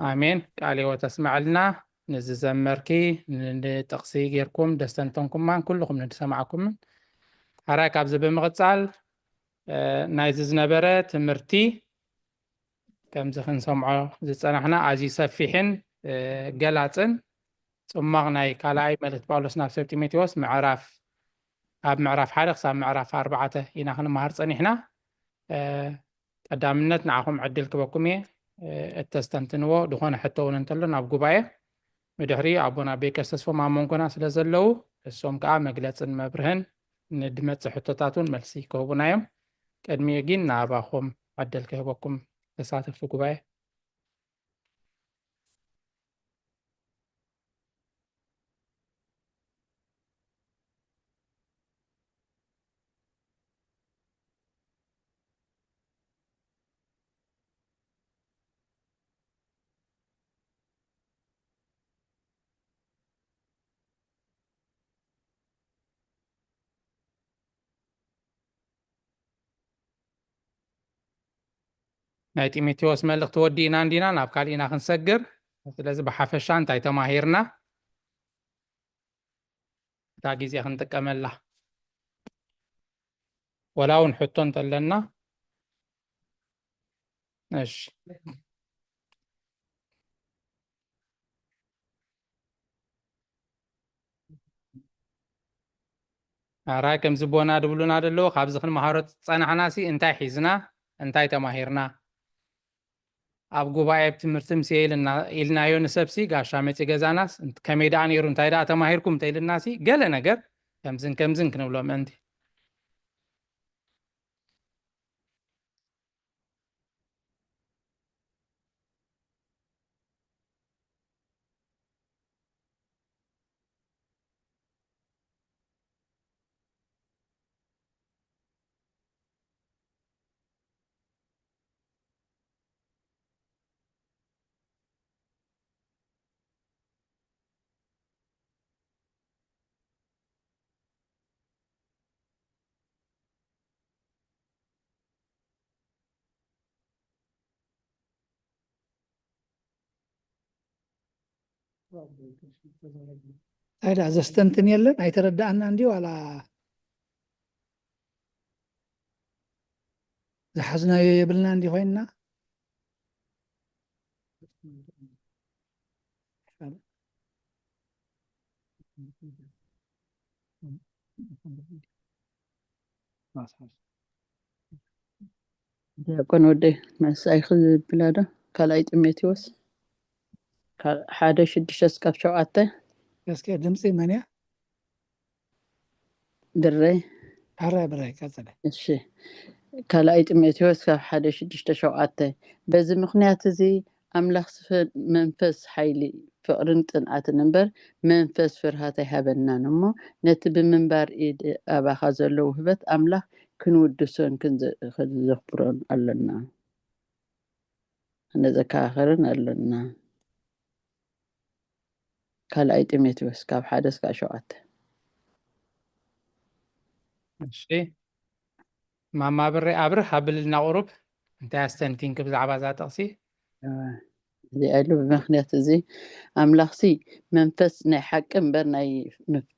ኣሜን። ቃል ህይወት ኣስምዐልና። ንዝዘመርኪ፣ ንጥቕሲ ጌርኩም ደስተንተንኩማን ኩልኹም ንዝሰማዕኩምን። ሓራይ ካብዚ ብምቕጻል፣ እ፣ ናይዚ ዝነበረ ትምህርቲ ከምዚ ክንሰምዖ ዝጸናሕና ኣዝዩ ሰፊሕን፣ እ፣ ገላጽን ጽማቕ ናይ ካልኣይ መልእኽቲ ጳውሎስ ናብ ሰብ ጢሞቴዎስ ምዕራፍ፣ ኣብ ምዕራፍ ሓደ ክሳብ ምዕራፍ ኣርባዕተ ኢና ክንመሃር ጸኒሕና። እ፣ ቀዳምነት ንዓኹም ዕድል ክበኩም እየ። እ፣ እተስተንትንዎ ዝኾነ ሕቶ እውን እንተሎ ናብ ጉባኤ፣ ብድሕሪ ኣቦና ቤከስ ተስፎም ኣብ መንጎና ስለ ዘለዉ፣ እሶም ከኣ መግለጽን መብርህን ንድመጽእ ሕቶታት እውን መልሲ ክህቡና እዮም። ቅድሚኡ ግን ንኣባኹም ዕድል ክህበኩም ተሳተፍቲ ጉባኤ። ናይ ጢሞቴዎስ መልእኽቲ ወዲእና እንዲና ናብ ካልእ ኢና ክንሰግር። ስለዚ ብሓፈሻ እንታይ ተማሂርና? እታ ግዜ ክንጥቀመላ። ወላ እውን ሕቶ እንተለና። እሺ። ኣራይ ከምዚ ቦና ድብሉና ደለዉ፣ ካብዚ ክንመሃሮ ጸናሕናሲ እንታይ ሒዝና? እንታይ ተማሂርና? ኣብ ጉባኤ ኣብ ትምህርቲ ምስ ኢልና፣ ኢልናዮ ንሰብሲ ጋሻ መጺ ገዛናስ፣ እንት-፣ ከመይ ደኣ ነይሩ? እንታይ ደኣ ተማሂርኩም? እንተኢልናሲ ገለ ነገር ከምዝን ከምዝን ክንብሎ ምእንቲ። እንታይ ደኣ ዘስተንትን የለን? ኣይተረዳኣና እንዲ ዋላ ዝሓዝናዮ የብልና እንዲ ኮይንና? ዲያቆን ወደይ፣ መሳይ ክብላ ዶ? ካልኣይ ጢሞቴዎስ ካብ ሓደ ሽዱሽተ እስካብ ሸውዓተ። እስከ ድምፂ መን እያ? ብረይ። ኣረ ብረይ፣ ቀጽለ። እሺ። ካልኣይ ጢሞቴዎስ ካብ ሓደ ሽዱሽተ ሸውዓተ። በዚ ምኽንያት እዚ ኣምላኽ ስፈ-፣ መንፈስ ሓይሊ፣ ፍቕርን ጽንዓትን እምበር መንፈስ ፍርሃት ኣይሃበናን እሞ፣ ነቲ ብምንባር ኢድ ኣባኻ ዘሎ ውህበት ኣምላኽ ክንውድሶን ክንዘ-፣ ክንዘኽሮን ኣሎና። ነዘካኽርን ኣሎና። ካልኣይ ጢሞቴዎስ ካብ ሓደ እስካብ ሸውዓተ። እሺ። ማማ ብሬ ኣብርህ ኣብልና ቁሩብ እንታይ ኣስተንቲንኪ ብዛዕባ እዛ ጥቕሲ? እዚኣ ኢሉ ብምኽንያት እዚ ኣምላኽሲ መንፈስ ናይ ሓቂ እምበር ናይ መፍ-፣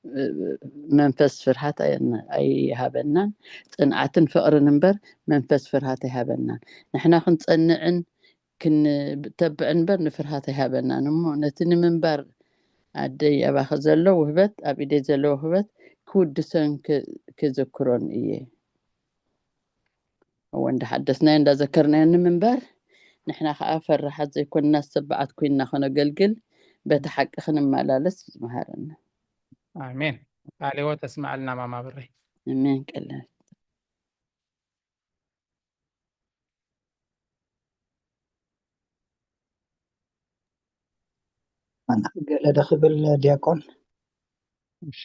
መንፈስ ፍርሃት ኣይ-፣ ኣይሃበናን፣ ጽንዓትን ፍቕርን እምበር መንፈስ ፍርሃት ኣይሃበናን። ንሕና ክንጸንዕን ክንተብዕን እምበር ንፍርሃት ኣይሃበናን እሞ፣ ነቲ ንምንባር ኣደይ ኣባኺ ዘሎ ውህበት፣ ኣብ ኢደይ ዘሎ ውህበት ክውድሶን ክ-፣ ክዝክሮን እየ። እወ፣ እንዳሓደስናዮ እንዳዘከርናዮ ንምንባር፣ ንሕና ኸዓ ፈራሓት ዘይኮንና፣ ዝተባዓት ኮይንና ኸነገልግል፣ በቲ ሓቂ ክንመላለስ ዝመሃረና። ኣሜን። ቃለ ሕይወት ተስምዓልና ማማ ብረይ። ኣሜን። ቀለ ገለ ዶ ክብል ዲያቆን? እሺ።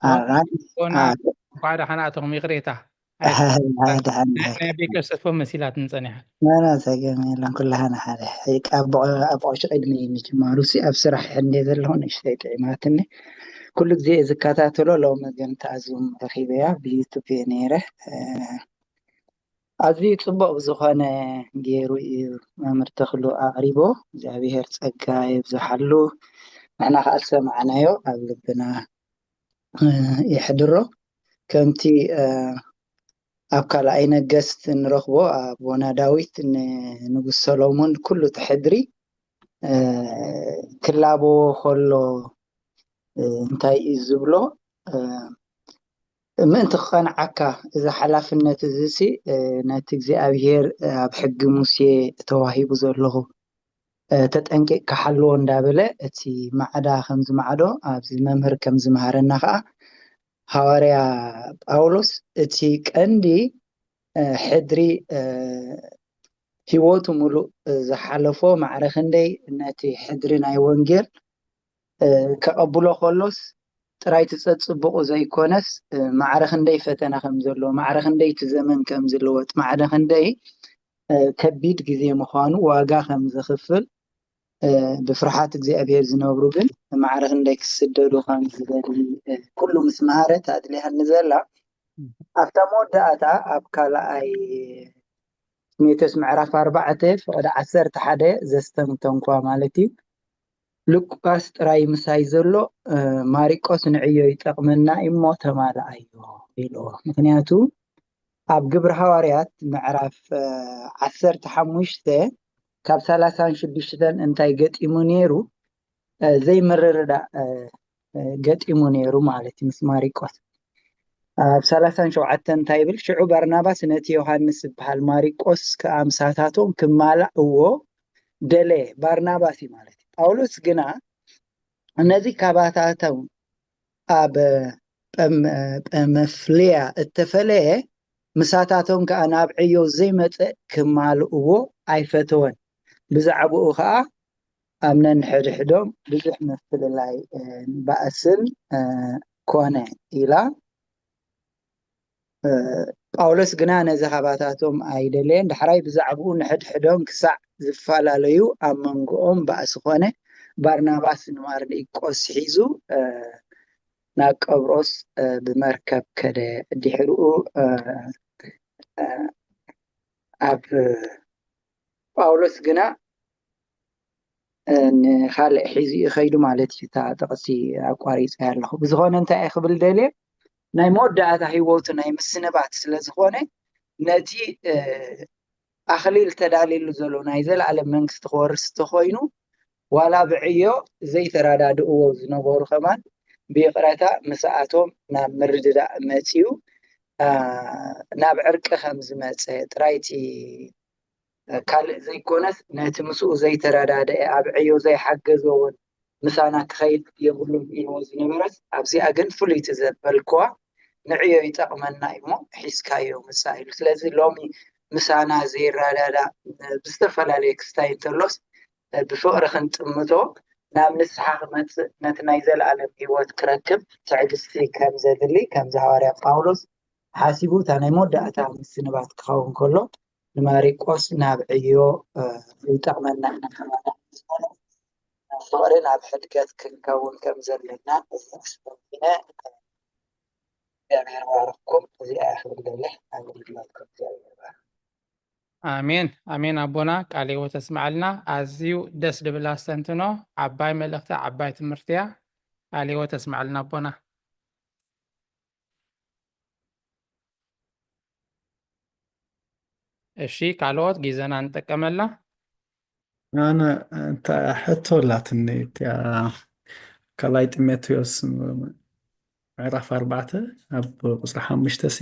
ኣራይ፣ ኮና፣ አ- እንኳዕ ደሓን ኣተኹም። ይቕሬታ። ኣይ፣ ኣይ፣ ደሓን፣ ናይ፣ ናይ ቤት ተስፎ መሲላትኒ ጸኒሓ። ና፣ ና፣ ጸገም የለን። ኩላህና ሓደ። ሕይቅ ኣብ፣ ኣብ ቁሽ ቅድሚ ምጅማሩ ሲ ኣብ ስራሕ እንደ ዘለኹ ንእሽተይ ጥዒማትኒ። ኩሉ ግዜ እየ ዝከታተሎ፣ ሎሚ ግን ተኣዝም ረኺበያ፣ ብዩቱብ እየ ነይረ። እ፣ ኣዝዩ ጽቡቕ ብዝኾነ ገይሩ እዩ መምህር ተኽሉ ኣቕሪቦ። እግዚኣብሔር ጸጋ የብዝሓሉ። ንሕና ከኣ ዝሰማዕናዮ ኣብ ልብና፣ እ፣ የሕድሮ። ከምቲ፣ እ፣ ኣብ ካልኣይ ነገስት እንረኽቦ ኣቦና ዳዊት ንንጉስ ሰሎሞን ኩሉ እቲ ሕድሪ፣ እ፣ ክላበዎ ከሎ፣ እ፣ እንታይ እዩ ዝብሎ? እ፣ ምእንቲ ክቐንዓካ እዚ ሓላፍነት እዚ ሲ፣ እ፣ ነቲ እግዚኣብሔር ኣብ ሕጊ ሙሴ ተዋሂቡ ዘለኹ፣ እ፣ ተጠንቂቕካ ሓልዎ እንዳበለ እቲ ማዕዳ ከም ዝማዕዶ ኣብዚ መምህር ከም ዝመሃረና ከኣ ሃዋርያ ጳውሎስ እቲ ቀንዲ፣ እ፣ ሕድሪ፣ እ፣ ህይወቱ ሙሉእ ዝሓለፎ ማዕረ ክንደይ ነቲ ሕድሪ ናይ ወንጌል፣ እ፣ ከቐብሎ ከሎስ ጥራይ እቲ ጸጽብቑ ዘይኮነስ፣ እ፣ ማዕረ ክንደይ ፈተና ከም ዘለዎ፣ ማዕረ ክንደይ እቲ ዘመን ከም ዝልወጥ፣ ማዕረ ክንደይ፣ እ፣ ከቢድ ግዜ ምዃኑ፣ ዋጋ ከም ዘኽፍል፣ እ፣ ብፍርሃት እግዚኣብሔር ዝነብሩ ግን ማዕረ ክንደይ ክስደዱ ከም ዝደሊ፣ እ፣ ኩሉ ምስ መሃረት ኣድልያኒ ዘላ። ኣብታ መወዳእታ ኣብ ካልኣይ ጢሞቴዎስ ምዕራፍ ኣርባዕተ ፍቕዲ ዓሰርተ ሓደ ዘስተንተንኳ ማለት እዩ። ሉቃስ ጥራይ ምሳይ ዘሎ፣ እ፣ ማሪቆስ ንዕዮ ይጠቕመና እሞ ተማልኣዮ ኢልዎ። ምኽንያቱ ኣብ ግብሪ ሃዋርያት ምዕራፍ፣ እ፣ ዓሰርተ ሓሙሽተ ካብ ሰላሳን ሽዱሽተን እንታይ ገጢሙ ነይሩ? እ፣ ዘይምርድዳእ፣ እ፣ እ፣ ገጢሙ ነይሩ ማለት እዩ ምስ ማሪቆስ። ኣብ ሰላሳን ሸውዓተን እንታይ ይብል? ሽዑ ባርናባስ ነቲ ዮሃንስ ዝበሃል ማሪቆስ ከኣ ምሳታቶም ክማላእዎ ደለየ። ባርናባስ እዩ ማለት እዩ። ጳውሎስ ግና ነዚ ካባታቶም ኣብ ጳም-፣ ጳምፍልያ እተፈለየ፣ ምሳታቶም ከኣ ናብ ዕዮ ዘይመጸ ክማልእዎ ኣይፈተወን። ብዛዕባኡ ከኣ ኣብ ነንሕድሕዶም ብዙሕ ምፍልላይ፣ እ፣ ባእስን፣ እ፣ ኮነ ኢላ። እ፣ ጳውሎስ ግና ነዚ ካባታቶም ኣይደለየን። ዳሕራይ ብዛዕባኡ ንሕድሕዶም ክሳዕ ዝፈላለዩ ኣብ መንጎኦም ባእሲ ኮነ። ባርናባስ ንማርቆስ ሒዙ፣ እ፣ ናብ ቆብሮስ፣ እ፣ ብመርከብ ከደ። ድሕርኡ፣ እ፣ እ፣ ኣብ ጳውሎስ ግና፣ እ፣ ንኻልእ ሒዙ እዩ ኸይዱ ማለት እዩ። እታ ጥቕሲ ኣቋሪጸያ ኣለኹ። ብዝኾነ እንታይ እየ ክብል ደልየ፣ ናይ መወዳእታ ህይወቱ ናይ ምስንባት ስለ ዝኾነ፣ ነቲ፣ እ፣ ኣኽሊል ተዳልየሉ ዘሎ ናይ ዘለኣለም መንግስቲ ክወርስ እንተኾይኑ፣ ዋላ ብዕዮ ዘይተረዳድእዎ ዝነበሩ ከማን ብይቕረታ ምስኣቶም ናብ ምርድዳእ መጺኡ፣ አ፣ ናብ ዕርቂ ከም ዝመጸ ጥራይ እቲ ካልእ ዘይኮነስ፣ ነቲ ምስኡ ዘይተረዳድአ፣ ኣብ ዕዮ ዘይሓገዞ እውን ምሳና ክኸይድ የብሉን ኢልዎ ዝነበረስ፣ ኣብዚኣ ግን ፍሉይቲ ዘበልክዋ፣ ንዕዮ ይጠቕመና እዩሞ ሒዝካዮ ምጻእ ኢሉ። ስለዚ ሎሚ ምሳና ዘይረዳዳእ፣ ብዝተፈላለየ ክስታይ እንተሎስ፣ ብፍቕሪ ክንጥምቶ፣ ናብ ንስሓ ክመጽእ፣ ነቲ ናይ ዘለኣለም ህይወት ክረክብ ትዕግስቲ ከም ዘድሊ፣ ከምዚ ሃዋርያ ጳውሎስ ሓሲቡ፣ እታ ናይ መወዳእታ ምስንባት ክኸውን ከሎ፣ ንማሪቆስ ናብ ዕዮ፣ እ፣ ይጠቕመና ኢና። ከማና ዝኾነ ፍቕሪ ናብ ሕድገት ክንከውን ከም ዘለና እዚ ኣስፈሪነ። እግዚኣብሔር ባርኩም። እዚኣ እያ ክብል ደልየ። ኣገልግሎትኩም እግዚኣብሔር ባርክ። ኣሜን፣ ኣሜን። ኣቦና ቃለ ህይወት የስምዓልና። ኣዝዩ ደስ ድብል ኣስተንትኖ፣ ዓባይ መልእኽቲ፣ ዓባይ ትምህርቲ እያ። ቃለ ህይወት የስምዓልና ኣቦና። እሺ፣ ካልኦት ግዜና ንጥቀመላ። ኣነ እንተ ሕቶ ኣላትኒ፣ እቲኣ ካልኣይ ጢሞቴዎስ ምዕራፍ ኣርባዕተ ኣብ ቁጽሪ ሓሙሽተ ሲ።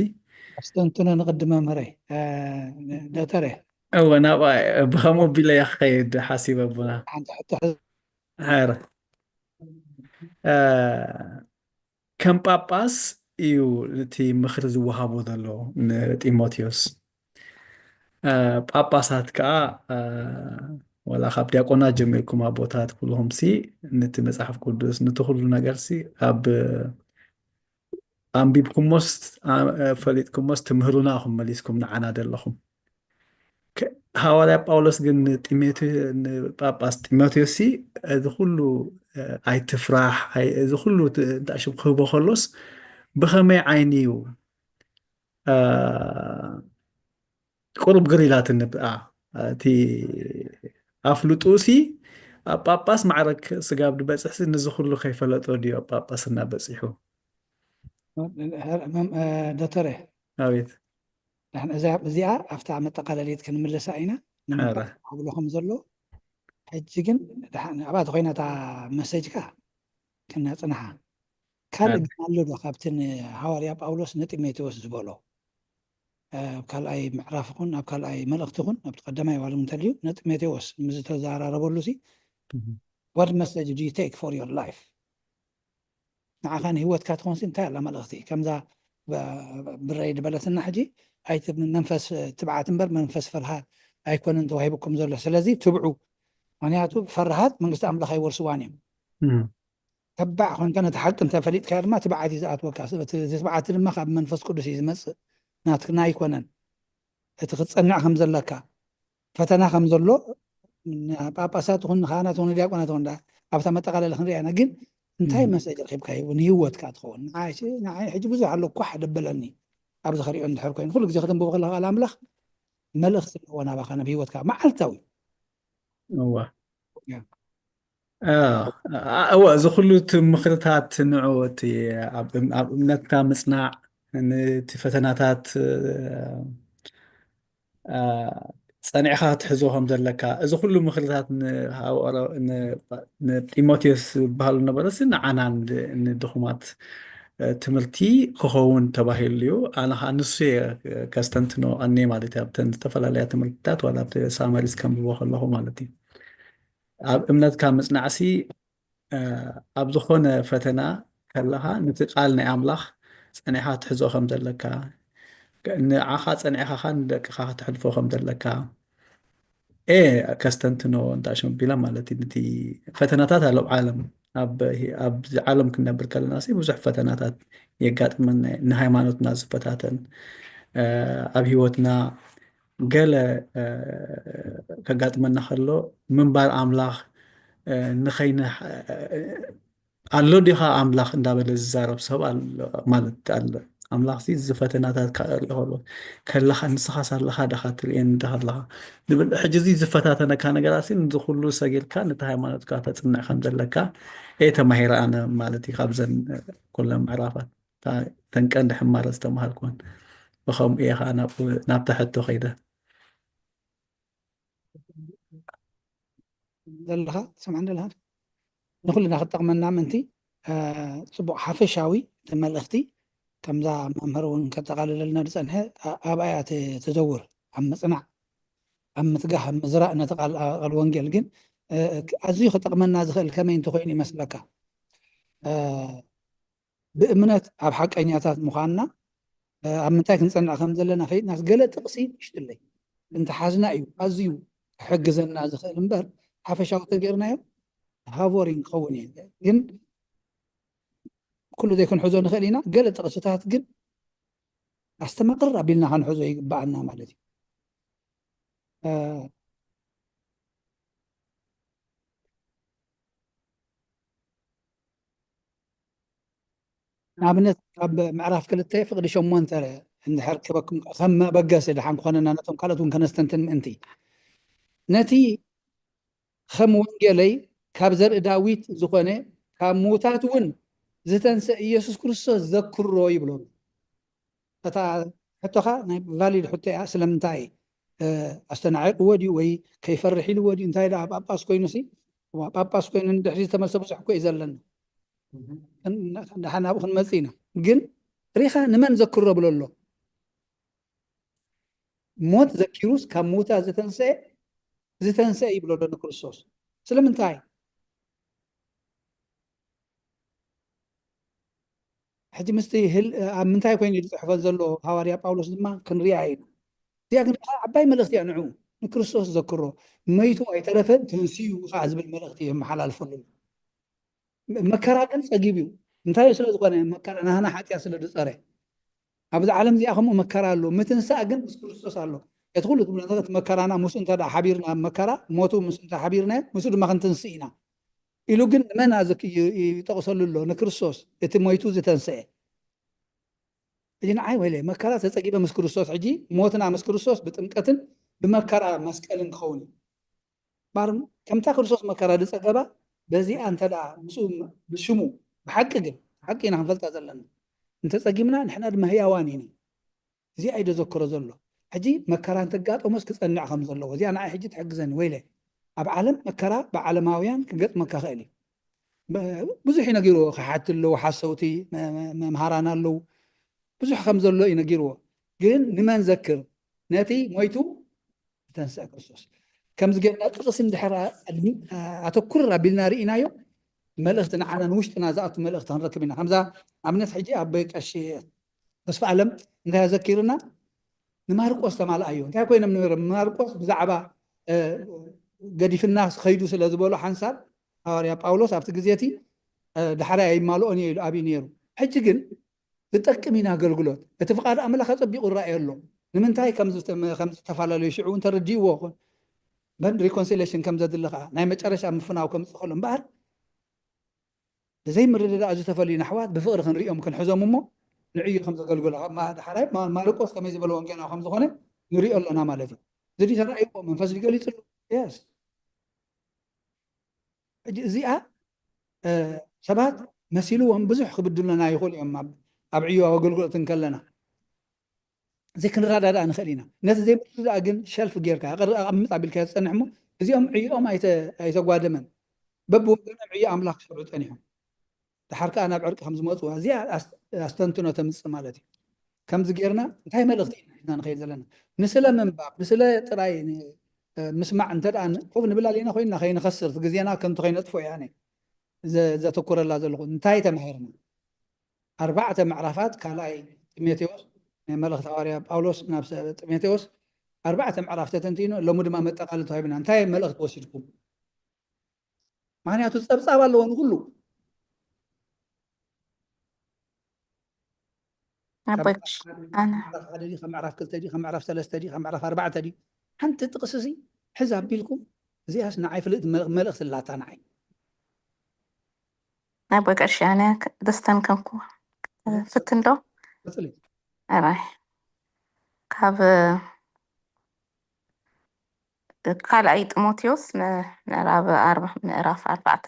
ኣስተንትኖ ንቕድሚ መምህረይ፣ እ፣ ዶክተረ። እወ፣ ናብኣ ብኸምኡ ኣቢለ እየ ክኸይድ ሓሲበ ኣቦና። ሓንቲ ሕቶ ሕዝ- ሓረ። እ፣ ከም ጳጳስ እዩ እቲ ምኽሪ ዝወሃቦ ዘሎ ንጢሞቴዎስ። እ፣ ጳጳሳት ከኣ፣ እ፣ ወላ ካብ ዲያቆናት ጀሚርኩም ኣቦታት ኩልኹም ሲ፣ ነቲ መጽሓፍ ቅዱስ፣ ነቲ ኩሉ ነገር ሲ፣ ኣብ፣ ኣንቢብኩሞስ፣ ኣ-፣ ፈሊጥኩሞስ ትምህሩና ኢኹም መሊስኩም ንዓና ዘለኹም። ከ-፣ ሃዋርያ ጳውሎስ ግን ንጢሞቴ-፣ ንጳጳስ ጢሞቴዎስ ሲ፣ እዚ ኩሉ፣ እ፣ ኣይትፍራሕ፣ ኣይ-፣ እዚ ኩሉ ት-፣ እንዳ ሽም ክህቦ ከሎስ ብኸመይ ዓይኒ እዩ፣ እ፣ ቁሩብ ግር ኢላትኒ ብኣ እቲ ኣፍልጡሲ ኣብ ጳጳስ ማዕረግ ስጋብ ድበፅሕሲ ንዚ ኩሉ ከይፈለጦ ድዩ ኣብ ጳጳስና በፂሑ? ዶክተር ኣቤት እዚኣ ኣብታ መጠቃለሊት ክንምልሳ ኢና። ንምንታይ ኣብሎ ከም ዘሎ ሕጂ ግን ኣብኣ ተኮይና እታ መሰጅካ ክነፅንሓ ካልእ ግን ኣሎ ዶ ካብቲ ንሃዋርያ ጳውሎስ ንጢሞቴዎስ ዝበሎ ኣብ ካልኣይ ምዕራፍ ኹን ኣብ ካልኣይ መልእክቲ ኹን ኣብቲ ቀዳማይ ዋሉ እንተልዩ ንጢሞቴዎስ ምስ ዝተዘራረበሉ ሲ what message do you take for your life ንዓኻ ንህይወትካ ትኾንሲ እንታይ ኣላ መልእኽቲ ከምዛ ብረይ ዝበለትና ሕጂ ኣይቲ መንፈስ ትብዓት እምበር መንፈስ ፍርሃት ኣይኮነን ተዋሂብኩም ዘሎ ስለዚ ትብዑ ምክንያቱ ፈርሃት መንግስቲ ኣምላኽ ኣይወርስዋን እዮም ተባዕ ኮንካ ነቲ ሓቂ እንተፈሊጥካ ድማ ትብዓት እዩ ዝኣትወካ እቲ ትብዓት ድማ ካብ መንፈስ ቅዱስ እዩ ዝመፅእ ናትክና ኣይኮነን እቲ ክትፀንዕ ከም ዘለካ ፈተና ከም ዘሎ ጳጳሳት ኹን ንካህናት ኹን ዲያቆናት ኹን ኣብታ መጠቃለሊ ክንሪኣና ግን እንታይ መሰጅ ረኪብካ ይቡ ንህይወትካ ትኸውን ንዓይ ሕጂ ብዙሕ ኣሎ ኳሕ ደበለኒ ኣብዚ ከሪኦ እንድሕር ኮይኑ ኩሉ ግዜ ከተንብቦ ከለካ ቃል ኣምላኽ መልእኽቲ ኣለዎ ናባካ ናብ ህይወትካ መዓልታዊ እዋ እወ እዚ ኩሉ እቲ ምኽርታት ንዑ እቲ ኣብ እምነትካ ምፅናዕ ነቲ ፈተናታት ፀኒዕኻ ክትሕዞ ከም ዘለካ እዚ ኩሉ ምኽርታት ንጢሞቴዎስ ዝበሃሉ ነበረሲ ንዓና ንድኹማት ትምህርቲ ክኸውን ተባሂሉ እዩ ኣነ ከዓ ንሱ እየ ከስተንትኖ ኣነ ማለት እዩ ኣብተን ዝተፈላለያ ትምህርትታት ዋላ ኣብቲ ሳመሪስ ከንብቦ ከለኹ ማለት እዩ ኣብ እምነትካ ምፅናዕሲ ኣብ ዝኾነ ፈተና ከለኻ ነቲ ቃል ናይ ኣምላኽ ፀኒዕኻ ትሕዞ ከም ዘለካ ንዓኻ ፀኒዕኻ ኻ ንደቅኻ ከተሕልፎ ከም ዘለካ ኤ ከስተንትኖ እንዳ ሸምቢላ ማለት እዩ ነቲ ፈተናታት ኣሎ ኣብ ዓለም ኣብዚ ዓለም ክንነብር ከለና ሲ ብዙሕ ፈተናታት የጋጥመና ንሃይማኖትና ዝፈታተን ኣብ ህይወትና ገለ ከጋጥመና ከሎ ምንባር ኣምላኽ ንኸይነ ኣሎ ዲኻ ኣምላኽ እንዳበለ ዝዛረብ ሰብ ኣሎ ማለት ኣሎ ኣምላኽ እዚ ፈተናታት ካርኢ ከሎ ከለኻ ንስኻስ ኣለኻ ዳኻ ትርእየኒ ዳኻ ኣለኻ ዝብል ሕጂ እዚ ዝፈታተነካ ነገራት እዚ ኩሉ ሰጊርካ ነቲ ሃይማኖትካ ተፅንዕ ከም ዘለካ እየ ተማሂረ ኣነ ማለት እዩ ካብዘን ኩለን ምዕራፋት ተን ቀንዲ ሕማረ ዝተምሃርኩወን ብከምኡ እየ ከዓ ናብታ ሕቶ ከይደ ዘለኻ ትሰምዓኒ ዘለኻ ንኩልና ክጠቕመና ምእንቲ ፅቡቕ ሓፈሻዊ እቲ መልእኽቲ ከምዛ መምህር እውን ከጠቓልለልና ዝፀንሐ ኣብኣያ ትዘውር ኣብ ምፅናዕ ኣብ ምትጋህ ኣብ ምዝራእ ነቲ ቃል ወንጌል ግን ኣዝዩ ክጠቕመና ዝኽእል ከመይ እንተኮይኑ ይመስለካ ብእምነት ኣብ ሓቀኛታት ምዃንና ኣብ ምንታይ ክንጸንዕ ከም ዘለና ፈሊጥናስ ገለ ጥቕሲ ይሽጥለይ እንተሓዝና እዩ ኣዝዩ ክሕግዘና ዝኽእል እምበር ሓፈሻዊ ተገይርናዮ ሃቮሪን ክኸውን እዩ ግን ኩሉ ዘይክንሕዞ ንኽእል ኢና ገለ ጥቕስታት ግን ኣስተማቕር ኣቢልና ክንሕዞ ይግበኣና ማለት እዩ ንኣብነት ኣብ ምዕራፍ ክልተ ፍቕዲ ሸሞንተ እንድሕር ክበኩም ከም መበገሲ ድሓን ክኾነና ነቶም ካልኦት እውን ከነስተንትን ምእንቲ ነቲ ከም ወንጌለይ ካብ ዘርኢ ዳዊት ዝኾነ ካብ ምውታት እውን ዝተንሰ ኢየሱስ ክርስቶስ ዘክሮ ይብሎ እታ ሕቶኻ ናይ ቫሊድ ሕቶ እያ ስለምንታይ ኣስተናዒቕዎ ድዩ ወይ ከይፈርሕ ኢልዎ ድዩ እንታይ ደኣ ጳጳስ ኮይኑ ሲ ጳጳስ ኮይኑ ንድሕሪ ዝተመልሰ ብዙሕ እኮ እዩ ዘለና ደሓን ኣብኡ ክንመፅእ ኢና ግን ሪኻ ንመን ዘክሮ ብሎ ኣሎ ሞት ዘኪሩስ ካብ ምውታ ዝተንሰአ ዝተንሰአ ይብሎ ኣሎ ንክርስቶስ ስለምንታይ ሕጂ ምስቲ ኣብ ምንታይ ኮይኑ ዝፅሕፈን ዘሎ ሃዋርያ ጳውሎስ ድማ ክንሪኣ ኢና እዚኣ ግን ከዓ ዓባይ መልእክቲ እያ ንዑ ንክርስቶስ ዘክሮ መይቱ ኣይተረፈን ተንስዩ ከዓ ዝብል መልእክቲ የመሓላልፈሉ መከራ ግን ፀጊብ እዩ እንታይ ስለ ዝኾነ መከራ ናህና ሓጢያ ስለ ዝፀረ ኣብዚ ዓለም እዚኣ ከምኡ መከራ ኣሎ ምትንሳእ ግን ምስ ክርስቶስ ኣሎ እቲ ኩሉ ትብሎ እቲ መከራና ምስ እንተ ሓቢርና መከራ ሞቱ ምስ እንተ ሓቢርና ምስ ድማ ክንትንስእ ኢና ኢሉ ግን ንመን ይጠቕሰሉ ኣሎ ንክርስቶስ እቲ ሞይቱ ዝተንስአ ሕጂ ንዓይ ወይለ መከራ ተጸጊበ ምስ ክርስቶስ፣ ሕጂ ሞትና ምስ ክርስቶስ ብጥምቀትን ብመከራ መስቀልን ክኸውን እዩ። እምበኣር ከምታ ክርስቶስ መከራ ዝጸገባ በዚኣ እንተ ደኣ ምስኡ ብሽሙ ብሓቂ ግን ሓቂ ኢና ክንፈልጣ ዘለና። እንተጸጊምና ንሕና ድማ ህያዋን ኢና። እዚኣ እዩ ዘዘክሮ ዘሎ። ሕጂ መከራ እንተጋጠሞስ ክጸንዕ ከም ዘለዎ እዚኣ ንዓይ ሕጂ ትሕግዘኒ። ወይለ ኣብ ዓለም መከራ ብዓለማውያን ክገጥመካ ክእል እዩ። ብ- ብዙሕ እዩ ነጊርዎ። ከሓድቲ ኣለዉ፣ ሓሰውቲ መ- መ- መምሃራን ኣለዉ፣ ብዙሕ ከም ዘሎ እዩ ነጊርዎ። ግን ንመን ዘክር? ነቲ ሞይቱ ዝተንስአ ክርስቶስ። ከምዚ ጌርና ጥቕሲ እንድሕር ኣድሚ- ኣተኩር ኣቢልና ርኢናዮ፣ መልእኽቲ ንዓና ንውሽጥና ዝኣቱ መልእኽቲ ክንረክብ ኢና። ከምዛ ኣብነት ሕጂ ኣብ ቀሺ ተስፋ ኣለም እንታይ ኣዘኪርና? ንማርቆስ ተማልኣዮ። እንታይ ኮይኖም ነይሮም? ማርቆስ ብዛዕባ እ፣ ገዲፍና ከይዱ ስለ ዝበሎ ሓንሳብ ሃዋርያ ጳውሎስ ኣብቲ ግዜ እቲ እ፣ ዳሕራይ ኣይማልኦን እየ ኢሉ ኣብዩ ነይሩ። ሕጂ ግን ዝጠቅም ኢና ኣገልግሎት። እቲ ፍቓድ ኣምላኽ ኣጸቢቑ ይረኣዮ ኣሎ። ንምንታይ ከም ዝተ- ከም ዝተፈላለዩ ሽዑ እውን ተረዲእዎ ይኹን በን ሪኮንሲሌሽን ከም ዘድሊ ከዓ ናይ መጨረሻ ምፍናው ከም ዝኸሎ እምበኣር ብዘይ ምርድዳእ ዝተፈልዩ ኣሕዋት ብፍቕሪ ክንሪኦም ክንሕዞም እሞ ንዕዮ ከም ዘገልግሎ ካብ ማ- ዳሕራይ ማ- ማርቆስ ከመይ ዝበለ ወንጌላዊ ከም ዝኾነ ንሪኦ ኣለና ማለት እዩ። እዚ ድዩ ተራእይዎ መንፈስ ድዩ ገሊፅሉ? የስ። ሕጂ እዚኣ እ፣ ሰባት መሲልዎም ብዙሕ ክብድሉና ይኽእሉ እዮም ኣብ- ኣብ ዕዮ ኣገልግሎት እንከለና እዚ ክንረዳዳእ ንኽእል ኢና። ነቲ ዘይምርድዳእ ግን ሸልፍ ጌርካ ኣቕር- ኣቕምጥ ኣቢልካ ዝጸንሕ እሞ እዚኦም ዕዮኦም ኣይተ- ኣይተጓደመን። በብወገኖም ዕዮ ኣምላኽ ክሰርዑ ጸኒሖም። ድሓር ከኣ ናብ ዕርቂ ከም ዝመጹ እዚኣ ኣስ- ኣስተንትኖ ተምጽእ ማለት እዩ። ከምዚ ጌርና እንታይ መልእኽቲ ኢና ሒዝና ንኸይድ ዘለና? ንስለ ምንባብ ንስለ ጥራይ ን- ምስማዕ እንተ ደኣ ኮፍ ንብል ኣለና ኮይንና ከይንኸስር እቲ ግዜና ከምቲ ከይነጥፎ እያ ኣነ ዘ- ዘተኩረላ ዘለኹ እንታይ ተማሂርና? ኣርባዕተ ምዕራፋት ካልኣይ ጢሞቴዎስ ናይ መልእኽቲ ሃዋርያ ጳውሎስ ናብ ሰ- ጢሞቴዎስ ኣርባዕተ ምዕራፍ ተተንቲኑ ሎሚ ድማ መጠቃለሊ ተዋሂብና እንታይ መልእኽቲ ወሲድኩም? ምክንያቱ ጸብጻብ ኣለዎ ንኩሉ ኣቦይ ኣነ ምዕራፍ ሓደ ድዩ ካብ ምዕራፍ ክልተ ድዩ ካብ ምዕራፍ ሰለስተ ድዩ ካብ ምዕራፍ ኣርባዕተ ድዩ ሓንቲ ጥቕሲ እዚ ሕዝ ኣቢልኩም እዚኣስ ንዓይ ፍልጥ መልእኽቲ ላታ ንዓይ ኣቦይ ቀሺ ኣነ ደስተን ከምኩ ፍትን ዶ ቀጽሊ ኣራይ ካብ ካልኣይ ጢሞቴዎስ ምዕራፍ ኣርባዕተ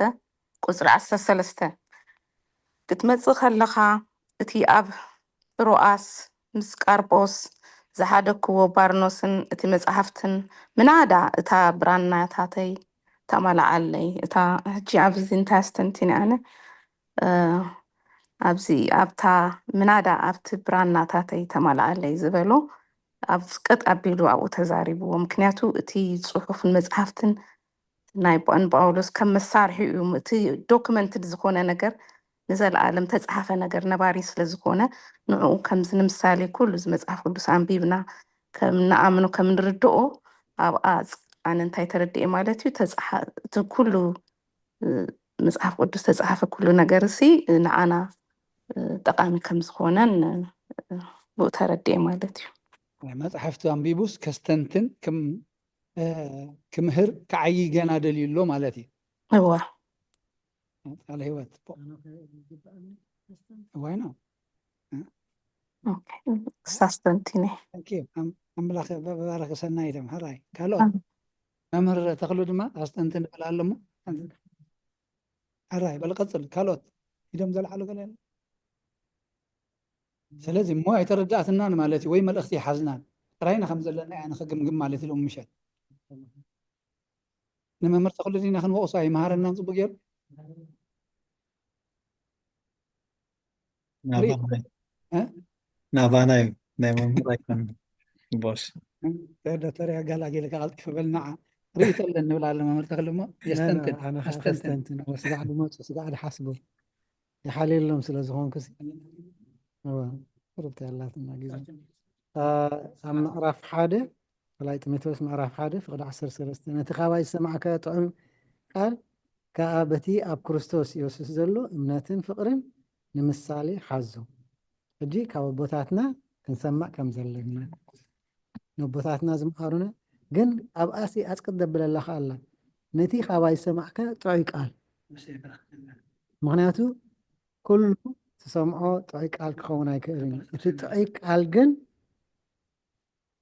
ቁፅሪ ዓሰርተ ሰለስተ ክትመፅእ ከለኻ እቲ ኣብ ጥሮኣስ ምስ ቃርጶስ ዝሓደግክዎ ባርኖስን እቲ መፅሓፍትን ምናዳ እታ ብራናታተይ ተማልኣለይ እታ ሕጂ ኣብዚ እንታይ ኣስተንቲነ ኣነ ኣብዚ ኣብታ ምናዳ ኣብቲ ብራናታተይ ተማልኣለይ ዝበሎ ኣብ ቀጥ ኣቢሉ ኣብኡ ተዛሪብዎ ምክንያቱ እቲ ፅሑፍን መፅሓፍትን ናይ ንጳውሎስ ከም መሳርሒ እዩ እቲ ዶክመንትድ ዝኾነ ነገር ንዘለኣለም ተፃሓፈ ነገር ነባሪ ስለ ዝኾነ ንኡ ከምዚ ንምሳሌ ኩሉ እዚ መፅሓፍ ቅዱስ ኣንቢብና ከም ንኣምኖ ከም ንርድኦ ኣብኣ ኣነ እንታይ ተረድኤ ማለት እዩ እቲ ኩሉ መፅሓፍ ቅዱስ ተፃሓፈ ኩሉ ነገር ሲ ንዓና ጠቃሚ ከም ዝኾነን ብኡ ተረድኤ ማለት እዩ መፅሓፍቲ ኣንቢቡስ ከስተንትን ክምህር ክዓይ ገና ደልዩ ኣሎ ማለት እዩ እዋ ቃል ህይወት እዋይ ነው ክሳስተንቲነ ኣምላኽ ባረክ ሰናይ ተምሃራይ ካልኦት መምህር ተኽሉ ድማ ኣስተንትን ንብል ኣለሞ ሕራይ በል ቀፅል ካልኦት ኢዶም ዘልዓሉ ገለ የለ ስለዚ እሞ ኣይተረዳእትናን ማለት እዩ ወይ መልእኽቲ ይሓዝናን ጥራይና ከም ዘለና ኢና ንክግምግም ማለት እዩ ሎም ምሸት ንመምህር ተኽሉ ዲና ክንወቕሶ ኣይመሃረናን ፅቡቅ ገይሩ ናባና እዩ ናይ መምህር ኣይኮን ቦስ ዶክተር ያጋላጊልካ ቀልጢፈ በል ንዓ ርእይቶ ኣለን ንብል ኣሎ መምህር ተኽሉ እሞ የስተንትን ስጋዕ ድመፁ ስጋዕ ድሓስቡ ይሓልየሎም ስለ ዝኾንኩ ርብታ ያላትና ግዜ ኣብ ምዕራፍ ሓደ ካልኣይ ጢሞቴዎስ ምዕራፍ ሓደ ፍቕዲ ዓሰርተ ሰለስተ ነቲ ካባይ ዝሰማዕካዮ ጥዑም ቃል ከኣ በቲ ኣብ ክርስቶስ የሱስ ዘሎ እምነትን ፍቕርን ንምሳሌ ሓዞ ሕጂ ካብ ኣቦታትና ክንሰማዕ ከም ዘለና ነቦታትና ዝምሃሩና ግን ኣብኣሲ ኣፅቅጥ ደብለላ ከኣላ ነቲ ካባይ ዝሰማዕካ ጥዑይ ቃል ምክንያቱ ኩሉ ትሰምዖ ጥዑይ ቃል ክኸውን ኣይክእልን እዩ። እቲ ጥዑይ ቃል ግን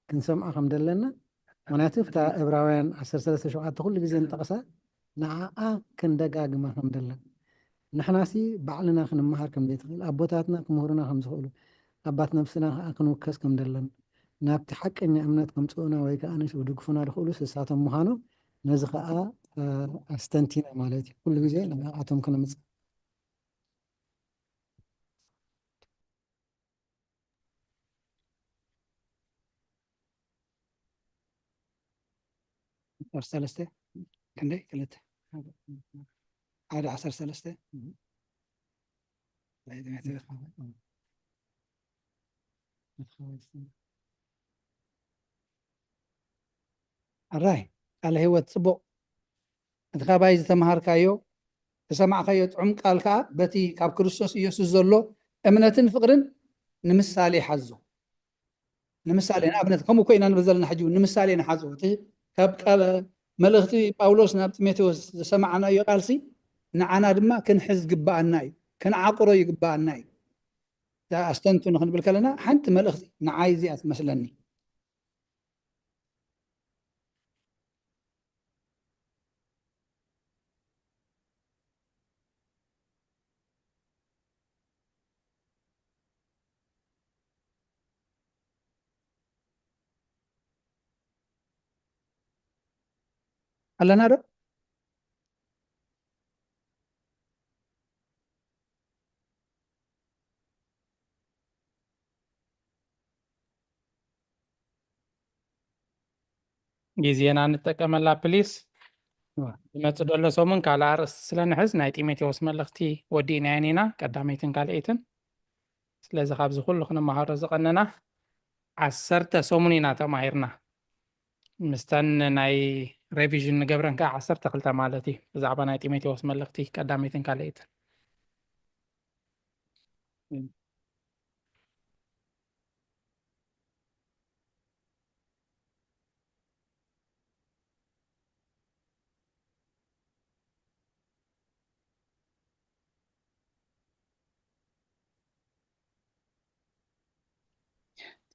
ክንሰምዖ ከም ዘለና፣ ምክንያቱ እታ ዕብራውያን ዓሰርተ ሰለስተ ሸውዓተ ኩሉ ግዜ ንጠቕሳ፣ ንዓኣ ክንደጋግማ ከም ዘለና። ንሕናሲ ባዕልና ክንመሃር ከም ዘይትኽእል፣ ኣቦታትና ክምህሩና ከም ዝኽእሉ፣ ኣባት ነብስና ከኣ ክንውከስ ከም ዘለና፣ ናብቲ ሓቀኛ እምነት ከምጽኡና ወይ ከኣ ንስ-፣ ክድግፉና ዝኽእሉ ስሳቶም ምዃኖም፣ ነዚ ከኣ፣ እ፣ ኣስተንቲና ማለት እዩ። ኩሉ ግዜ ንዓኣቶም ክነምጽእ። ዓሰርተ ሰለስተ ክንደይ? ክልተ። ሓደ ዓሰርተ ሰለስተ። ኣራይ፣ ቃለ ህይወት ጽቡቕ። እቲ ካባይ ዝተምሃርካዮ፣ ዝሰማዕካዮ ጥዑም ቃል ከኣ በቲ ካብ ክርስቶስ ኢየሱስ ዘሎ እምነትን ፍቕርን ንምሳሌ ሓዞ። ንምሳሌ፣ ንኣብነት፣ ከምኡ ኮይና ንብል ዘለና ሕጂ እውን ንምሳሌ ንሓዞ። እቲ ካብ ቃል መልእኽቲ ጳውሎስ ናብ ጢሞቴዎስ ዝሰማዕናዮ ቃልሲ ንዓና ድማ ክንሕዝ ግባኣና እዩ፣ ክንዓቁሮ ይግባኣና እዩ። እዛ ኣስተንትኑ ክንብል ከለና ሓንቲ መልእኽቲ ንዓይ እዚኣ ትመስለኒ። ኣለና ዶ? ግዜና ንጠቀመላ ፕሊስ። እዋ። ዝመጽእ ዘሎ ሰሙን ካልእ ኣርእስቲ ስለ ንሕዝ ናይ ጢሞቴዎስ መልእኽቲ ወዲእናየን ኢና፣ ቀዳመይትን ካልኣይትን። ስለዚ ካብዚ ኩሉ ክንመሃሮ ዝቐነና ዓሰርተ ሰሙን ኢና ተማሂርና። ምስተን ናይ ሬቪዥን ንገብረን ከኣ ዓሰርተ ክልተ ማለት እዩ። ብዛዕባ ናይ ጢሞቴዎስ መልእኽቲ ቀዳመይትን ካልኣይትን።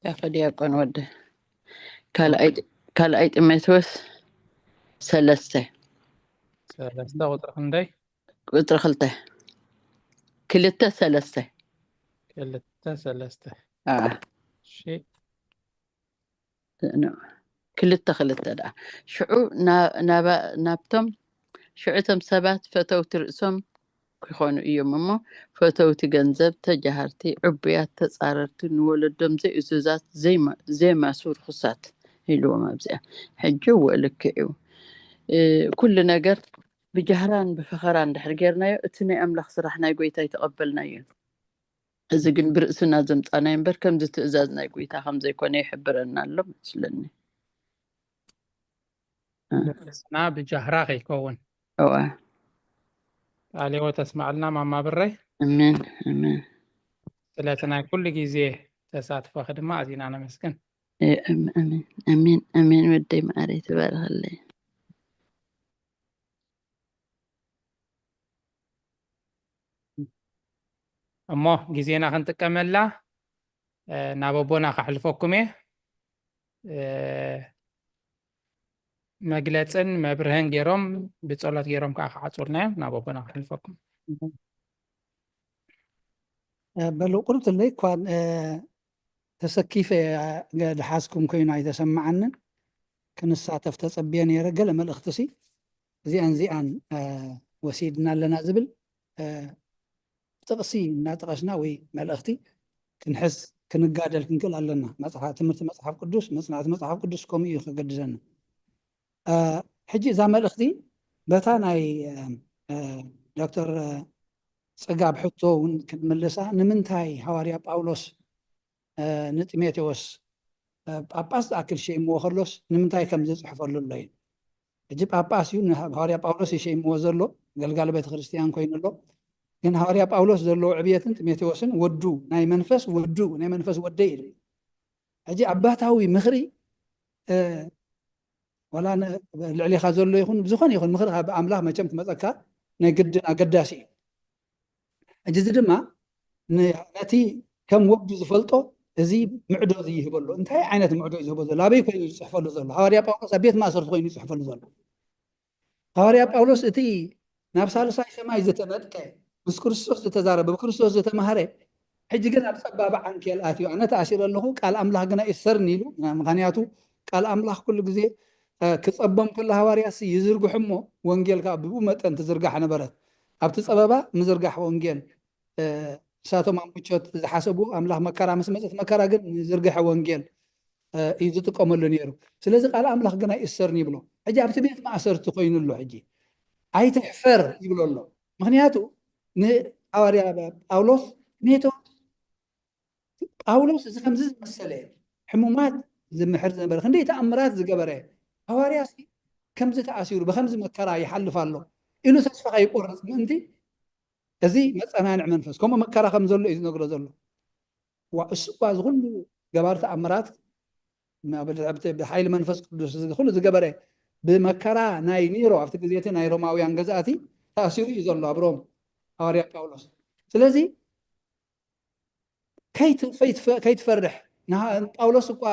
ያኸ ዲያቆን ወደ ካልኣይ ጢ-፣ ካልኣይ ጢሞቴዎስ ሰለስተ። ሰለስተ ቁጽሪ ክንደይ? ቁጽሪ ክልተ። ክልተ ሰለስተ። ክልተ ሰለስተ። ኣዎ። እሺ። ን-፣ ክልተ ክልተ ደኣ። ሽዑ ና-፣ ናባ-፣ ናብቶም፣ ሽዑ እቶም ሰባት ፈተውቲ ርእሶም ክኾኑ እዮም እሞ፣ ፈተውቲ ገንዘብ፣ ተጃሃርቲ፣ ዕቡያት፣ ተጻረርቲ፣ ንወለዶም ዘይእዙዛት፣ ዘይማ-፣ ዘይማሱ ርኹሳት ኢልዎም ኣብዚኣ። ሕጂ እወ ልክዕ እዩ። እ፣ ኩሉ ነገር ብጃህራን ብፈኸራን እንድሕር ጌርናዮ፣ እቲ ናይ ኣምላኽ ስራሕ ናይ ጐይታ ኣይተቐበልናዮን። እዚ ግን ብርእስና ዘምጻናዮ እምበር፣ ከምዚ ትእዛዝ ናይ ጐይታ ከም ዘይኮነ ይሕብረና ኣሎ መስለኒ። እ። ብርእስና ብጃህራ ከይከውን። እዋ። ቃለ ሕይወት ተስማዕልና ማማ ብረይ። ኣሜን፣ ኣሜን። ስለቲ ናይ ኩሉ ግዜ ተሳትፎኺ ድማ ኣዚና ነመስግን። እ፣ ኣም-፣ ኣሜን፣ ኣሜን፣ ኣሜን። ወደይ መዓረይ፣ ተባረኸለይ። እሞ ግዜና ክንጥቀመላ፣ እ፣ ናብ ኣቦና ከሕልፈኩም እየ። እ፣ መግለጽን መብርህን ገይሮም፣ ብጸሎት ገይሮም ከኣ ክዓጹልና እዮም። ናብ ኣቦና ከሕልፈኩም። እ፣ በሉ፣ ቁርብትለይ እኳ፣ እ፣ ተሰኪፈ፣ እ፣ ዝሓዝኩም ኮይኑ ኣይተሰማዓንን። ክንሳተፍ ተጸብየ ነይረ። ገለ መልእኽቲ ሲ እዚኣን እዚኣን፣ እ፣ ወሲድና ኣለና ዝብል፣ እ፣ ጥቕሲ እናጠቐስና ወይ መልእኽቲ ክንሕዝ ክንጋደል ክንክእል ኣለና። መጽሓ-፣ ትምህርቲ መጽሓፍ ቅዱስ፣ መጽናዕቲ መጽሓፍ ቅዱስ ከምኡ እዩ ከገድደና። እ፣ ሕጂ እዛ መልእኽቲ በታ ናይ፣ እ፣ እ፣ ዶክተር ጽጋብ ሕቶ እውን ክንምልሳ፣ ንምንታይ ሃዋርያ ጳውሎስ፣ እ፣ ንጢሞቴዎስ፣ እ፣ ጳጳስ ዝኣክል ሸይምዎ ከሎስ ንምንታይ ከም ዝጽሕፈሉ ኣሎ እዩ። ሕጂ ጳጳስ እዩ፣ ንሃዋርያ ጳውሎስ ይሸይምዎ ዘሎ፣ ገልጋሊ ቤተ ክርስቲያን ኮይኑ ኣሎ። ግን ሃዋርያ ጳውሎስ ዘለዎ ዕብየትን ጢሞቴዎስን ወዱ ናይ መንፈስ ወዱ፣ ናይ መንፈስ ወደይ እዩ። ሕጂ ኣባታዊ ምኽሪ፣ እ፣ ዋላ ን-፣ ልዕሌኻ ዘሎ ይኹን፣ ዝኾነ ይኹን ምኽሪ ካብ ኣምላኽ መቸም ክመጸካ ናይ ግድን ኣገዳሲ እዩ። ሕጂ እዚ ድማ ነቲ ከም ወዱ ዝፈልጦ እዚ ምዕዶ እዚ ይህበሉ። እንታይ ዓይነት ምዕዶ እዩ ዝህቦ ዘሎ? ኣበይ ኮይኑ ዝፅሕፈሉ ዘሎ? ሃዋርያ ጳውሎስ ኣብ ቤት ማእሰርቲ ኮይኑ ይፅሕፈሉ ዘሎ። ሃዋርያ ጳውሎስ እቲ ናብ ሳልሳይ ሰማይ ዝተመጥቀ፣ ምስ ክርስቶስ ዝተዛረበ፣ ብክርስቶስ ዝተማህረ፣ ሕጂ ግን ኣብ ፀባብ ዓንኬል ኣትዩ፣ ኣነ ተኣሲረ ኣለኹ፣ ቃል ኣምላኽ ግና ይእሰርኒ ኢሉ። ምክንያቱ ቃል ኣምላኽ ኩሉ ግዜ ክፀቦም ከሎ ሃዋርያ ይዝርግሑ እሞ፣ ወንጌል ከዓ ብኡ መጠን ትዝርጋሕ ነበረት። ኣብቲ ፀበባ ምዝርጋሕ ወንጌል እሳቶም ኣብ ምቾት ዝሓሰቡ ኣምላኽ መከራ ምስ መፅት መከራ ግን ዝርግሐ ወንጌል እዩ ዝጥቀመሉ ነይሩ። ስለዚ ቃል ኣምላኽ ግና ይእሰርኒ ይብሎ። ሕጂ ኣብቲ ቤት ማእሰርቲ ኮይኑ ኣሎ። ሕጂ ኣይትሕፈር ይብሎ ኣሎ። ምክንያቱ ንሃዋርያ ጳውሎስ ኔቶ ጳውሎስ እዚ ከምዚ ዝመሰለ ሕሙማት ዝምሕር ዝነበረ ክንደይ ተኣምራት ዝገበረ ሃዋርያ ከምዚ ተኣሲሩ ብከምዚ መከራ ይሓልፍ ኣሎ ኢሉ ተስፋ ከይቆርፅ ምእንቲ እዚ መፀናንዕ መንፈስ ከምኡ መከራ ከም ዘሎ እዩ ዝነግሮ ዘሎ። ዋ እሱ እኳ እዚ ኩሉ ገባር ተኣምራት ብሓይሊ መንፈስ ቅዱስ ኩሉ ዝገበረ ብመከራ ናይ ኒሮ ኣብቲ ግዜቲ ናይ ሮማውያን ገዛእቲ ተኣሲሩ እዩ ዘሎ ኣብ ሮም ሃዋርያ ጳውሎስ። ስለዚ ከይትፈርሕ ጳውሎስ እኳ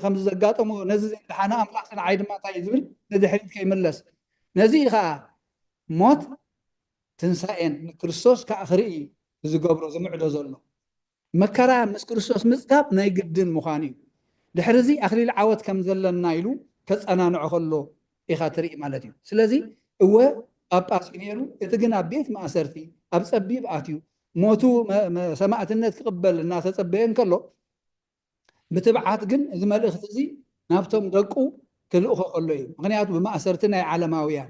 ከምዚ ዘጋጠሞ ነዚ ዘድሓነ ኣምላኽ ንዓይ ድማ እንታይ ዝብል ንድሕሪት ከይምለስ ነዚ ከዓ ሞት ትንሳኤን ንክርስቶስ ከዓ ክርኢ ዝገብሮ ዝምዕዶ ዘሎ መከራ ምስ ክርስቶስ ምፅጋብ ናይ ግድን ምዃኑ እዩ። ድሕሪ እዚ ኣክሊል ዓወት ከም ዘለና ኢሉ ከፀናንዖ ከሎ ኢኻ ትርኢ ማለት እዩ። ስለዚ እወ ጳጳስ እዩ ነይሩ፣ እቲ ግን ኣብ ቤት ማእሰርቲ ኣብ ፀቢብ ኣትዩ ሞቱ ሰማእትነት ክቕበል እናተፀበየ እንከሎ ብትብዓት ግን እዚ መልእኽቲ እዚ ናብቶም ደቁ ክልእኾ ከሎ እዩ። ምክንያቱ ብማእሰርቲ ናይ ዓለማውያን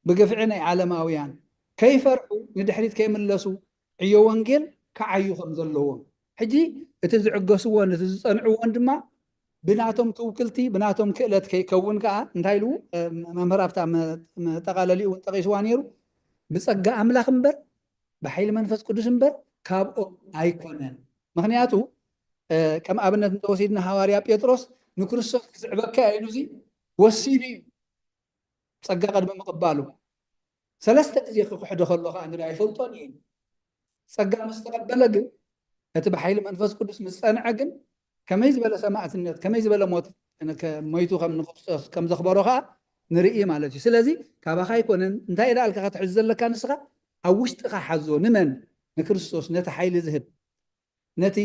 ብግፍዒ ናይ ዓለማውያን ከይፈርሑ ንድሕሪት ከይምለሱ ዕዮ ወንጌል ክዓዩ ከም ዘለዎም ሕጂ እቲ ዝዕገስዎን እቲ ዝፀንዕዎን ድማ ብናቶም ትውክልቲ ብናቶም ክእለት ከይከውን ከዓ እንታይ ኢሉ መምህር ኣብታ መጠቃለሊ እውን ጠቂስዋ ነይሩ። ብፀጋ ኣምላኽ እምበር ብሓይሊ መንፈስ ቅዱስ እምበር ካብኦም ኣይኮነን። ምክንያቱ ከም ኣብነት እንተወሲድና ሃዋርያ ጴጥሮስ ንክርስቶስ ክስዕበካ ኢሉ እዚ ወሲኑ እዩ። ፀጋ ቅድሚ ምቕባሉ ሰለስተ ግዜ ክክሕዶ ከሎ ከዓ ንርኢ ኣይፈልጦን እዩ። ፀጋ ምስ ተቐበለ ግን እቲ ብሓይሊ መንፈስ ቅዱስ ምስ ፀንዐ ግን ከመይ ዝበለ ሰማእትነት ከመይ ዝበለ ሞት ሞይቱ ከም ንክርስቶስ ከም ዘኽበሮ ከዓ ንርኢ ማለት እዩ። ስለዚ ካባኻ ኣይኮነን እንታይ ኢዳ ኣልካ ክትሕዝ ዘለካ ንስኻ ኣብ ውሽጥኻ ሓዞ ንመን ንክርስቶስ ነቲ ሓይሊ ዝህብ ነቲ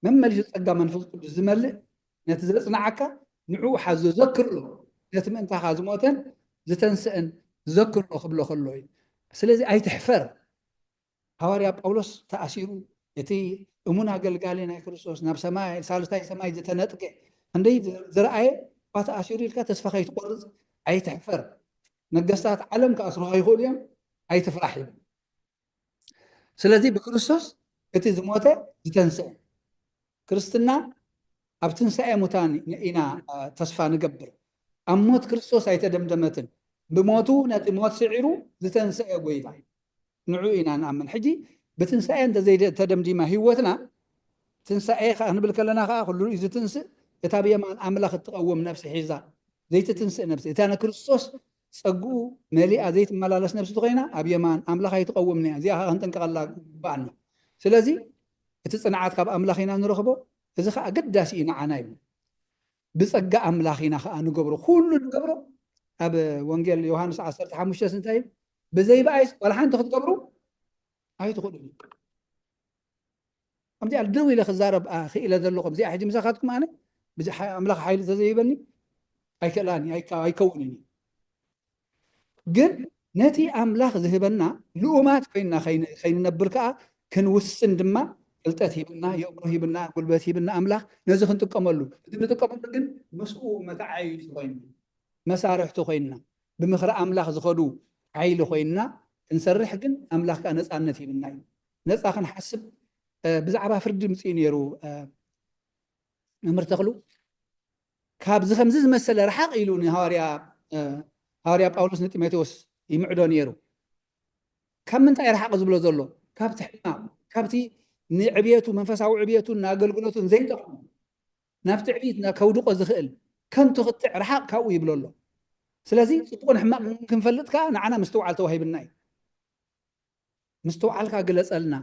መመሊሱ ጸጋ መንፈስ ቅዱስ ዝመልእ ነቲ ዘጽንዓካ ንዕኡ ሓዞ ዘክሮ ነቲ ምእንታኻ ዝሞተን ዝተንስአን ዘክሮ ክብሎ ከሎ እዩ። ስለዚ ኣይትሕፈር። ሃዋርያ ጳውሎስ ተኣሲሩ እቲ እሙን ኣገልጋሊ ናይ ክርስቶስ ናብ ሰማይ ሳልስታይ ሰማይ ዝተነጥቀ ክንደይ ዝረኣየ እኳ ተኣሲሩ ኢልካ ተስፋ ከይትቆርፅ ኣይትሕፈር። ነገስታት ዓለም ክኣስሩኻ ይኽእሉ እዮም ኣይትፍራሕ ይብል። ስለዚ ብክርስቶስ እቲ ዝሞተ ዝተንስአ ክርስትና ኣብ ትንሳኤ ሙታን ኢና ተስፋ ንገብር። ኣብ ሞት ክርስቶስ ኣይተደምደመትን። ብሞቱ ነቲ ሞት ስዒሩ ዝተንስአ ጎይታ ንዑ ኢና ንኣምን። ሕጂ ብትንሳኤ እንተዘይተደምዲማ ህይወትና ትንሳኤ ክንብል ከለና ከዓ ኩሉ እዩ ዝትንስእ። እታ ብየማን ኣምላኽ እትቐውም ነብሲ ሒዛ ዘይትትንስእ ነብሲ እታ ንክርስቶስ ጸግኡ መሊኣ ዘይትመላለስ ነብሲ ተኮይና ኣብ የማን ኣምላኽ ኣይትቐውምን እያ። እዚኣ ከዓ ክንጥንቀቐላ ይግባኣና። ስለዚ እቲ ጽንዓት ካብ ኣምላኽ ኢና ንረኽቦ። እዚ ከዓ ኣገዳሲ እዩ ንዓና ይብሉ። ብጸጋ ኣምላኽ ኢና ከዓ ንገብሮ። ኩሉ ንገብሮ ኣብ ወንጌል ዮሃንስ ዓሰርተ ሓሙሽተ እንታይ እዩ? ብዘይ ብኣይስ ዋላ ሓንቲ ክትገብሩ ኣይትኽእሉን እዩ። ከምዚኣ ደው ኢለ ክዛረብ ክኢለ ዘለኹ እዚኣ ሕጂ ምሳኻትኩም ኣነ ኣምላኽ ሓይሊ ተዘይበኒ ኣይክእላን ኣይከውንን እዩ። ግን ነቲ ኣምላኽ ዝህበና ልኡማት ኮይንና ከይንነብር ከዓ ክንውስን ድማ ፍልጠት ሂብና የእምሮ ሂብና ጉልበት ሂብና ኣምላኽ ነዚ ክንጥቀመሉ እቲ ንጥቀመሉ ግን ምስኡ መተዓይዩ ኮይኑ መሳርሕቲ ኮይንና ብምኽሪ ኣምላኽ ዝኸዱ ሓይሊ ኮይንና ክንሰርሕ ግን ኣምላኽ ከዓ ነፃነት ሂብና እዩ። ነፃ ክንሓስብ ብዛዕባ ፍርዲ ምፅኡ ነይሩ። መምህር ተኽሉ ካብዚ ከምዚ ዝመሰለ ረሓቕ ኢሉ ንሃዋርያ ሃዋርያ ጳውሎስ ንጢሞቴዎስ ይምዕዶ ነይሩ። ካብ ምንታይ ረሓቕ ዝብሎ ዘሎ ካብቲ ሕማቕ ካብቲ ንዕብየቱ መንፈሳዊ ዕብየቱን ንኣገልግሎቱን ዘይጠቕሙ ናብ ትዕቢት ከውድቆ ዝኽእል ከንቱ ክትዕ ረሓቕ ካብኡ ይብሎ ኣሎ። ስለዚ ፅቡቕን ሕማቕ ክንፈልጥ ከዓ ንዓና ምስትውዓል ተዋሂብና እዩ። ምስትውዓልካ ግለፀልና።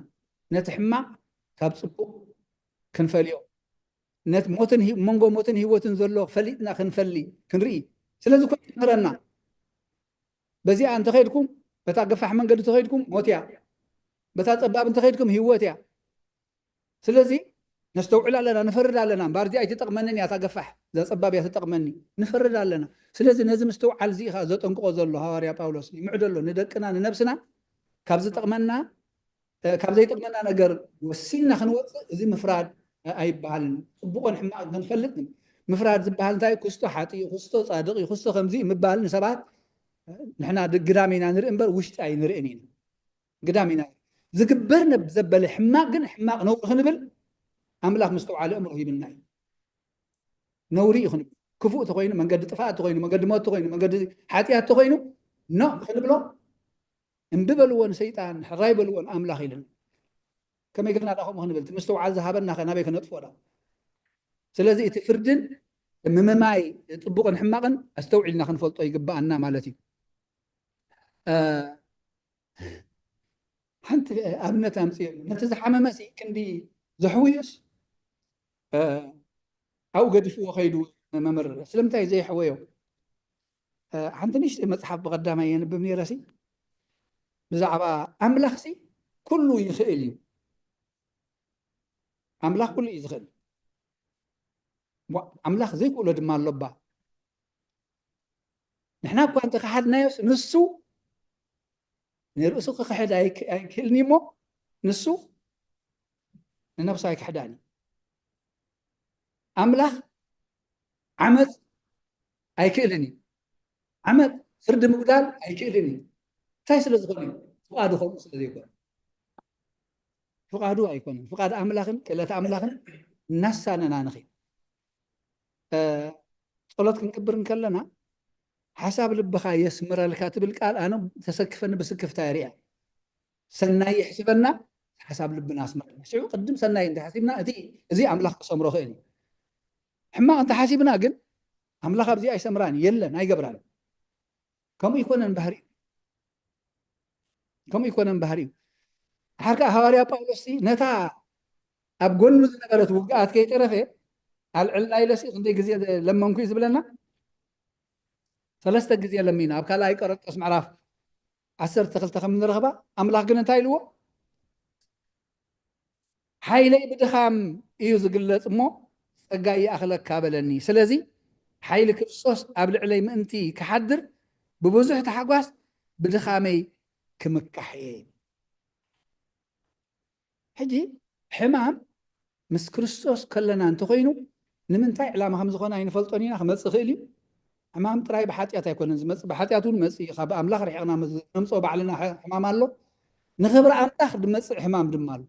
ነቲ ሕማቕ ካብ ጽቡቕ ክንፈልዮ፣ ነት ሞትን ሂ- መንጎ ሞትን ህይወትን ዘሎ ፈሊጥና ክንፈሊ ክንርኢ። ስለዚ ኮይኑ ይምህረና። በዚኣ እንተኸይድኩም፣ በታ ገፋሕ መንገዲ እንተኸይድኩም ሞት እያ፣ በታ ጸባብ እንተኸይድኩም ህይወት እያ። ስለዚ ነስተውዕል ኣለና፣ ንፈርድ ኣለና። እምበኣር እዚኣ ኣይትጠቕመንን እያ፣ እታ ገፋሕ፣ እዛ ጸባብ እያ ትጠቕመኒ፣ ንፈርድ ኣለና። ስለዚ ነዚ ምስትውዓል እዚ ኢኻ ዘጠንቅቖ ዘሎ ሃዋርያ ጳውሎስ። ይምዕዶ ኣሎ ንደቅና ንነብስና ካብ ዝጠቕመና ካብ ዘይጠቕመና ነገር ወሲንና ክንወፅእ እዚ ምፍራድ ኣይበሃልን። ፅቡቕን ሕማቕ ክንፈልጥ ምፍራድ ዝበሃል እንታይ? ክስቶ ሓጢ እዩ፣ ክስቶ ፃድቕ እዩ፣ ክስቶ ከምዚ ምባል ንሰባት ንሕና ግዳም ኢና ንርኢ እምበር ውሽጢ ኣይንርእን ኢና። ግዳም ኢና ዝግበር ዘበለ ሕማቕ ግን ሕማቕ ነውሪ ክንብል ኣምላኽ ምስተውዓለ እምሮ ሂብና እዩ። ነውሪ እዩ ክንብል ክፉእ ተኮይኑ መንገዲ ጥፋኣት ተኮይኑ መንገዲ ሞት ተኮይኑ መንገዲ ሓጢኣት ተኮይኑ ኖ ክንብሎ እምቢ በልዎ ንሰይጣን፣ ሕራይ በልዎ ንኣምላኽ ኢልና። ከመይ ጌርና ዳ ከምኡ ክንብል? እቲ ምስትውዓል ዝሃበና ከ ናበይ ከነጥፍኦ ዳ? ስለዚ እቲ ፍርድን ምምማይ ጽቡቕን ሕማቕን ኣስተውዒልና ክንፈልጦ ይግብኣና ማለት እዩ። ሓንቲ ኣብነት ኣምፅእ፣ ነቲ ዝሓመመ ሲ ክንዲ ዘሕውዩስ ኣብኡ ገዲፍዎ ከይዱ መምህር ስለምንታይ ዘይሕወዮ? ሓንቲ ንእሽተይ መፅሓፍ ብቐዳማይ የንብብ ነይረ ሲ ብዛዕባ ኣምላኽ ሲ ኩሉ ይኽእል እዩ። ኣምላኽ ኩሉ እዩ ዝኽእል። ኣምላኽ ዘይክእሎ ድማ ኣሎባ። ንሕና እኳ እንተኸሓድናዮስ ንሱ ንርእሱ ክኽሕድ ኣይክእልን እሞ ንሱ ንነብሱ ኣይክሕዳን እዩ። ኣምላኽ ዓመፅ ኣይክእልን እዩ። ዓመፅ ፍርዲ ምጉዳል ኣይክእልን እዩ። እንታይ ስለ ዝኾነ እዩ? ፍቓዱ ከምኡ ስለ ዘይኮነ። ፍቓዱ ኣይኮነን። ፍቓድ ኣምላኽን ክእለት ኣምላኽን እናሳነና ንኸይድ። ጸሎት ክንገብር እንከለና ሓሳብ ልብኻ የስምረልካ ትብል ቃል ኣነ ተሰክፈኒ ብስክፍታ የርእያ። ሰናይ ይሕስበና፣ ሓሳብ ልብና ኣስምረልና። ሽዑ ቅድም ሰናይ እንተሓሲብና እቲ እዚ ኣምላኽ ክሰምሮ ክእል እዩ። ሕማቕ እንተሓሲብና ግን ኣምላኽ ኣብዚ ኣይሰምራን የለን ኣይገብራን። ከምኡ ይኮነን ባህሪኡ። ከምኡ ይኮነን ባህሪኡ። ሓር ከዓ ሃዋርያ ጳውሎስ ነታ ኣብ ጎኑ ዝነበረት ውግኣት ከይተረፈ ኣልዕልና ኢለሲ ክንደይ ግዜ ለመንኩ እዩ ዝብለና። ሰለስተ ግዜ ለሚና ኣብ ካልኣይ ቆረንጦስ ምዕራፍ ዓሰርተ ክልተ ከም ንረኽባ ኣምላኽ ግን እንታይ ኢልዎ? ሓይለይ ብድኻም እዩ ዝግለጽ እሞ ጸጋ ይኣኽለካ በለኒ። ስለዚ ሓይሊ ክርስቶስ ኣብ ልዕለይ ምእንቲ ክሓድር ብብዙሕ ታሕጓስ ብድኻመይ ክምካሕ እየ። ሕጂ ሕማም ምስ ክርስቶስ ከለና እንተኾይኑ ንምንታይ ዕላማ ከም ዝኾነ ኣይንፈልጦን ኢና። ክመጽእ ይኽእል እዩ። ሕማም ጥራይ ብሓጢኣት ኣይኮነን ዝመጽእ፣ ብሓጢኣት እውን መጽእ እዩ። ካብ ኣምላኽ ርሒቕና ነምፅኦ ባዕልና ሕማም ኣሎ። ንኽብሪ ኣምላኽ ዝመጽእ ሕማም ድማ ኣሎ።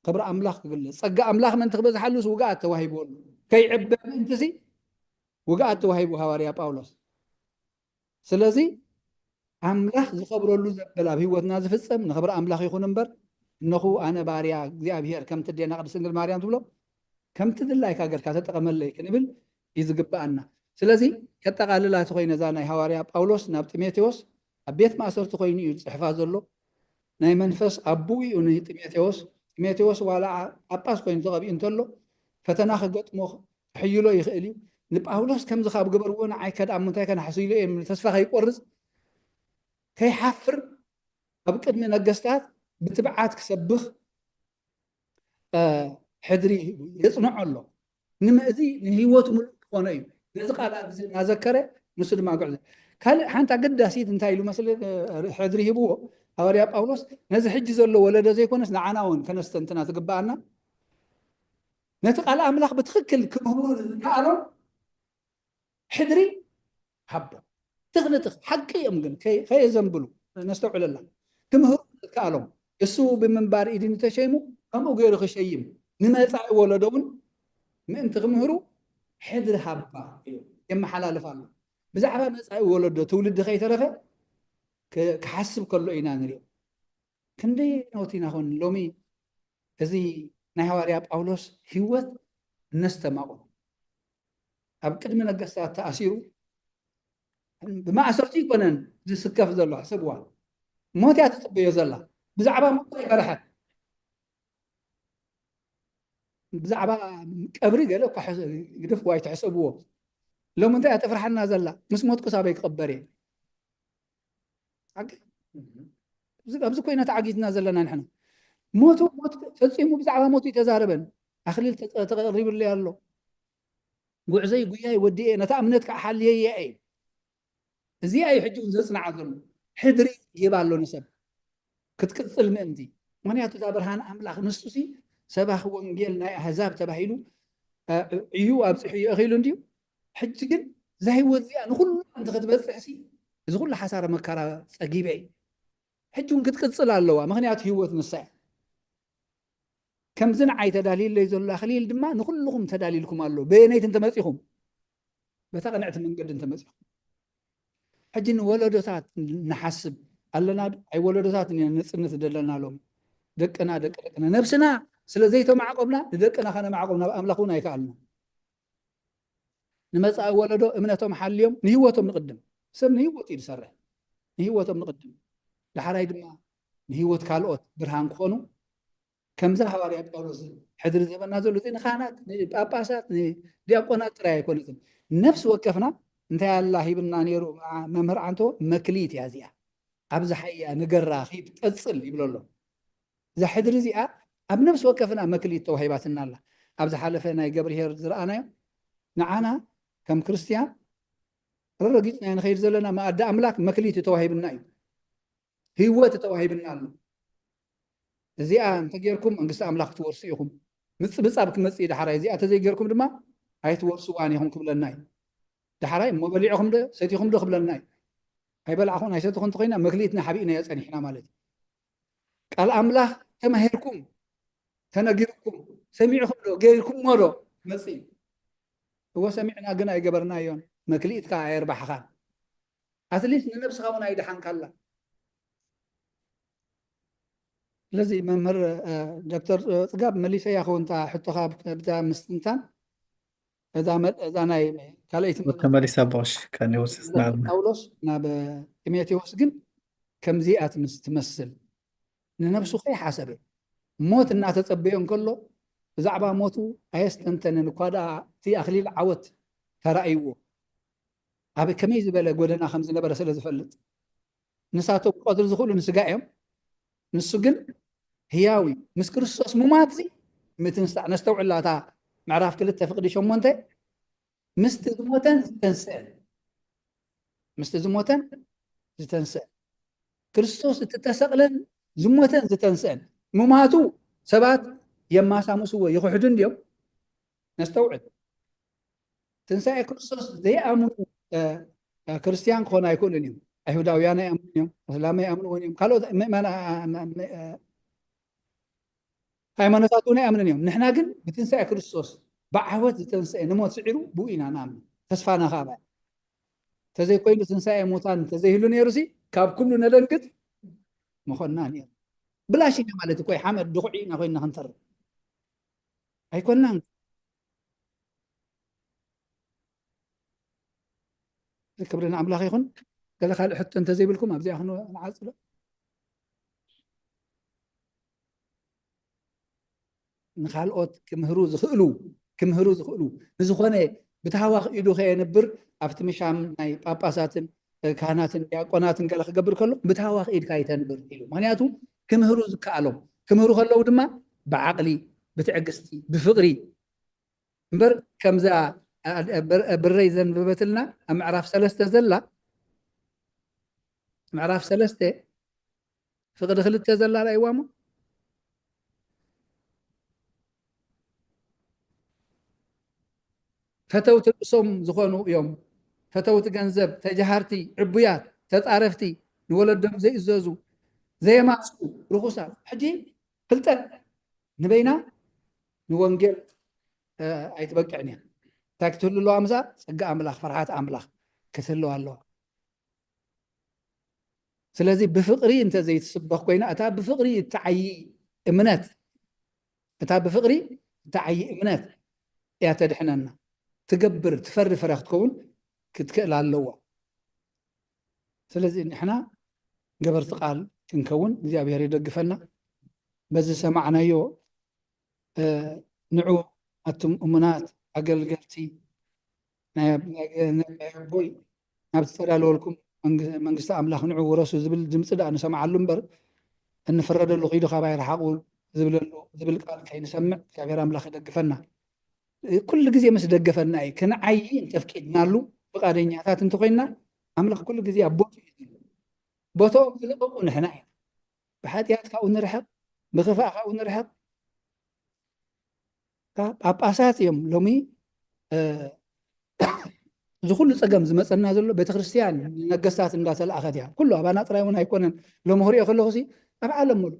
ክብሪ ኣምላኽ ክግለጽ ጸጋ ኣምላኽ ምእንቲ ክበዝሓሉስ ውግኣት ተዋሂብዎ ኣሎ። ከይዕበ ምእንትሲ ውግኣት ተዋሂቡ ሃዋርያ ጳውሎስ። ስለዚ ኣምላኽ ዝኸብረሉ ዘበል ኣብ ህይወትና ዝፍጸም ንኽብሪ ኣምላኽ ይኹን እምበር እነኹ ኣነ ባርያ እግዚኣብሔር ከምቲ ዴና ቅድስት ድንግል ማርያም ትብሎ ከምቲ ድላይካ ገርካ ተጠቐመለይ ክንብል እዩ ዝግብኣና። ስለዚ ከጠቓልላ እቲ ኮይነ እዛ ናይ ሃዋርያ ጳውሎስ ናብ ጢሞቴዎስ ኣብ ቤት ማእሰርቲ ኮይኑ እዩ ዝፅሕፋ ዘሎ። ናይ መንፈስ ኣቦኡ እዩ ንጢሞቴዎስ። ጢሞቴዎስ ዋላ ጳጳስ ኮይኑ ተቐቢኡ እንተሎ ፈተና ክገጥሞ ክሕይሎ ይኽእል እዩ። ንጳውሎስ ከምዚ ካብ ገበርዎ ንዓይ ከድኣ ምንታይ ከነሕስይሉ እዮም ተስፋ ከይቆርፅ ከይሓፍር ኣብ ቅድሚ ነገስታት ብትብዓት ክሰብኽ ሕድሪ የፅንዖ ኣሎ። እዚ ንህይወቱ ምሉእ ክኾኖ እዩ። ነዚ ቃል እዚ እናዘከረ ንሱ ድማ ጉዕዞ ካልእ ሓንቲ ኣገዳሲት እንታይ ኢሉ መስል ሕድሪ ሂብዎ ሃዋርያ ጳውሎስ ነዚ ሕጂ ዘሎ ወለዶ ዘይኮነስ ንዓና እውን ከነስተንትና ትግብኣና። ነቲ ቃል ኣምላኽ ብትኽክል ክምህሩ ዝከኣሎም ሕድሪ ሃቦ። ትኽ ንትኽ ሓቂ እዮም ግን ከየዘንብሉ ነስተውዕለላ ክምህሩ ዝከኣሎም እሱ ብምንባር ኢድን ተሸይሙ ከምኡ ገይሩ ክሸይም ንመፃኢ ወለዶ እውን ምእንቲ ክምህሩ ሕድሪ ሃባ የመሓላልፍ ኣሎ። ብዛዕባ መፃኢ ወለዶ ትውልዲ ከይተረፈ ክሓስብ ከሎ ኢና ንሪኦ። ክንደይ ነውቲ ኢና ኾን ሎሚ እዚ ናይ ሃዋርያ ጳውሎስ ህይወት እነስተማቑ ኣብ ቅድሚ ነገስታት ተኣሲሩ ብማእሰርቲ ይኮነን ዝስከፍ ዘሎ ሕሰብዋ። ሞት እያ ትፅበዮ ዘላ። ብዛዕባ ሞት ኣይፈርሐን። ብዛዕባ ቀብሪ ገለ እኳ ሕሰ- ግደፍዎ ኣይትሕሰብዎ። ሎሚ እንታይ እያ ተፍርሓና ዘላ? ምስ ሞትኩስ ኣበይ ክቕበር እየ? ሓቂ። ኣብዚ ኣብዚ ኮይና ተዓጊትና ዘለና ንሕና። ሞቱ ሞት ፈጺሙ ብዛዕባ ሞቱ ይተዛረበን። ኣኽሊል ተቀ- ተቐሪብለይ ኣሎ። ጉዕዘይ ጉያይ ወዲኤ ነታ እምነት ከዓ ሓልየያ እየ። እዚኣ እዩ ሕጂ እውን ዘጽንዓ ዘሎ። ሕድሪ ይህብ ኣሎ ንሰብ ክትቅጽል ምእንቲ። ምክንያቱ እዛ ብርሃን ኣምላኽ ንሱ ሲ ሰባኺ ወንጌል ናይ ኣህዛብ ተባሂሉ እ፣ እዩ ኣብፂሑ እዩ እኺሉ እንድዩ። ሕጂ ግን እዛ ህይወት እዚኣ ንኩሉ እንተ ክትበፅሕ ሲ እዚ ኩሉ ሓሳረ መካራ ፀጊበ እዩ። ሕጂ እውን ክትቅፅል ኣለዋ፣ ምክንያቱ ህይወት ንሳ እያ። ከምዚ ንዓይ ተዳልዩለይ ዘሎ ኣኽሊል ድማ ንኩልኹም ተዳልዩልኩም ኣሎ። በየነይቲ እንተመፂኹም፣ በታ ቅንዕቲ መንገዲ እንተመፂኹም። ሕጂ ንወለዶታት ንሓስብ ኣለና ዶ? ኣይ ወለዶታት ንፅንት ዘለና ሎም ደቅና ደቂ ደቅና ነብስና ስለ ዘይተማዕቆብና ንደቅና ከነማዕቆብ ናብ ኣምላኽ እውን ኣይከኣልና። ንመፃኢ ወለዶ እምነቶም ሓልዮም ንህይወቶም ንቅድም። ሰብ ንህይወት እዩ ዝሰርሕ። ንህይወቶም ንቅድም። ዳሕራይ ድማ ንህይወት ካልኦት ብርሃን ክኾኑ ከምዛ ሃዋርያ ጳውሎስ ሕድሪ ዝህበና ዘሎ እዚ ንካህናት ንጳጳሳት ንዲያቆናት ጥራይ ኣይኮነትን። ነፍሲ ወከፍና እንታይ ኣላ ሂብና ነይሩ መምህር ዓንቶ? መክሊት እያ እዚኣ። ኣብዚ ሓያ ንገራ ኺድ ቀጽል ይብሎ ኣሎ። እዛ ሕድሪ እዚኣ ኣብ ነፍሲ ወከፍና መክሊት ተዋሂባትና ኣላ። ኣብ ዝሓለፈ ናይ ገብርሄር ዝረኣናዮ ንዓና ከም ክርስትያን ረረጊጽና ንኸይድ ዘለና መኣዲ ኣምላክ መክሊት ተዋሂብና እዩ። ህይወት ተዋሂብና ኣሎ። እዚኣ እንተጌርኩም መንግስቲ ኣምላኽ ክትወርሱ ኢኹም። ምጽብጻብ ክመጽእ እዩ ዳሕራይ። እዚኣ ተዘይጌርኩም ድማ ኣይትወርስዋን ኢኹም ክብለና እዩ። ዳሕራይ እሞ በሊዕኹም ዶ ሰቲኹም ዶ ክብለና እዩ። ኣይበላዕኹን ኣይሰትኹን እንተኾይና መክሊትና ሓቢእናዮ ጸኒሕና ማለት እዩ። ቃል ኣምላኽ ተማሂርኩም ተነጊርኩም ሰሚዕኹም ዶ ገይርኩሞ ዶ ክመጽእ እዩ። እወ ሰሚዕና ግን ኣይገበርናዮን። መክሊት ከዓ ኣየርባሕኻን። ኣትሊስት ንነብስኻ እውን ኣይደሓንካላ። ስለዚ መምህር ዶክተር ፅጋብ መሊሰያ ክውን እታ ሕቶኻ ብታ ምስትንታን እዛ ናይ ካልኣይቲ ተመሊሳ ቦሽ ከኒወስስና ጳውሎስ ናብ ጢሞቴዎስ ግን ከምዚኣ ትመስል ንነብሱ ከይሓሰበ ሞት እናተፀበዮ እንከሎ ብዛዕባ ሞቱ ኣየስተንተንን እኳ ደኣ እቲ ኣክሊል ዓወት ተራእይዎ ኣብ ከመይ ዝበለ ጎደና ከም ዝነበረ ስለ ዝፈልጥ ንሳቶም ክቐትሉ ዝኽእሉ ንስጋ እዮም። ንሱ ግን ህያው እዩ። ምስ ክርስቶስ ሙማት እዚ ምትንሳእ ነስተውዕላ እታ ምዕራፍ ክልተ ፍቕዲ ሸሞንተ ምስቲ ዝሞተን ዝተንስአን ምስቲ ዝሞተን ዝተንስአን ክርስቶስ እቲ ተሰቕለን ዝሞተን ዝተንስአን ሙማቱ ሰባት የማሳምስዎ ይኽሕዱ እንድዮም ነስተውዕል ትንሳኤ ክርስቶስ ዘይኣምኑ ክርስትያን ክኾኑ ኣይክእሉን እዮም። ኣይሁዳውያን ኣይኣምኑን እዮም፣ እስላም ኣይኣምንዎን እዮም፣ ካልኦት ሃይማኖታት እውን ኣይኣምንን እዮም። ንሕና ግን ብትንሳኤ ክርስቶስ ብዓወት ዝተንስአ ንሞት ስዒሩ ብኡ ኢና ንኣምን። ተስፋና ከዓ ተዘይኮይኑ ትንሳኤ ሙታን ተዘይህሉ ነይሩ ሲ ካብ ኩሉ ነደንግጥ ምኾንና ነይሩ። ብላሽ ኢና ማለት እኮ ሓመድ ድኹዒ ኢና ኮይንና ክንተርፍ ኣይኮንናን። ክብሪ ንኣምላኽ ይኹን። ገለ ካልእ ሕቶ እንተዘይብልኩም ኣብዚኣ ክንዓፅሎ። ንኻልኦት ክምህሩ ዝኽእሉ ክምህሩ ዝኽእሉ ንዝኾነ ብታህዋኽ ኢዱ ከየንብር ኣብቲ ምሻም ናይ ጳጳሳትን ካህናትን ዲያቆናትን ገለ ክገብር ከሎ ብታህዋኽ ኢድካ ይተንብር ኢሉ። ምክንያቱ ክምህሩ ዝከኣሎም ክምህሩ ከለዉ ድማ ብዓቕሊ ብትዕግስቲ ብፍቕሪ እምበር ከምዛ ብረይ ዘንበበትልና ኣብ ምዕራፍ ሰለስተ ዘላ ምዕራፍ ሰለስተ ፍቕዲ ክልተ ዘላ ራእይዋ ሞ ፈተውቲ ርእሶም ዝኾኑ እዮም። ፈተውቲ ገንዘብ፣ ተጃሃርቲ፣ ዕቡያት፣ ተፃረፍቲ፣ ንወለዶም ዘይእዘዙ፣ ዘየማስኡ፣ ርኹሳት። ሕጂ ፍልጠት ንበይና ንወንጌል ኣይትበቅዕን እያ። እንታይ ክትህሉ ኣለዋ? ምሳ ፀጋ ኣምላኽ፣ ፍርሓት ኣምላኽ ክትህልዋ ኣለዋ። ስለዚ ብፍቕሪ እንተዘይትስበኽ ኮይና እታ ብፍቕሪ እትዓዪ እምነት እታ ብፍቕሪ እትዓዪ እምነት እያ ተድሕነና። ትገብር ትፈሪ ፍረ ክትከውን ክትክእል ኣለዋ። ስለዚ ንሕና ገበርቲ ቃል ክንከውን እግዚኣብሔር ይደግፈና። በዚ ዝሰማዕናዮ ንዑ ኣቱም እሙናት ኣገልገልቲ ናይ ኣቦይ ናብ ዝተዳለወልኩም መንግስቲ ኣምላኽ ንዑ ውረሱ ዝብል ድምፂ ደኣ ንሰምዓሉ እምበር፣ እንፍረደሉ ኪዱ ካባይ ረሓቑ ዝብለሉ ዝብል ቃል ከይንሰምዕ እግዚኣብሔር ኣምላኽ ይደግፈና። ኩሉ ግዜ ምስ ደገፈና እዩ። ክንዓይ እንተፍቂድናሉ ፍቓደኛታት እንተኮይንና ኣምላኽ ኩሉ ግዜ ኣብ ቦትኡ እዩ ዘሎ። ቦታኦም ዝለቀቁ ንሕና ኢና። ብሓጢኣት ካብኡ ንርሕቕ፣ ብክፋእ ካብኡ ንርሕቕ። ጳጳሳት እዮም ሎሚ እዚ ኩሉ ፀገም ዝመፀና ዘሎ። ቤተክርስትያን ንነገስታት እንዳተላእኸት እያ። ኩሉ ኣባና ጥራይ እውን ኣይኮነን። ሎሚ ክሪኦ ከለኹ ሲ ኣብ ዓለም ሙሉ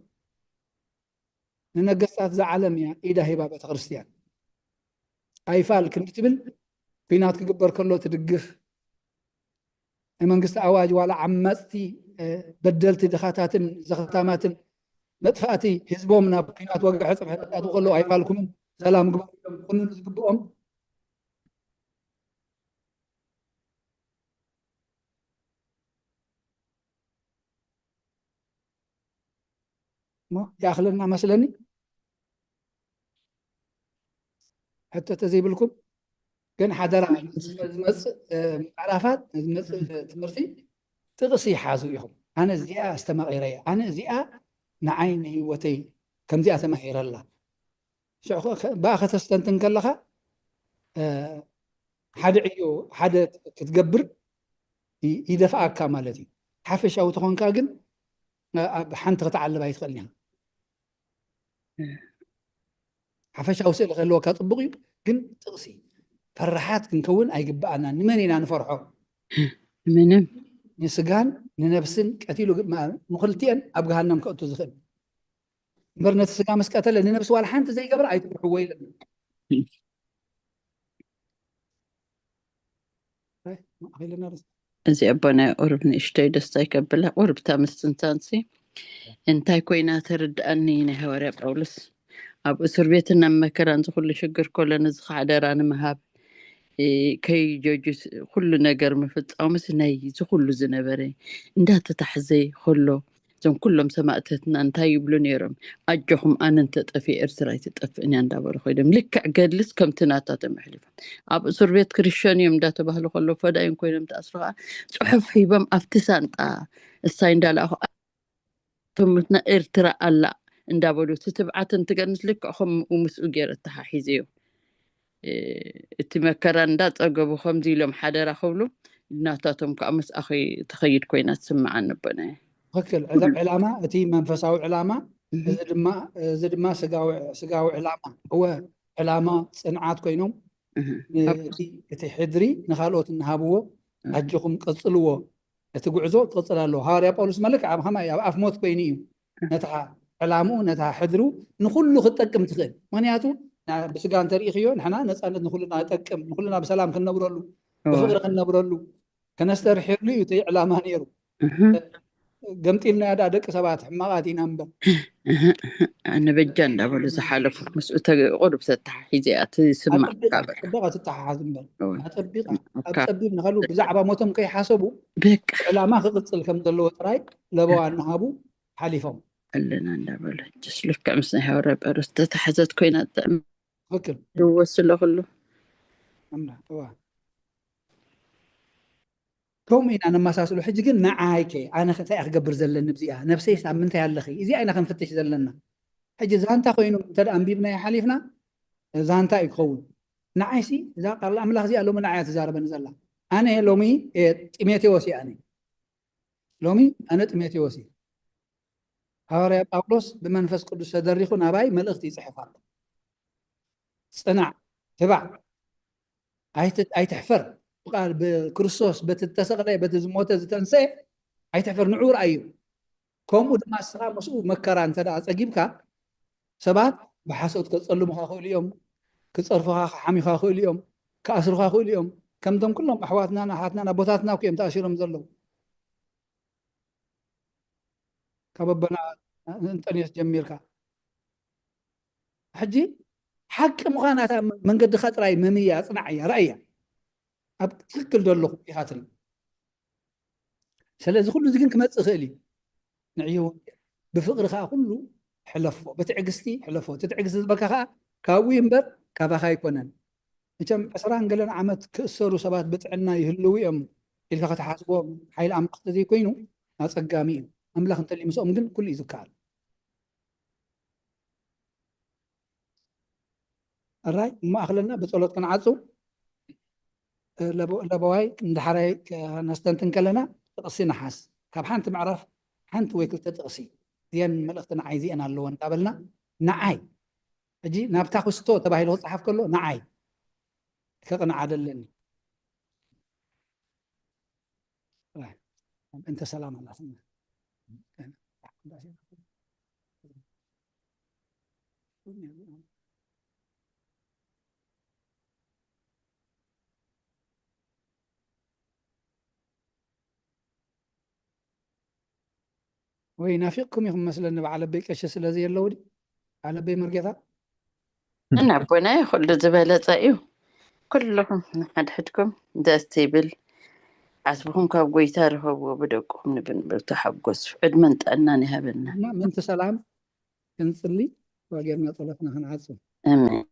ንነገስታት እዛ ዓለም እያ ኢዳ ሂባ ቤተክርስትያን። ኣይፋል ክንዲ ትብል ኩናት ክግበር ከሎ ትድግፍ ናይ መንግስቲ ኣዋጅ ዋላ ዓመፅቲ በደልቲ ድኻታትን ዘኽታማትን መጥፋእቲ ህዝቦም ናብ ኩናት ወግሐ ፅብሐ ተጣቱ ከለዉ ኣይፋልኩምን ሰላም ግበሩ ኢሎም ክኹንኑ ዝግብኦም እሞ ይኣኽለና መስለኒ። ሕቶ ተዘይብልኩም ግን ሓደራ ዝመፅእ ምዕራፋት ዝመፅእ ትምህርቲ ጥቕሲ ሓዙ ኢኹም። ኣነ እዚኣ ኣስተማቒረ እየ። ኣነ እዚኣ ንዓይ ንህይወተይ ከምዚኣ ተማሂረላ። ሽዑ ብኣ ከተስተንትን ከለኻ ሓደ ዕዮ ሓደ ክትገብር ይደፍኣካ ማለት እዩ። ሓፈሻዊ ተኾንካ ግን ኣብ ሓንቲ ክትዓልብ ኣይትኽእልን ኢኻ። ሓፈሻዊ ስእሊ ክህልወካ ፅቡቕ እዩ፣ ግን ጥቕሲ ፈራሓት ክንከውን ኣይግባኣና። ንመን ኢና ንፈርሖ? ምንም ንስጋን ንነብስን ቀቲሉ ንክልቲአን ኣብ ገሃነም ከእቱ ዝኽእል እምበር ነቲ ስጋ ምስ ቀተለ ንነብሲ ዋላ ሓንቲ ዘይገብር ኣይትፍርሕዎ ኢለና። እዚ ኣቦ ናይ ቁሩብ ንእሽተይ ደስታ ይከብላ። ቁሩብ እታ ምስትንታንሲ እንታይ ኮይና ተረድኣኒ? ናይ ሃዋርያ ጳውሎስ ኣብ እስር ቤትን ኣብ መከራን ዝኩሉ ሽግር ኮሎ ንዝኻ ሓደራ ንምሃብ ከይጀጁ ኩሉ ነገር ምፍጻሙስ ናይ ዝኩሉ ዝነበረ እንዳተታሕዘ ኮሎ እዞም ኩሎም ሰማእተትና እንታይ ይብሉ ነይሮም? ኣጆኹም ኣነ እንተጠፊ ኤርትራ ኣይትጠፍእን እያ እንዳበሉ ኮይዶም ልክዕ ገድልስ ከምቲ ናታቶም ኣሕሊፎም ኣብ እስር ቤት ክርሸኑ እዮም እንዳተባህሉ ከሎ ፈዳይን ኮይኖም ተኣስሩ ከዓ ፅሑፍ ሂቦም ኣብቲ ሳንጣ እሳይ እንዳለኣኹ ትምትና ኤርትራ ኣላ እንዳበሉ እቲ ትብዓት እንትገንስ ልክዕ ከምኡ ምስኡ ገይረ ተሓሒዘዮ። እቲ መከራ እንዳፀገቡ ከምዚ ኢሎም ሓደራ ክብሉ ናታቶም ከዓ ምስኣ ትኸይድ ኮይና ትስምዓኒ ኣቦናየ። ትኽክል። ዕላማ እቲ መንፈሳዊ ዕላማ እዚ ድማ እዚ ድማ ስጋዊ ስጋዊ ዕላማ እወ ዕላማ ፅንዓት ኮይኖም እቲ ሕድሪ ንካልኦት እናሃብዎ ኣጆኹም ቀፅልዎ እቲ ጉዕዞ ክቕፅል ኣለዎ። ሃዋርያ ጳውሎስ መልክ ኣብ ከማይ ኣብ ኣፍ ሞት ኮይኑ እዩ ነታ ዕላምኡ ነታ ሕድሩ ንኩሉ ክትጠቅም ትኽእል። ምክንያቱ ብስጋ እንተሪኢኽዮ ንሕና ነፃነት ንኩልና ጠቅም ንኩልና ብሰላም ክንነብረሉ ብፍቅሪ ክንነብረሉ ከነስተርሕሉ እዩ እቲ ዕላማ ነይሩ። ገምጢልና ዳ ደቂ ሰባት ሕማቃት ኢና እምበር ኣነ በጃ እንዳበሉ ዝሓለፉ ምስኡ ቁሩብ ተተሓሒዘ እያ ትስማዕ። ኣጠቢቃ ትተሓሓዝ እምበር ኣጠቢቃ ኣብ ፀቢብ ንኸሉ ብዛዕባ ሞቶም ከይሓሰቡ ዕላማ ክቅፅል ከም ዘለዎ ጥራይ ለበዋ እናሃቡ ሓሊፎም ኣለና እንዳበሉ ጅስ ልክዕ ምስ ናይ ሃወርያ ጳውሎስ ተተሓዘት ኮይና ጥዕም ትክክል ድወ ስለ ኩሉ እምና እዋ ከምኡ ኢና ነመሳስሎ። ሕጂ ግን ንዓይ ከ ኣነ እንታይ እየ ክገብር ዘለኒ? ብዚኣ ነብሰይስ ኣብ ምንታይ ኣለኺ? እዚኣ ኢና ክንፍትሽ ዘለና። ሕጂ ዛንታ ኮይኑ እንተ ኣንቢብናዮ ሓሊፍና ዛንታ እዩ ክኸውን። ንዓይሲ እዛ ቃል ኣምላኽ እዚኣ ሎሚ ንዓይ እያ ትዛረበኒ ዘላ። ኣነ ሎሚ እየ ጢሞቴዎስ እየ ኣነ። ሎሚ ኣነ ጢሞቴዎስ እየ። ሃዋርያ ጳውሎስ ብመንፈስ ቅዱስ ተደሪኹ ናባይ መልእኽቲ ይጽሕፍ ኣሎ። ጽናዕ፣ ትባዕ፣ ኣይትሕፈር። ብቃል ብክርስቶስ በቲ ዝተሰቕለ በቲ ዝሞተ ዝተንስአ ኣይትሕፈር፣ ንዑ ርኣዮ። ከምኡ ድማ ንስኻ ምስኡ መከራ እንተ ደኣ ጸጊብካ ሰባት ብሓሶት ከጸልሙኻ ክእሉ እዮም፣ ክጸርፉኻ ክሓሙኻ ክእሉ እዮም፣ ክኣስሩኻ ክእሉ እዮም። ከምቶም ኩሎም ኣሕዋትናን ኣሓትናን ኣቦታትና እኮ እዮም ተኣሲሮም ዘለዉ። ካብ ኣቦና እንጠንዮስ ጀሚርካ ሕጂ ሓቂ ምዃና እታ መንገድኻ ጥራይ መምያ፣ ኣጽናዓያ፣ ርኣያ። ኣብ ትኽክል ዶ ኣለኹ ኢኻ ትርኢ። ስለዚ ኩሉ እዚ ግን ክመጽእ ይኽእል እዩ። ንዕዮ ወንጌል ብፍቕሪ ከኣ ኩሉ ሕለፎ፣ ብትዕግስቲ ሕለፎ። እቲ ትዕግስቲ ዝበልካ ከኣ ካብኡ እምበር ካባኻ ኣይኮነን። መቸም ዕስራን ገለን ዓመት ክእሰሩ ሰባት ብጥዕና ይህልዉ እዮም ኢልካ ከተሓስቦም ሓይሊ ኣምላኽ ተዘይኮይኑ ኣጸጋሚ እዩ። ኣምላኽ እንተልዩ ምስኦም ግን ኩሉ እዩ ዝከኣል። ኣራይ እሞ ኣኽለና ብጸሎት ክንዓጹ። ለቦ- ለቦዋይ ንዳሕራይ ከነስተንትን ከለና ጥቕሲ ንሓዝ። ካብ ሓንቲ ምዕራፍ ሓንቲ ወይ ክልተ ጥቕሲ እዚአን መልእኽቲ ንዓይ እዚአን ኣለዎ እንዳበልና ንዓይ ሕጂ ናብታ ክስቶ ተባሂሉ ክጸሓፍ ከሎ ንዓይ ከቕንዓ ደለኒ። እንተ ሰላም ኣላትና ወይ ናፊቕኩም ኢኹም መስለኒ። በዓል ኣበይ ቀሺ ስለዚ የለው ድዩ? በዓል ኣበይ መርጌታ? እና ኣቦናይ ኩሉ ዝበለጸ እዩ። ኩልኹም ንሓድሕድኩም ደስ ይብል። ዓስብኹም ካብ ጎይታ ርኸብዎ፣ ብደቅኹም ንብንብር ተሓጎሱ። ዕድመን ጥዕናን ይሃበና። እና ምእንቲ ሰላም ክንጽሊ ዋጌርና ጸሎትና ክንዓጽም። ኣሜን።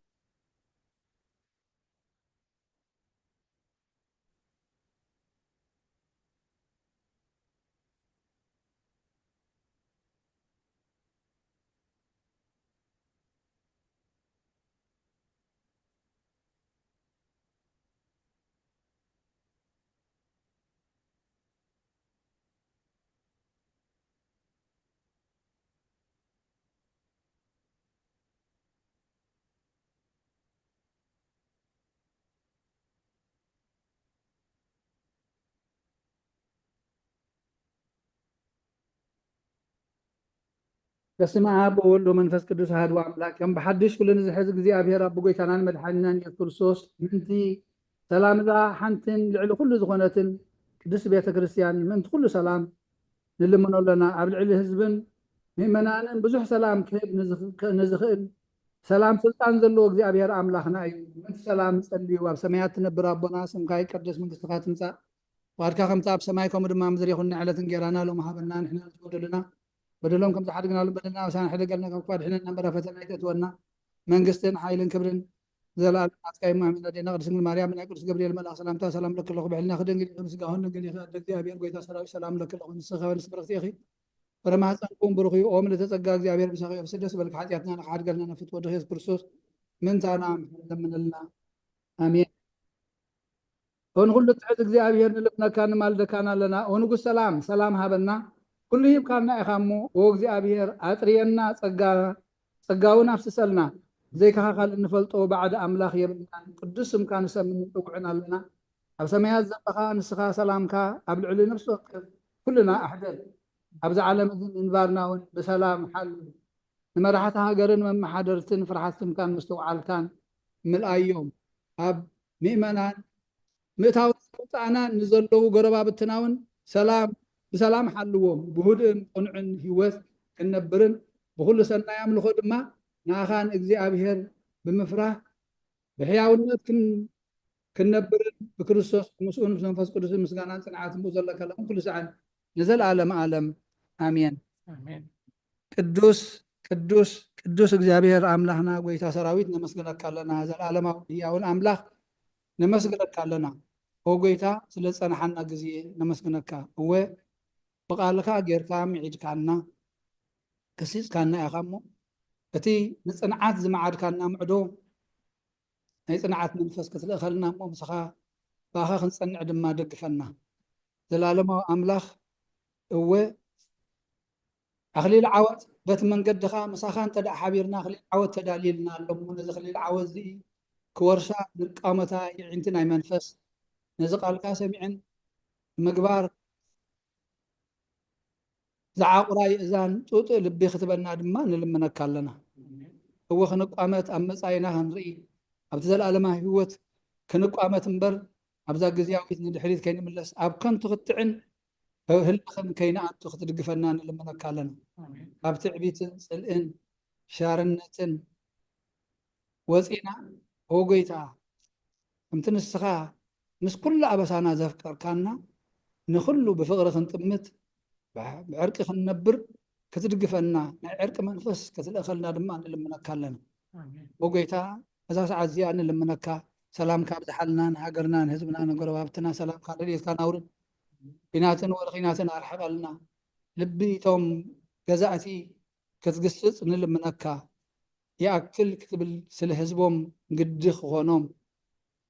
በስመ አብ ወወልድ ወመንፈስ ቅዱስ አሐዱ አምላክ። ከም ብሓድሽ ኩሉ ንዝሕዝ እግዚኣብሔር ኣብ ጎይታናን መድሓኒናን ኢየሱስ ክርስቶስ ምእንቲ ሰላም እዛ ሓንትን ልዕሊ ኩሉ ዝኾነትን ቅድስት ቤተ ክርስቲያን ምእንቲ ኩሉ ሰላም ንልምኖ ኣለና። ኣብ ልዕሊ ህዝብን ምእመናንን ብዙሕ ሰላም ክህብ ንዝኽ- ንዝኽእል ሰላም ስልጣን ዘለዎ እግዚኣብሔር ኣምላኽና እዩ። ምእንቲ ሰላም ጸልዩ። ኣብ ሰማያት ትነብር ኣቦና ስምካ ይቀደስ መንግስትካ ትምጻእ ፍቓድካ ከምቲ ኣብ ሰማይ ከምኡ ድማ ኣብ ምድሪ ይኹን። ዕለት እንጌራና ሎም ሃበና ንሕና ንትበደሉና በደሎም ከም ዝሓድግናሉ በደልና ኣሳን ሕደገልና ካብ ክፉእ ኣድሕነና እምበር ኣብ ፈተና ኣይተእትወና መንግስትን ሓይልን ክብርን ዘላለም ናትካ እዩ። ኣሜን። ኣዴና ቅድስት ድንግል ማርያም ብናይ ቅዱስ ገብርኤል መልኣኽ ሰላምታ ሰላም ለኪ ኣለኹ ብሕልና ክደንግል ኢኺ ስጋሁን ድንግል ኢኺ ኣደ እግዚኣብሔር ጎይታ ሰራዊት ሰላም ለኪ ኣለኹ ንስኺ ከበ ንስብርክቲ ኢኺ ፍረ ማህፀንኩም ብሩኽ እዩ። ኦም ልተጸጋ እግዚኣብሔር ምሳኺ እዩ። ደስ በልኪ ሓጢኣትና ንክሓድገልና ነፍት ወድኺ የሱስ ክርስቶስ ምንታና ምሕረት ለምንልና። ኣሜን። ኦ ንኹሉ ትሕት እግዚኣብሔር ንልምነካ ንማልደካን ኣለና። ኦ ንጉስ ሰላም ሰላም ሃበና። ኩሉ ሂብካና ኢኻ እሞ ኦ እግዚኣብሔር ኣጥርየና ጸጋ ጸጋውን ኣፍስሰልና። ብዘይካኻ ካልእ እንፈልጦ ባዕዲ ኣምላኽ የብልናን። ቅዱስ ስምካ ንሰምን ንጽውዕን ኣለና። ኣብ ሰማያት ዘለኻ ንስኻ ሰላምካ ኣብ ልዕሊ ነፍሲ ወከፍ ኩልና ኣሕደር። ኣብዚ ዓለም እዚ ምንባርና እውን ብሰላም ሓሉ። ንመራሕቲ ሃገርን መመሓደርትን ፍርሓት ስምካን ምስትውዓልካን ምልኣዮም። ኣብ ምእመናን ምእታውን ውፃእናን ንዘለዉ ጎረባብትና እውን ሰላም ብሰላም ሓልዎም። ብህዱእን ቅኑዕን ህይወት ክንነብርን ብኹሉ ሰናይ ኣምልኾ ድማ ንኣኻ ንእግዚኣብሔር ብምፍራህ ብሕያውነት ክን ክንነብርን ብክርስቶስ ምስኡን ምስ መንፈስ ቅዱስን ምስጋናን ጽንዓትን ብኡ ዘለካ ሎም ኩሉ ሰዓን ንዘለዓለም ዓለም ኣሜን። ኣሜን። ቅዱስ ቅዱስ ቅዱስ እግዚኣብሔር ኣምላኽና ጎይታ ሰራዊት ነመስግነካ ኣለና። ዘለዓለማዊ ህያውን ኣምላኽ ነመስግነካ ኣለና። ኦ ጎይታ ስለ ዝጸንሓና ግዜ ነመስግነካ። እወ ብቓልካ ጌርካ ምዒድካና ገሲጽካና ኢኻ እሞ እቲ ንጽንዓት ዝመዓድካና ምዕዶ ናይ ጽንዓት መንፈስ ክትልእኸልና እሞ ምሳኻ ብኣኻ ክንጸንዕ ድማ ደግፈና። ዘላለማዊ ኣምላኽ እወ ኣኽሊል ዓወት በቲ መንገድኻ ምሳኻ እንተ ደኣ ሓቢርና ኣኽሊል ዓወት ተዳልዩልና ኣሎ እሞ ነዚ ኣኽሊል ዓወት እዚ ክወርሳ ንቃመታ የዒንቲ ናይ መንፈስ ነዚ ቃልካ ሰሚዐን ንምግባር ዝዓቑራ የእዛን ጡጥ ልቢ ክትበና ድማ ንልምነካ ኣለና። እወ ክንቋመት ኣብ መጻኢና ክንርኢ ኣብቲ ዘለኣለማ ህይወት ክንቋመት እምበር ኣብዛ ግዝያዊት ንድሕሪት ከይንምለስ ኣብ ከንቱ ክትዕን ህልኽን ከይንኣቱ ክትድግፈና ንልምነካ ኣለና። ካብ ትዕቢትን ጽልእን ሻርነትን ወጺና ኦ ጎይታ ከምቲ ንስኻ ምስ ኩሉ ኣበሳና ዘፍቀርካና ንኹሉ ብፍቕሪ ክንጥምት ብዕርቂ ክንነብር ክትድግፈና ናይ ዕርቂ መንፈስ ክትልእኸልና ድማ ንልምነካ ኣለና። ኣሜን። ብጎይታ እዛ ሰዓት እዚኣ ንልምነካ፣ ሰላምካ ኣብዝሓልና፣ ንሃገርና፣ ንህዝብና፣ ንጎረባብትና ሰላምካ ረድኤትካ ናውርድ። ኲናትን ወረ ኲናትን ኣርሕቐልና። ልቢ እቶም ገዛእቲ ክትግስጽ ንልምነካ። ይኣክል ክትብል ስለ ህዝቦም ግዲ ክኾኖም፣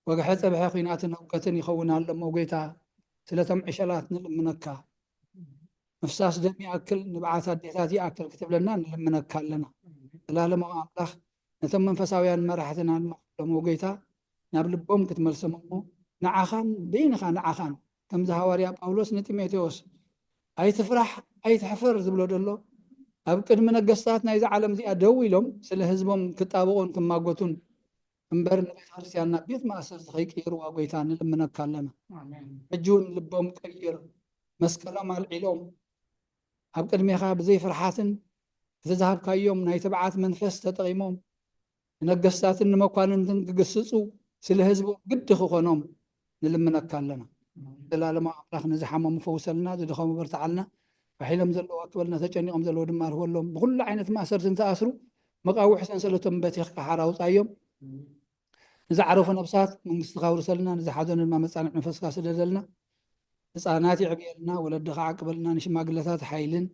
ወግሐ ጸብሐ ኲናትን ህውከትን ይኸውን ኣሎ እሞ ጎይታ፣ ስለቶም ዕሸላት ንልምነካ። ምፍሳስ ደም ይኣክል፣ ንብዓት ኣዴታት ይኣክል ክትብለና ንልምነካ ኣለና። ዘላለማዊ ኣምላኽ፣ ነቶም መንፈሳውያን መራሕትና ድማ ኩሎም ጎይታ ናብ ልቦም ክትመልሶም እሞ፣ ንዓኻን በይንኻ ንዓኻን፣ ከምዚ ሃዋርያ ጳውሎስ ንጢሞቴዎስ፣ "ኣይትፍራሕ፣ ኣይትሕፈር" ዝብሎ ዘሎ፣ ኣብ ቅድሚ ነገስታት ናይዛ ዓለም እዚኣ ደው ኢሎም ስለ ህዝቦም ክጣበቑን ክማጎቱን እምበር፣ ንቤተ ክርስቲያንና ቤት ማእሰርቲ ከይቅይርዋ ጎይታ ንልምነካ ኣለና። ኣሜን። ሕጂ እውን ልቦም ቀይር፣ መስቀሎም ኣልዒሎም ኣብ ቅድሜኻ ብዘይ ፍርሓትን እቲ ዝሃብካዮም ናይ ትብዓት መንፈስ ተጠቒሞም ንነገስታትን ንመኳንንትን ክግስጹ ስለ ህዝቦም ግዲ ክኾኖም ንልምነካ ኣለና። ዘላለማዊ ኣምላኽ፣ ንዝሓመሙ ፈውሰልና፣ ዝደኸሙ በርትዓልና፣ ፋሕ ኢሎም ዘለዉ ኣክበልና፣ ተጨኒቖም ዘለዉ ድማ ኣርህወሎም። ብኹሉ ዓይነት ማእሰርቲ ዝተኣስሩ መቃውሒ ሰንሰለቶም በቲኽካ ሓራ ኣውጻዮም። ንዝዓረፉ ነብሳት መንግስትኻ ኣውርሰልና፣ ንዝሓዘኑ ድማ መጻንዕ መንፈስካ ስደደልና። ህጻናት የዕብየልና፣ ወለድኻ ዓቅበልና፣ ንሽማግለታት ሓይልን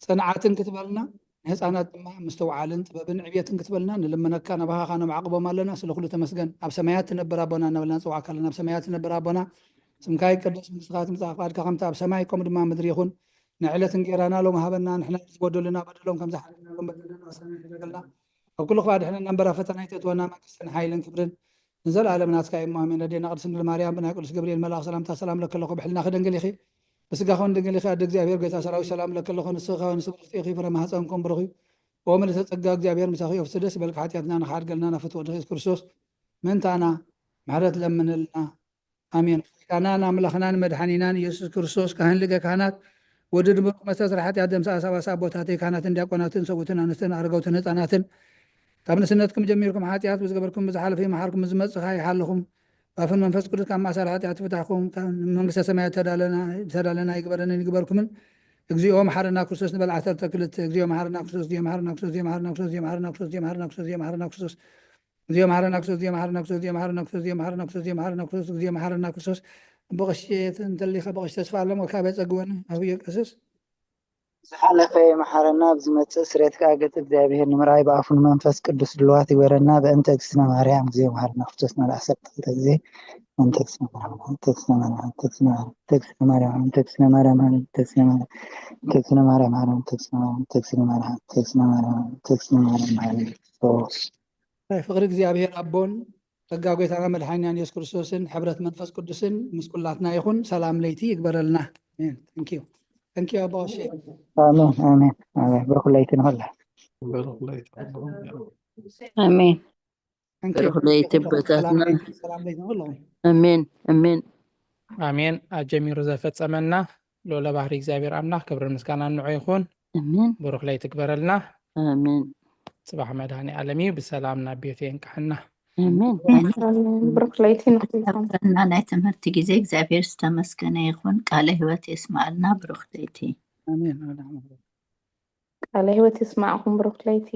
ጽንዓትን ክትበልና፣ ንህጻናት ድማ ምስትውዓልን ጥበብን ዕብየትን ክትበልና ንልምነካ፣ ናባኻ ነማዕቅቦም ኣለና። ስለ ኩሉ ተመስገን። ኣብ ሰማያት ትነብር ኣቦና እናበልና ንጽውዓካ ኣለና። ኣብ ሰማያት ትነብር ኣቦና፣ ስምካ ይቀደስ፣ መንግስትኻ ትምጻእ፣ ፍቃድካ ከምቲ ኣብ ሰማይ ከምኡ ድማ ኣብ ምድሪ ይኹን። ንዕለት እንጌራና ሎም ሃበና፣ ንሕና ዝበደሉና በደሎም ከም ዝሓለና ሎም በደልና፣ ኣሳና ይሕደገልና፣ ኣብ ኩሉ ክፋ ድሕነና እምበር ኣብ ፈተና ኣይተእትወና፣ መንግስትን ሓይልን ክብርን ንዘለኣለም ናትካ እዩ። ኣሜን። ኣዴና ቅድስት ድንግል ማርያም ብናይ ቅዱስ ገብርኤል መልኣኽ ሰላምታ ሰላም ለኪ ኣለኹ፣ ብሕልና ክደንግል ኢኺ፣ ብስጋ ኾን ድንግል ኢኺ። ኣደ እግዚኣብሔር ጎይታ ሰራዊት ሰላም ለኪ ኣለኹ፣ ንስኺ ኸወን ስብርክቲ ኢኺ፣ ፍረ ማህፀንኩም ብሩኽ እዩ። ኦ ምልእተ ጸጋ እግዚኣብሔር ምሳኺ እዩ፣ ደስ ይበልኪ፣ ሓጢኣትና ንኽሓድገልና ናብ ፍትወ ወድኺ የሱስ ክርስቶስ ምእንታና ምሕረት ለምንልና። ኣሜን። ጌታናን ኣምላኽናን መድሓኒናን ኢየሱስ ክርስቶስ፣ ካህን ሊቀ ካህናት፣ ወዲ ድሙር መስተስሪ ሓጢኣት ደምሳእ ሰባሳ ኣቦታተይ ካህናትን ዲያቆናትን ሰብኡትን ኣንስትን ኣረገውትን ህፃናትን ካብ ንስነትኩም ጀሚርኩም ሓጢኣት ብዝገበርኩም ብዝሓለፈ ይመሓርኩም፣ ብዝመጽእ ከኣ ይሓልኹም። ባፍን መንፈስ ቅዱስ ካብ ማእሰር ሓጢኣት ይፍታሕኩም፣ ካብ መንግስተ ሰማያት ተዳለና ተዳለና ይግበረንን ይግበርኩምን። እግዚኦ መሓረና ክርስቶስ ንበል ዓሰርተ ክልተ። እግዚኦ መሓረና ክርስቶስ፣ እግዚኦ መሓረና ክርስቶስ፣ እግዚኦ መሓረና ክርስቶስ፣ እግዚኦ መሓረና ክርስቶስ፣ እግዚኦ መሓረና ክርስቶስ፣ እግዚኦ መሓረና ክርስቶስ፣ እግዚኦ መሓረና ክርስቶስ፣ እግዚኦ መሓረና ክርስቶስ፣ እግዚኦ መሓረና ክርስቶስ፣ እግዚኦ መሓረና ክርስቶስ። በቐሽት እንተሊኻ በቐሽ ተስፋ ኣለሞ ካበይ ጸግወኒ? ኣሁየ ቀስስ። ዝሓለፈ ይመሓረና፣ ብዝመጽእ ስሬት ከኣ ገጽ እግዚኣብሔር ንምርኣይ ብኣፉን መንፈስ ቅዱስ ድልዋት ይግበረና። በእንተ እግዝእትነ ማርያም፣ እግዚኦ መሓረና ክርስቶስ፣ ንበል ዓሰርተ ክልተ ግዜ። በእንተ እግዝእትነ ማርያም፣ በእንተ እግዝእትነ ማርያም፣ በእንተ እግዝእትነ ማርያም፣ በእንተ እግዝእትነ ማርያም፣ በእንተ እግዝእትነ ማርያም፣ በእንተ እግዝእትነ ማርያም፣ በእንተ እግዝእትነ ማርያም፣ በእንተ እግዝእትነ ማርያም፣ በእንተ እግዝእትነ ማርያም፣ በእንተ እግዝእትነ ማርያም፣ መሓረና ክርስቶስ። ናይ ፍቕሪ እግዚኣብሔር ኣቦን ጸጋ ጐይታና መድሓኒናን የሱስ ክርስቶስን ሕብረት መንፈስ ቅዱስን ምስ ኩላትና ይኹን። ሰላም ለይቲ ይግበረልና። ኣሜን። Thank you። Thank you ኣባ ቀሺ። ኣሜን፣ ኣሜን፣ ኣሜን። ብሩኽ ለይቲ ንኹላ። ብሩኽ ለይቲ። ኣሜን። Thank you። ብሩኽ ለይቲ ሰላም ኣቦታትና። ለይቲ፣ ሰላም ለይቲ ንኹሎም። ኣሜን፣ ኣሜን። ኣሜን። ኣጀሚሩ ዘፈጸመና ልዑለ ባህሪ እግዚኣብሔር ኣምላኽ ክብርን ምስጋናን ንዑ ይኹን። ኣሜን። ብሩኽ ለይቲ ግበረልና። ኣሜን። ጽባሕ መድኃኔ ዓለም እዩ፣ ብሰላም ናብ ቤቱ የንቅሐና። ኣሜን። ኣሜን። ብሩኽ ለይቲ ንኹልኹም። ዝነበረና ናይ ትምህርቲ ግዜ እግዚኣብሔር ዝተመስገነ ይኹን። ቃለ ሕይወት የስምዓልና። ብሩኽ ለይቲ። ኣሜን። ቃለ ሕይወት የስማዕኹም። ብሩኽ ለይቲ።